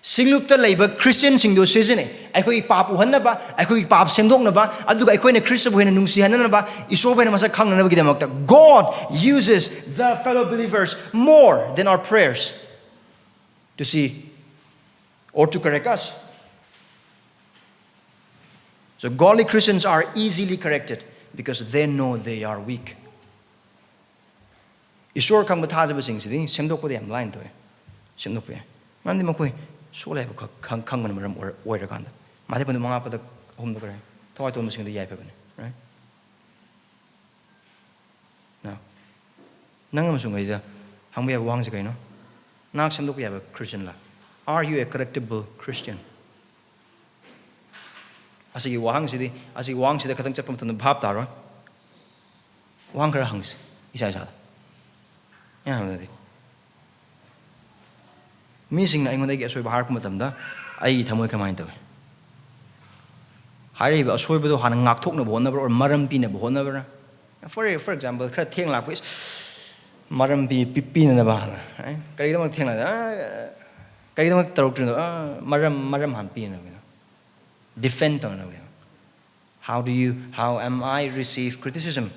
ꯁꯤꯡꯂꯨꯞꯇ ꯂꯩꯕ ꯈ꯭ꯔꯤꯁꯇꯤꯌꯟꯁꯤꯡꯗꯨ ꯁꯤꯖꯤꯟꯅꯩ꯫ ꯑꯩꯈꯣꯏꯒꯤ ꯄꯥꯞ ꯎꯍꯟꯅꯕ, ꯑꯩꯈꯣꯏꯒꯤ ꯄꯥꯞ ꯁꯦꯝꯗꯣꯛꯅꯕ, ꯑꯗꯨꯒ ꯑꯩꯈꯣꯏꯅ ꯈ꯭ꯔꯤꯁꯇꯕꯨ ꯍꯦꯟꯅ ꯅꯨꯡꯁꯤꯍꯟꯅꯅꯕ, ꯏꯁꯣꯔꯕꯨ ꯍꯦꯟꯅ ꯃꯁꯛ ꯈꯪꯅꯅꯕꯒꯤꯗꯃꯛꯇ, God uses the fellow believers more than our prayers to see or to correct us. So godly Christians are easily corrected because they know they are weak. ꯏꯁꯣꯔ ꯈꯪꯕ ꯊꯥꯖꯕꯁꯤꯡꯁꯤꯗꯤ ꯁꯦꯝꯗꯣꯛꯄꯗ ꯌꯥꯝ ꯂꯥꯏꯅ ꯇꯧꯋꯦ, ꯁꯦꯝꯗꯣꯛꯄ ꯌꯥꯏ꯫ ꯃꯔꯝꯗꯤ ꯃꯈꯣꯏ ꯁꯣꯛꯂꯦ ꯍꯥꯏꯕ ꯈꯛ ꯈꯪ-, ꯈꯪꯕꯅ ꯃꯔꯝ ꯑꯣꯏꯔ-, ꯑꯣꯏꯔꯀꯥꯟꯗ꯫ ꯃꯥꯊꯦ ꯄꯟꯗꯨ ꯃꯉꯥ ꯄꯗ ꯑꯍꯨꯝꯗ ꯀꯔꯤ ꯍꯥꯏ? ꯊꯋꯥꯏ ꯇꯣꯟꯕꯁꯤꯡꯗꯨ ꯌꯥꯏꯐꯕꯅꯤ, right? Now, ꯅꯪ ꯑꯃꯁꯨꯡ ꯑꯩꯗ ꯍꯪꯕ ꯌꯥꯕ ꯋꯥꯍꯪꯁꯤ ꯀꯩꯅꯣ? ꯅꯍꯥꯛ ꯁꯦꯝꯗꯣꯛꯄ ꯌꯥꯕ Christian ꯂꯥ? Are you a correctable Christian? ꯑꯁꯤꯒꯤ ꯋꯥꯍꯪꯁꯤꯗꯤ, ꯑꯁꯤꯒꯤ ꯋꯥꯍꯪꯁꯤꯗ ꯈꯛꯇꯪ ꯆꯠꯄ ꯃꯇꯝꯗ ꯚꯥꯞ ꯇꯥꯔꯣꯏ꯫ ꯋꯥꯍꯪ ꯈꯔ ꯍꯪꯁꯤ ꯏꯁꯥ ꯏꯁꯥꯗ꯫ ꯑꯩꯅ ꯍꯪꯕꯗꯗꯤ, ꯃꯤꯁꯤꯡꯅ ꯑꯩꯉꯣꯟꯗꯒꯤ ꯑꯁꯣꯏꯕ ꯍꯥꯏꯔꯛꯄ ꯃꯇꯝꯗ ꯑꯩꯒꯤ ꯊꯃꯣꯏ ꯀꯃꯥꯏꯅ ꯇꯧꯏ? ꯍꯥꯏꯔꯛꯏꯕ ꯑꯁꯣꯏꯕꯗꯣ ꯍꯥꯟꯅ ꯉꯥꯛꯊꯣꯛꯅꯕ ꯍꯣꯠꯅꯕ꯭ꯔꯥ, or ꯃꯔꯝ ꯄꯤꯅꯕ ꯍꯣꯠꯅꯕ꯭ꯔꯥ? For, for example, ꯈꯔ ꯊꯦꯡ ꯂꯥꯛꯄ, ꯏꯁ, ꯃꯔꯝ ꯄꯤ-, ꯄꯤ-, ꯄꯤꯅꯅꯕ ꯍꯥꯟꯅ, ꯑꯦ, ꯀꯔꯤꯒꯤꯗꯃꯛ ꯊꯦꯡꯅ-, ꯑ, ꯀꯔꯤꯒꯤꯗꯃꯛ ꯇꯧꯔꯛꯇ꯭ꯔꯤꯅꯣ? ꯑ, ꯃꯔꯝ, ꯃꯔꯝ ꯍꯥꯟꯅ ꯄꯤꯅꯅꯕꯒꯤꯗꯣ, defend ꯇꯧꯅꯅꯕꯒꯤꯗꯣ꯫ How do you, how am I receive criticism?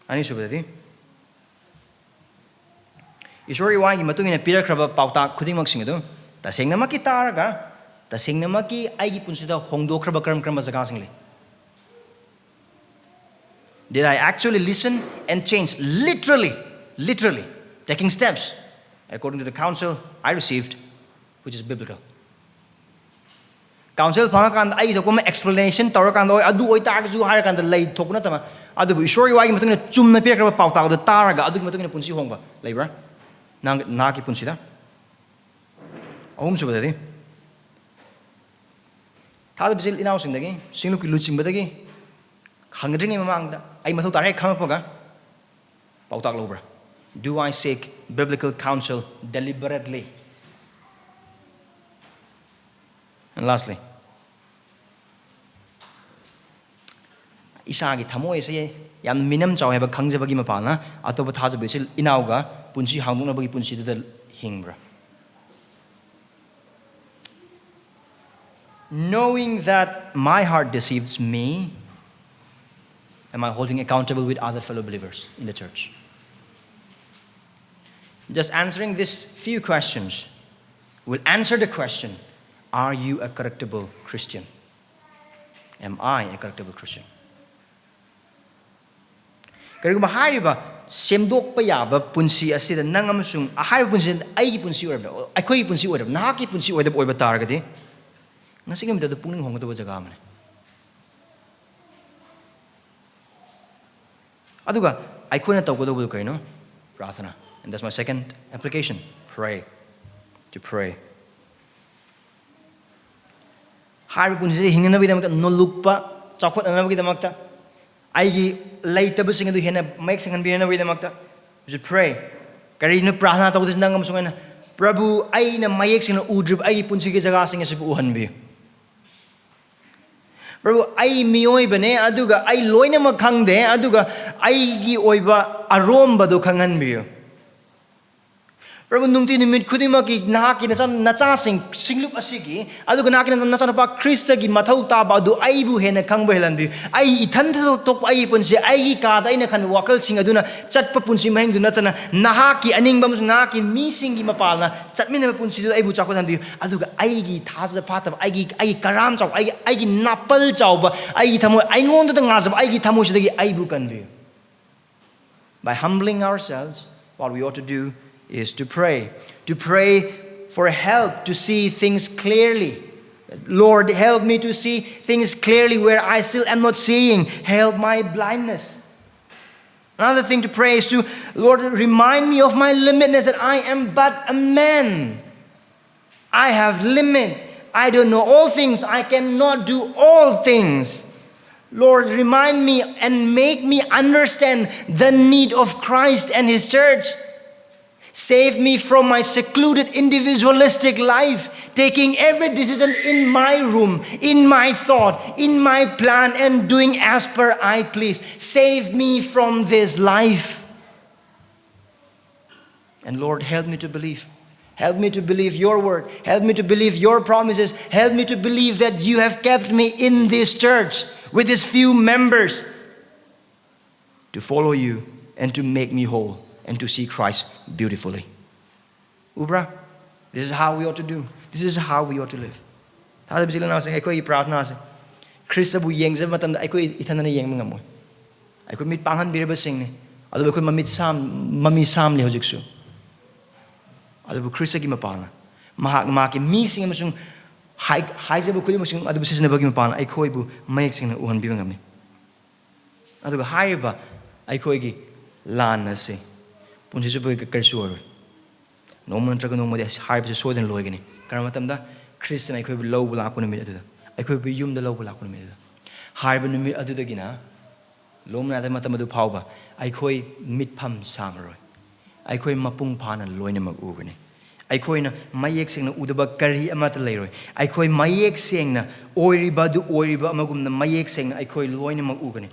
ꯑꯅꯤꯁꯨꯕꯗꯗꯤ, ꯏꯁꯣꯔꯒꯤ ꯋꯥꯒꯤ ꯃꯇꯨꯡ ꯏꯟꯅ ꯄꯤꯔꯛꯈ꯭ꯔꯕ ꯄꯥꯎꯇꯥꯛ ꯈꯨꯗꯤꯡꯃꯛꯁꯤꯡ ꯑꯗꯨ ꯇꯁꯦꯡꯅꯃꯛꯀꯤ ꯇꯥꯔꯒ, ꯇꯁꯦꯡꯅꯃꯛꯀꯤ ꯑꯩꯒꯤ ꯄꯨꯟꯁꯤꯗ ꯍꯣꯡꯗꯣꯛꯈ꯭ꯔꯕ ꯀꯔꯝ ꯀꯔꯝꯕ ꯖꯒꯥꯁꯤꯡ ꯂꯩ? Did I actually listen and change? Literally, literally, taking steps according to the counsel I received, which is biblical. Counsel ꯐꯪꯉꯀꯥꯟꯗ ꯑꯩ ꯊꯣꯛꯄ ꯑꯃ explanation ꯇꯧꯔꯀꯥꯟꯗ, "ꯍꯣꯏ, ꯑꯗꯨ ꯑꯣꯏꯇꯥꯔꯒꯁꯨ" ꯍꯥꯏꯔꯀꯥꯟꯗ ꯂꯩ ꯊꯣꯛꯄ ꯅꯠꯇꯕ, ꯑꯗꯨꯕꯨ ꯏꯁꯣꯔꯒꯤ ꯋꯥꯒꯤ ꯃꯇꯨꯡ ꯏꯟꯅ ꯆꯨꯝꯅ ꯄꯤꯔꯛꯈ꯭ꯔꯕ ꯄꯥꯎꯇꯥꯛ ꯑꯗꯨ ꯇꯥꯔꯒ ꯑꯗꯨꯒꯤ ꯃꯇꯨꯡ ꯏꯟꯅ ꯄꯨꯟꯁꯤ ꯍꯣꯡꯕ ꯂꯩꯕ꯭ꯔꯥ? ꯅꯍꯥꯛ, ꯅꯍꯥꯛꯀꯤ ꯄꯨꯟꯁꯤꯗ? ꯑꯍꯨꯝꯁꯨꯕꯗꯗꯤ, ꯊꯥꯖꯕ ꯏꯆꯤꯜ ꯏꯅꯥꯎꯁꯤꯡꯗꯒꯤ, ꯁꯤꯡꯂꯨꯞꯀꯤ ꯂꯨꯆꯤꯡꯕꯗꯒꯤ ꯍꯪꯗ꯭ꯔꯤꯉꯩ ꯃꯃꯥꯡꯗ ꯑꯩ ꯃꯊꯧ ꯇꯥꯔꯦ ꯍꯦꯛ ꯈꯪꯉꯛꯄꯒ ꯄꯥꯎꯇꯥꯛ ꯂꯧꯕ꯭ꯔꯥ? Do I seek biblical counsel deliberately? And lastly, ꯏꯁꯥꯒꯤ ꯊꯃꯣꯏ ꯑꯁꯤ ꯌꯥꯝꯅ ꯃꯤꯅꯝ ꯆꯥꯎꯏ ꯍꯥꯏꯕ ꯈꯪꯖꯕꯒꯤ ꯃꯄꯥꯟꯅ ꯑꯇꯣꯞꯄ ꯊꯥꯖꯕ ꯏꯆꯤꯜ ꯏꯅꯥꯎꯒ ꯄꯨꯟꯁꯤ ꯍꯥꯡꯗꯣꯛꯅꯕꯒꯤ ꯄꯨꯟꯁꯤꯗꯨꯗ ꯍꯤꯡꯕ꯭ꯔꯥ? Knowing that my heart deceives me, am I holding accountable with other fellow believers in the church? Just answering these few questions will answer the question, are you a correctable Christian? Am I a correctable Christian? ꯀꯔꯤꯒꯨꯝꯕ ꯍꯥꯏꯔꯤꯕ ꯁꯦꯝꯗꯣꯛꯄ ꯌꯥꯕ ꯄꯨꯟꯁꯤ ꯑꯁꯤꯗ ꯅꯪ ꯑꯃꯁꯨꯡ ꯍꯥꯏꯔꯤꯕ ꯄꯨꯟꯁꯤ ꯑꯩꯒꯤ ꯄꯨꯟꯁꯤ ꯑꯣꯏꯔꯕ꯭ꯔꯥ, ꯑꯩꯈꯣꯏꯒꯤ ꯄꯨꯟꯁꯤ ꯑꯣꯏꯔꯕ꯭ꯔꯥ, ꯅꯍꯥꯛꯀꯤ ꯄꯨꯟꯁꯤ ꯑꯣꯏꯗꯕ ꯑꯣꯏꯕ ꯇꯥꯔꯒꯗꯤ, ꯉꯁꯤꯒꯤ ꯅꯨꯃꯤꯠꯇ ꯑꯗꯨ ꯄꯨꯛꯅꯤꯡ ꯍꯣꯡꯒꯗꯕ ꯖꯒꯥ ꯑꯃꯅꯤ꯫ ꯑꯗꯨꯒ ꯑꯩꯈꯣꯏꯅ ꯇꯧꯒꯗꯧꯕꯗꯨ ꯀꯔꯤꯅꯣ? ꯄ꯭ꯔꯥꯊꯅꯥ. And that's my second application. Pray. To pray. ꯍꯥꯏꯔꯤꯕ ꯄꯨꯟꯁꯤꯁꯦ ꯍꯤꯡꯅꯅꯕꯒꯤꯗꯃꯛꯇ, ꯅꯣꯂꯨꯛꯄ, ꯆꯥꯎꯈꯠꯅꯅꯕꯒꯤꯗꯃꯛꯇ, ꯑꯩꯒꯤ ꯂꯩꯇꯕꯁꯤꯡ ꯑꯗꯨ ꯍꯦꯟꯅ ꯃꯌꯦꯛ ꯁꯦꯡꯍꯟꯕꯤꯅꯕꯒꯤꯗꯃꯛꯇ, we should pray. ꯀꯔꯤꯅꯣ ꯄ꯭ꯔꯥꯊꯅꯥ ꯇꯧꯗꯣꯏꯁꯤ? ꯅꯪ ꯑꯃꯁꯨꯡ ꯑꯩꯅ, "ꯄ꯭ꯔꯚꯨ, ꯑꯩꯅ ꯃꯌꯦꯛ ꯁꯦꯡꯅ ꯎꯗ꯭ꯔꯤꯕ ꯑꯩꯒꯤ ꯄꯨꯟꯁꯤꯒꯤ ꯖꯒꯥꯁꯤꯡ ꯑꯁꯤꯕꯨ ꯎꯍꯟꯕꯤꯌꯨ꯫ ꯄ꯭ꯔꯚꯨ, ꯑꯩ ꯃꯤꯑꯣꯏꯕꯅꯦ, ꯑꯗꯨꯒ ꯑꯩ ꯂꯣꯏꯅꯃꯛ ꯈꯪꯗꯦ, ꯑꯗꯨꯒ ꯑꯩꯒꯤ ꯑꯣꯏꯕ ꯑꯔꯣꯝꯕꯗꯨ ꯈꯪꯍꯟꯕꯤꯌꯨ꯫ ꯄ꯭ꯔꯚꯨ, ꯅꯨꯡꯇꯤ ꯅꯨꯃꯤꯠ ꯈꯨꯗꯤꯡꯃꯛꯀꯤ ꯅꯍꯥꯛꯀꯤ ꯅꯆꯥ-, ꯅꯆꯥꯁꯤꯡ, ꯁꯤꯡꯂꯨꯞ ꯑꯁꯤꯒꯤ, ꯑꯗꯨꯒ ꯅꯍꯥꯛꯀꯤ ꯅꯆꯥ-, ꯅꯆꯥꯅꯨꯄꯥ ꯈ꯭ꯔꯤꯁꯇꯒꯤ ꯃꯊꯧ ꯇꯥꯕ ꯑꯗꯨ ꯑꯩꯕꯨ ꯍꯦꯟꯅ ꯈꯪꯕ ꯍꯦꯜꯍꯟꯕꯤꯌꯨ꯫ ꯑꯩ ꯏꯊꯟꯇ ꯊꯣꯛꯄ ꯑꯩꯒꯤ ꯄꯨꯟꯁꯤ, ꯑꯩꯒꯤ ꯀꯥꯗ ꯑꯩꯅ ꯈꯟꯕ ꯋꯥꯈꯜꯁꯤꯡ ꯑꯗꯨꯅ ꯆꯠꯄ ꯄꯨꯟꯁꯤ ꯃꯍꯤꯡꯗꯨ ꯅꯠꯇꯅ, ꯅꯍꯥꯛꯀꯤ ꯑꯅꯤꯡꯕ ꯑꯃꯁꯨꯡ ꯅꯍꯥꯛꯀꯤ ꯃꯤꯁꯤꯡꯒꯤ ꯃꯄꯥꯜꯅ ꯆꯠꯃꯤꯟꯅꯕ ꯄꯨꯟꯁꯤꯗꯨꯗ ꯑꯩꯕꯨ ꯆꯥꯎꯈꯠꯍꯟꯕꯤꯌꯨ꯫ ꯑꯗꯨꯒ ꯑꯩꯒꯤ ꯊꯥꯖꯕ ꯐꯥꯠꯇꯕ, ꯑꯩꯒꯤ, ꯑꯩꯒꯤ ꯀꯔꯥꯝ ꯆꯥꯎꯕ, ꯑꯩꯒꯤ, ꯑꯩꯒꯤ ꯅꯥꯄꯜ ꯆꯥꯎꯕ, ꯑꯩꯒꯤ ꯊꯃꯣꯏ, ꯑꯩꯉꯣꯟꯗꯗ ꯉꯥꯖꯕ ꯑꯩꯒꯤ ꯊꯃꯣꯏꯁꯤꯗꯒꯤ ꯑꯩꯕꯨ ꯀꯟꯕꯤꯌꯨ." By humbling ourselves, what we ought to do is to pray. To pray for help to see things clearly. "Lord, help me to see things clearly where I still am not seeing. Help my blindness." Another thing to pray is to, "Lord, remind me of my limitness, that I am but a man. I have limit. I don't know all things. I cannot do all things. Lord, remind me and make me understand the need of Christ and His church. Save me from my secluded individualistic life, taking every decision in my room, in my thought, in my plan, and doing as per I please. Save me from this life. And Lord, help me to believe. Help me to believe your word. Help me to believe your promises. Help me to believe that you have kept me in this church with these few members to follow you and to make me whole and to see Christ beautifully." ꯎꯕ꯭ꯔꯥ? This is how we ought to do. This is how we ought to live. ꯊꯥꯖꯕ ꯏꯆꯤꯜ ꯏꯅꯥꯎꯁꯤꯡ, ꯑꯩꯈꯣꯏꯒꯤ ꯄ꯭ꯔꯥꯔꯊꯅꯥꯁꯦ ꯈ꯭ꯔꯤꯁꯇꯕꯨ ꯌꯦꯡꯖꯕ ꯃꯇꯝꯗ ꯑꯩꯈꯣꯏ ꯏꯊꯟꯗꯅ ꯌꯦꯡꯕ ꯉꯝꯃꯣꯏ꯫ ꯑꯩꯈꯣꯏ ꯃꯤꯠ ꯄꯥꯡꯍꯟꯕꯤꯔꯕꯁꯤꯡꯅꯤ꯫ ꯑꯗꯨꯕꯨ ꯑꯩꯈꯣꯏ ꯃꯃꯤꯠ ꯁꯥꯝ-, ꯃꯃꯤ ꯁꯥꯝꯂꯤ ꯍꯧꯖꯤꯛꯁꯨ꯫ ꯑꯗꯨꯕꯨ ꯈ꯭ꯔꯤꯁꯇꯒꯤ ꯃꯄꯥꯟꯅ, ꯃꯍꯥꯛꯅ ꯃꯍꯥꯛꯀꯤ ꯃꯤꯁꯤꯡ ꯑꯃꯁꯨꯡ ꯍꯥꯏ-, ꯍꯥꯏꯖꯕ ꯈꯨꯗꯤꯡꯃꯛꯁꯤꯡ ꯑꯗꯨꯕꯨ ꯁꯤꯖꯤꯟꯅꯕꯒꯤ ꯃꯄꯥꯟꯅ ꯑꯩꯈꯣꯏꯕꯨ ꯃꯌꯦꯛ ꯁꯦꯡꯅ ꯎꯍꯟꯕꯤꯕ ꯉꯝꯃꯤ꯫ ꯑꯗꯨꯒ ꯍꯥꯏꯔꯤꯕ ꯑꯩꯈꯣꯏꯒꯤ ꯂꯥꯟ ꯑꯁꯤ ꯄꯨꯟꯁꯤ ꯆꯨꯞꯄꯒꯤ ꯀꯔꯤꯁꯨ ꯑꯣꯏꯔꯣꯏ꯫ ꯅꯣꯡꯃ ꯅꯠꯇ꯭ꯔꯒ ꯅꯣꯡꯃꯗꯤ ꯍꯥꯏꯔꯤꯕꯁꯤ ꯁꯣꯏꯗꯅ ꯂꯣꯏꯒꯅꯤ꯫ ꯀꯔꯝꯕ ꯃꯇꯝꯗ? ꯈ꯭ꯔꯤꯁꯇꯅ ꯑꯩꯈꯣꯏꯕꯨ ꯂꯧꯕ ꯂꯥꯛꯄ ꯅꯨꯃꯤꯠ ꯑꯗꯨꯗ, ꯑꯩꯈꯣꯏꯕꯨ ꯌꯨꯝꯗ ꯂꯧꯕ ꯂꯥꯛꯄ ꯅꯨꯃꯤꯠ ꯑꯗꯨꯗ꯫ ꯍꯥꯏꯔꯤꯕ ꯅꯨꯃꯤꯠ ꯑꯗꯨꯗꯒꯤꯅ ꯂꯣꯝꯅ ꯃꯇꯝ ꯑꯗꯨ ꯐꯥꯎꯕ ꯑꯩꯈꯣꯏ ꯃꯤꯠꯐꯝ ꯁꯥꯡꯉꯔꯣꯏ꯫ ꯑꯩꯈꯣꯏ ꯃꯄꯨꯡ ꯐꯥꯅ ꯂꯣꯏꯅꯃꯛ ꯎꯒꯅꯤ꯫ ꯑꯩꯈꯣꯏꯅ ꯃꯌꯦꯛ ꯁꯦꯡꯅ ꯎꯗꯕ ꯀꯔꯤ ꯑꯃꯠꯇ ꯂꯩꯔꯣꯏ꯫ ꯑꯩꯈꯣꯏ ꯃꯌꯦꯛ ꯁꯦꯡꯅ ꯑꯣꯏꯔꯤꯕ ꯑꯗꯨ ꯑꯣꯏꯔꯤꯕ ꯑꯃꯒꯨꯝꯅ ꯃꯌꯦꯛ ꯁꯦꯡꯅ ꯑꯩꯈꯣꯏ ꯂꯣꯏꯅꯃꯛ ꯎꯒꯅꯤ꯫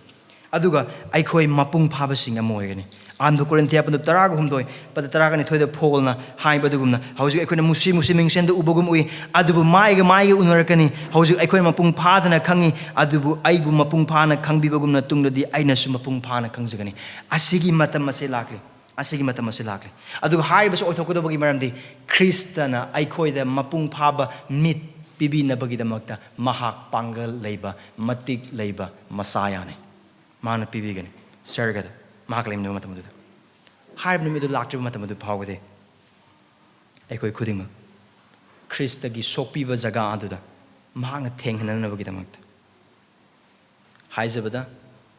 ꯑꯗꯨꯒ ꯑꯩꯈꯣꯏ ꯃꯄꯨꯡ ꯐꯥꯕꯁꯤꯡ ꯑꯃ ꯑꯣꯏꯒꯅꯤ꯫ ꯑꯍꯥꯟꯕ ꯀꯣꯔꯤꯟꯊꯤꯌꯥ ꯄꯟꯗꯨꯞ ꯇꯔꯥꯒ ꯍꯨꯝꯗꯣꯏ, ꯄꯗ ꯇꯔꯥꯒ ꯅꯤꯊꯣꯏꯗ ꯄꯣꯜꯅ ꯍꯥꯏꯕ ꯑꯗꯨꯒꯨꯝꯅ, "ꯍꯧꯖꯤꯛ ꯑꯩꯈꯣꯏꯅ ꯃꯨꯁꯤ ꯃꯨꯁꯤ ꯃꯤꯡꯁꯦꯟꯗ ꯎꯕꯒꯨꯝ ꯎꯏ, ꯑꯗꯨꯕꯨ ꯃꯥꯏꯒ ꯃꯥꯏꯒ ꯎꯅꯔꯛꯀꯅꯤ꯫ ꯍꯧꯖꯤꯛ ꯑꯩꯈꯣꯏꯅ ꯃꯄꯨꯡ ꯐꯥꯗꯅ ꯈꯪꯉꯤ, ꯑꯗꯨꯕꯨ ꯑꯩꯕꯨ ꯃꯄꯨꯡ ꯐꯥꯅ ꯈꯪꯕꯤꯕꯒꯨꯝꯅ ꯇꯨꯡꯗꯗꯤ ꯑꯩꯅꯁꯨ ꯃꯄꯨꯡ ꯐꯥꯅ ꯈꯪꯖꯒꯅꯤ꯫" ꯑꯁꯤꯒꯤ ꯃꯇꯝ ꯑꯁꯤ ꯂꯥꯛꯂꯤ꯫ ꯑꯁꯤꯒꯤ ꯃꯇꯝ ꯑꯁꯤ ꯂꯥꯛꯂꯤ꯫ ꯑꯗꯨꯒ ꯍꯥꯏꯔꯤꯕꯁꯤ ꯑꯣꯏꯊꯣꯛꯀꯗꯧꯕꯒꯤ ꯃꯔꯝꯗꯤ ꯈ꯭ꯔꯤꯁꯇꯅ ꯑꯩꯈꯣꯏꯗ ꯃꯄꯨꯡ ꯐꯥꯕ ꯃꯤꯠ ꯄꯤꯕꯤꯅꯕꯒꯤꯗꯃꯛꯇ ꯃꯍꯥꯛ ꯄꯥꯡꯒꯜ ꯂꯩꯕ, ꯃꯇꯤꯛ ꯂꯩꯕ ꯃꯁꯥꯌꯥꯅꯤ꯫ ꯃꯥꯅ ꯄꯤꯕꯤꯒꯅꯤ ꯁꯔꯒꯗ ꯃꯍꯥꯛ ꯂꯩꯃꯤꯟꯅꯕ ꯃꯇꯝ ꯑꯗꯨꯗ꯫ ꯍꯥꯏꯔꯤꯕ ꯅꯨꯃꯤꯠ ꯑꯗꯨ ꯂꯥꯛꯇ꯭ꯔꯤꯕ ꯃꯇꯝ ꯑꯗꯨ ꯐꯥꯎꯕꯗꯤ ꯑꯩꯈꯣꯏ ꯈꯨꯗꯤꯡꯃꯛ ꯈ꯭ꯔꯤꯁꯇꯒꯤ ꯁꯣꯛꯄꯤꯕ ꯖꯒꯥ ꯑꯗꯨꯗ ꯃꯍꯥꯛꯅ ꯊꯦꯡꯅꯅꯕꯒꯤꯗꯃꯛꯇ ꯍꯥꯏꯖꯕꯗ,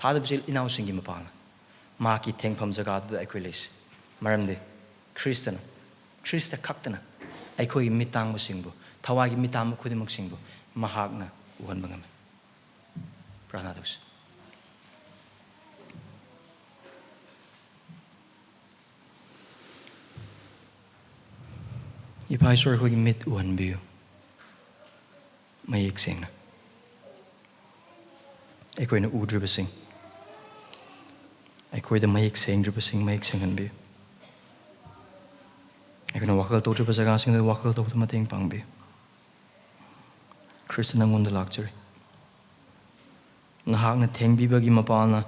ꯊꯥꯖꯕꯁꯤ ꯏꯅꯥꯎꯁꯤꯡꯒꯤ ꯃꯄꯥꯅ ꯃꯍꯥꯛꯀꯤ ꯊꯦꯡꯐꯝ ꯖꯒꯥꯗꯨꯗ ꯑꯩꯈꯣꯏ ꯂꯩꯁꯤ꯫ ꯃꯔꯝꯗꯤ ꯈ꯭ꯔꯤꯁꯇꯅ, ꯈ꯭ꯔꯤꯁꯇ ꯈꯛꯇꯅ ꯑꯩꯈꯣꯏꯒꯤ ꯃꯤꯠ ꯇꯥꯡꯕꯁꯤꯡꯕꯨ, ꯊꯋꯥꯏꯒꯤ ꯃꯤꯠ ꯇꯥꯡꯕ ꯈꯨꯗꯤꯡꯃꯛꯁꯤꯡꯕꯨ ꯃꯍꯥꯛꯅ ꯎꯍꯟꯕ ꯉꯝꯃꯤ꯫ ꯄ꯭ꯔꯥꯔꯊꯅꯥ ꯇꯧꯁꯤ꯫ ꯏꯄꯥ ꯏꯁꯣꯔ, ꯑꯩꯈꯣꯏꯒꯤ ꯃꯤꯠ ꯎꯍꯟꯕꯤꯌꯨ ꯃꯌꯦꯛ ꯁꯦꯡꯅ꯫ ꯑꯩꯈꯣꯏꯅ ꯎꯗ꯭ꯔꯤꯕꯁꯤꯡ, ꯑꯩꯈꯣꯏꯗ ꯃꯌꯦꯛ ꯁꯦꯡꯗ꯭ꯔꯤꯕꯁꯤꯡ ꯃꯌꯦꯛ ꯁꯦꯡꯍꯟꯕꯤꯌꯨ꯫ ꯑꯩꯈꯣꯏꯅ ꯋꯥꯈꯜ ꯇꯧꯗ꯭ꯔꯤꯕ ꯖꯒꯥꯁꯤꯡꯗ ꯋꯥꯈꯜ ꯇꯧꯕꯗ ꯃꯇꯦꯡ ꯄꯥꯡꯕꯤꯌꯨ꯫ ꯈ꯭ꯔꯤꯁꯇ, ꯅꯪꯉꯣꯟꯗ ꯂꯥꯛꯆꯔꯤ꯫ ꯅꯍꯥꯛꯅ ꯊꯦꯡꯕꯤꯕꯒꯤ ꯃꯄꯥꯜꯅ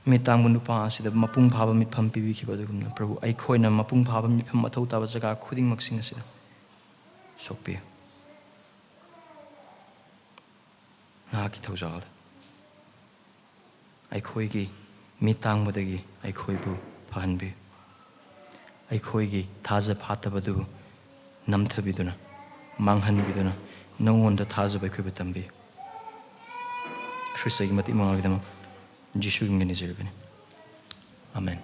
ꯃꯤꯠ ꯇꯥꯡꯕ ꯅꯨꯄꯥ ꯑꯁꯤꯗ ꯃꯄꯨꯡ ꯐꯥꯕ ꯃꯤꯠꯐꯝ ꯄꯤꯕꯤꯈꯤꯕ ꯑꯗꯨꯒꯨꯝꯅ, ꯄ꯭ꯔꯚꯨ, ꯑꯩꯈꯣꯏꯅ ꯃꯄꯨꯡ ꯐꯥꯕ ꯃꯤꯠꯐꯝ ꯃꯊꯧ ꯇꯥꯕ ꯖꯒꯥ ꯈꯨꯗꯤꯡꯃꯛꯁꯤꯡ ꯑꯁꯤꯗ ꯁꯣꯛꯄꯤꯌꯨ꯫ ꯅꯍꯥꯛꯀꯤ ꯊꯧꯖꯥꯜꯗ ꯑꯩꯈꯣꯏꯒꯤ ꯃꯤꯠ ꯇꯥꯡꯕꯗꯒꯤ ꯑꯩꯈꯣꯏꯕꯨ ꯐꯍꯟꯕꯤꯌꯨ꯫ ꯑꯩꯈꯣꯏꯒꯤ ꯊꯥꯖ ꯐꯥꯠꯇꯕꯗꯨ ꯅꯝꯊꯕꯤꯗꯨꯅ, ꯃꯥꯡꯍꯟꯕꯤꯗꯨꯅ, ꯅꯉꯣꯟꯗ ꯊꯥꯖꯕ ꯑꯩꯈꯣꯏꯕꯨ ꯇꯝꯕꯤꯌꯨ꯫ ꯈ꯭ꯔꯤꯁꯇꯒꯤ ꯃꯇꯤꯛ ꯃꯉꯥꯜꯒꯤꯗꯃꯛ ꯖꯤꯁꯨꯒꯤ ꯃꯤꯡꯗ ꯅꯤꯖꯔꯤꯕꯅꯤ꯫ ꯑꯥꯃꯦꯟ꯫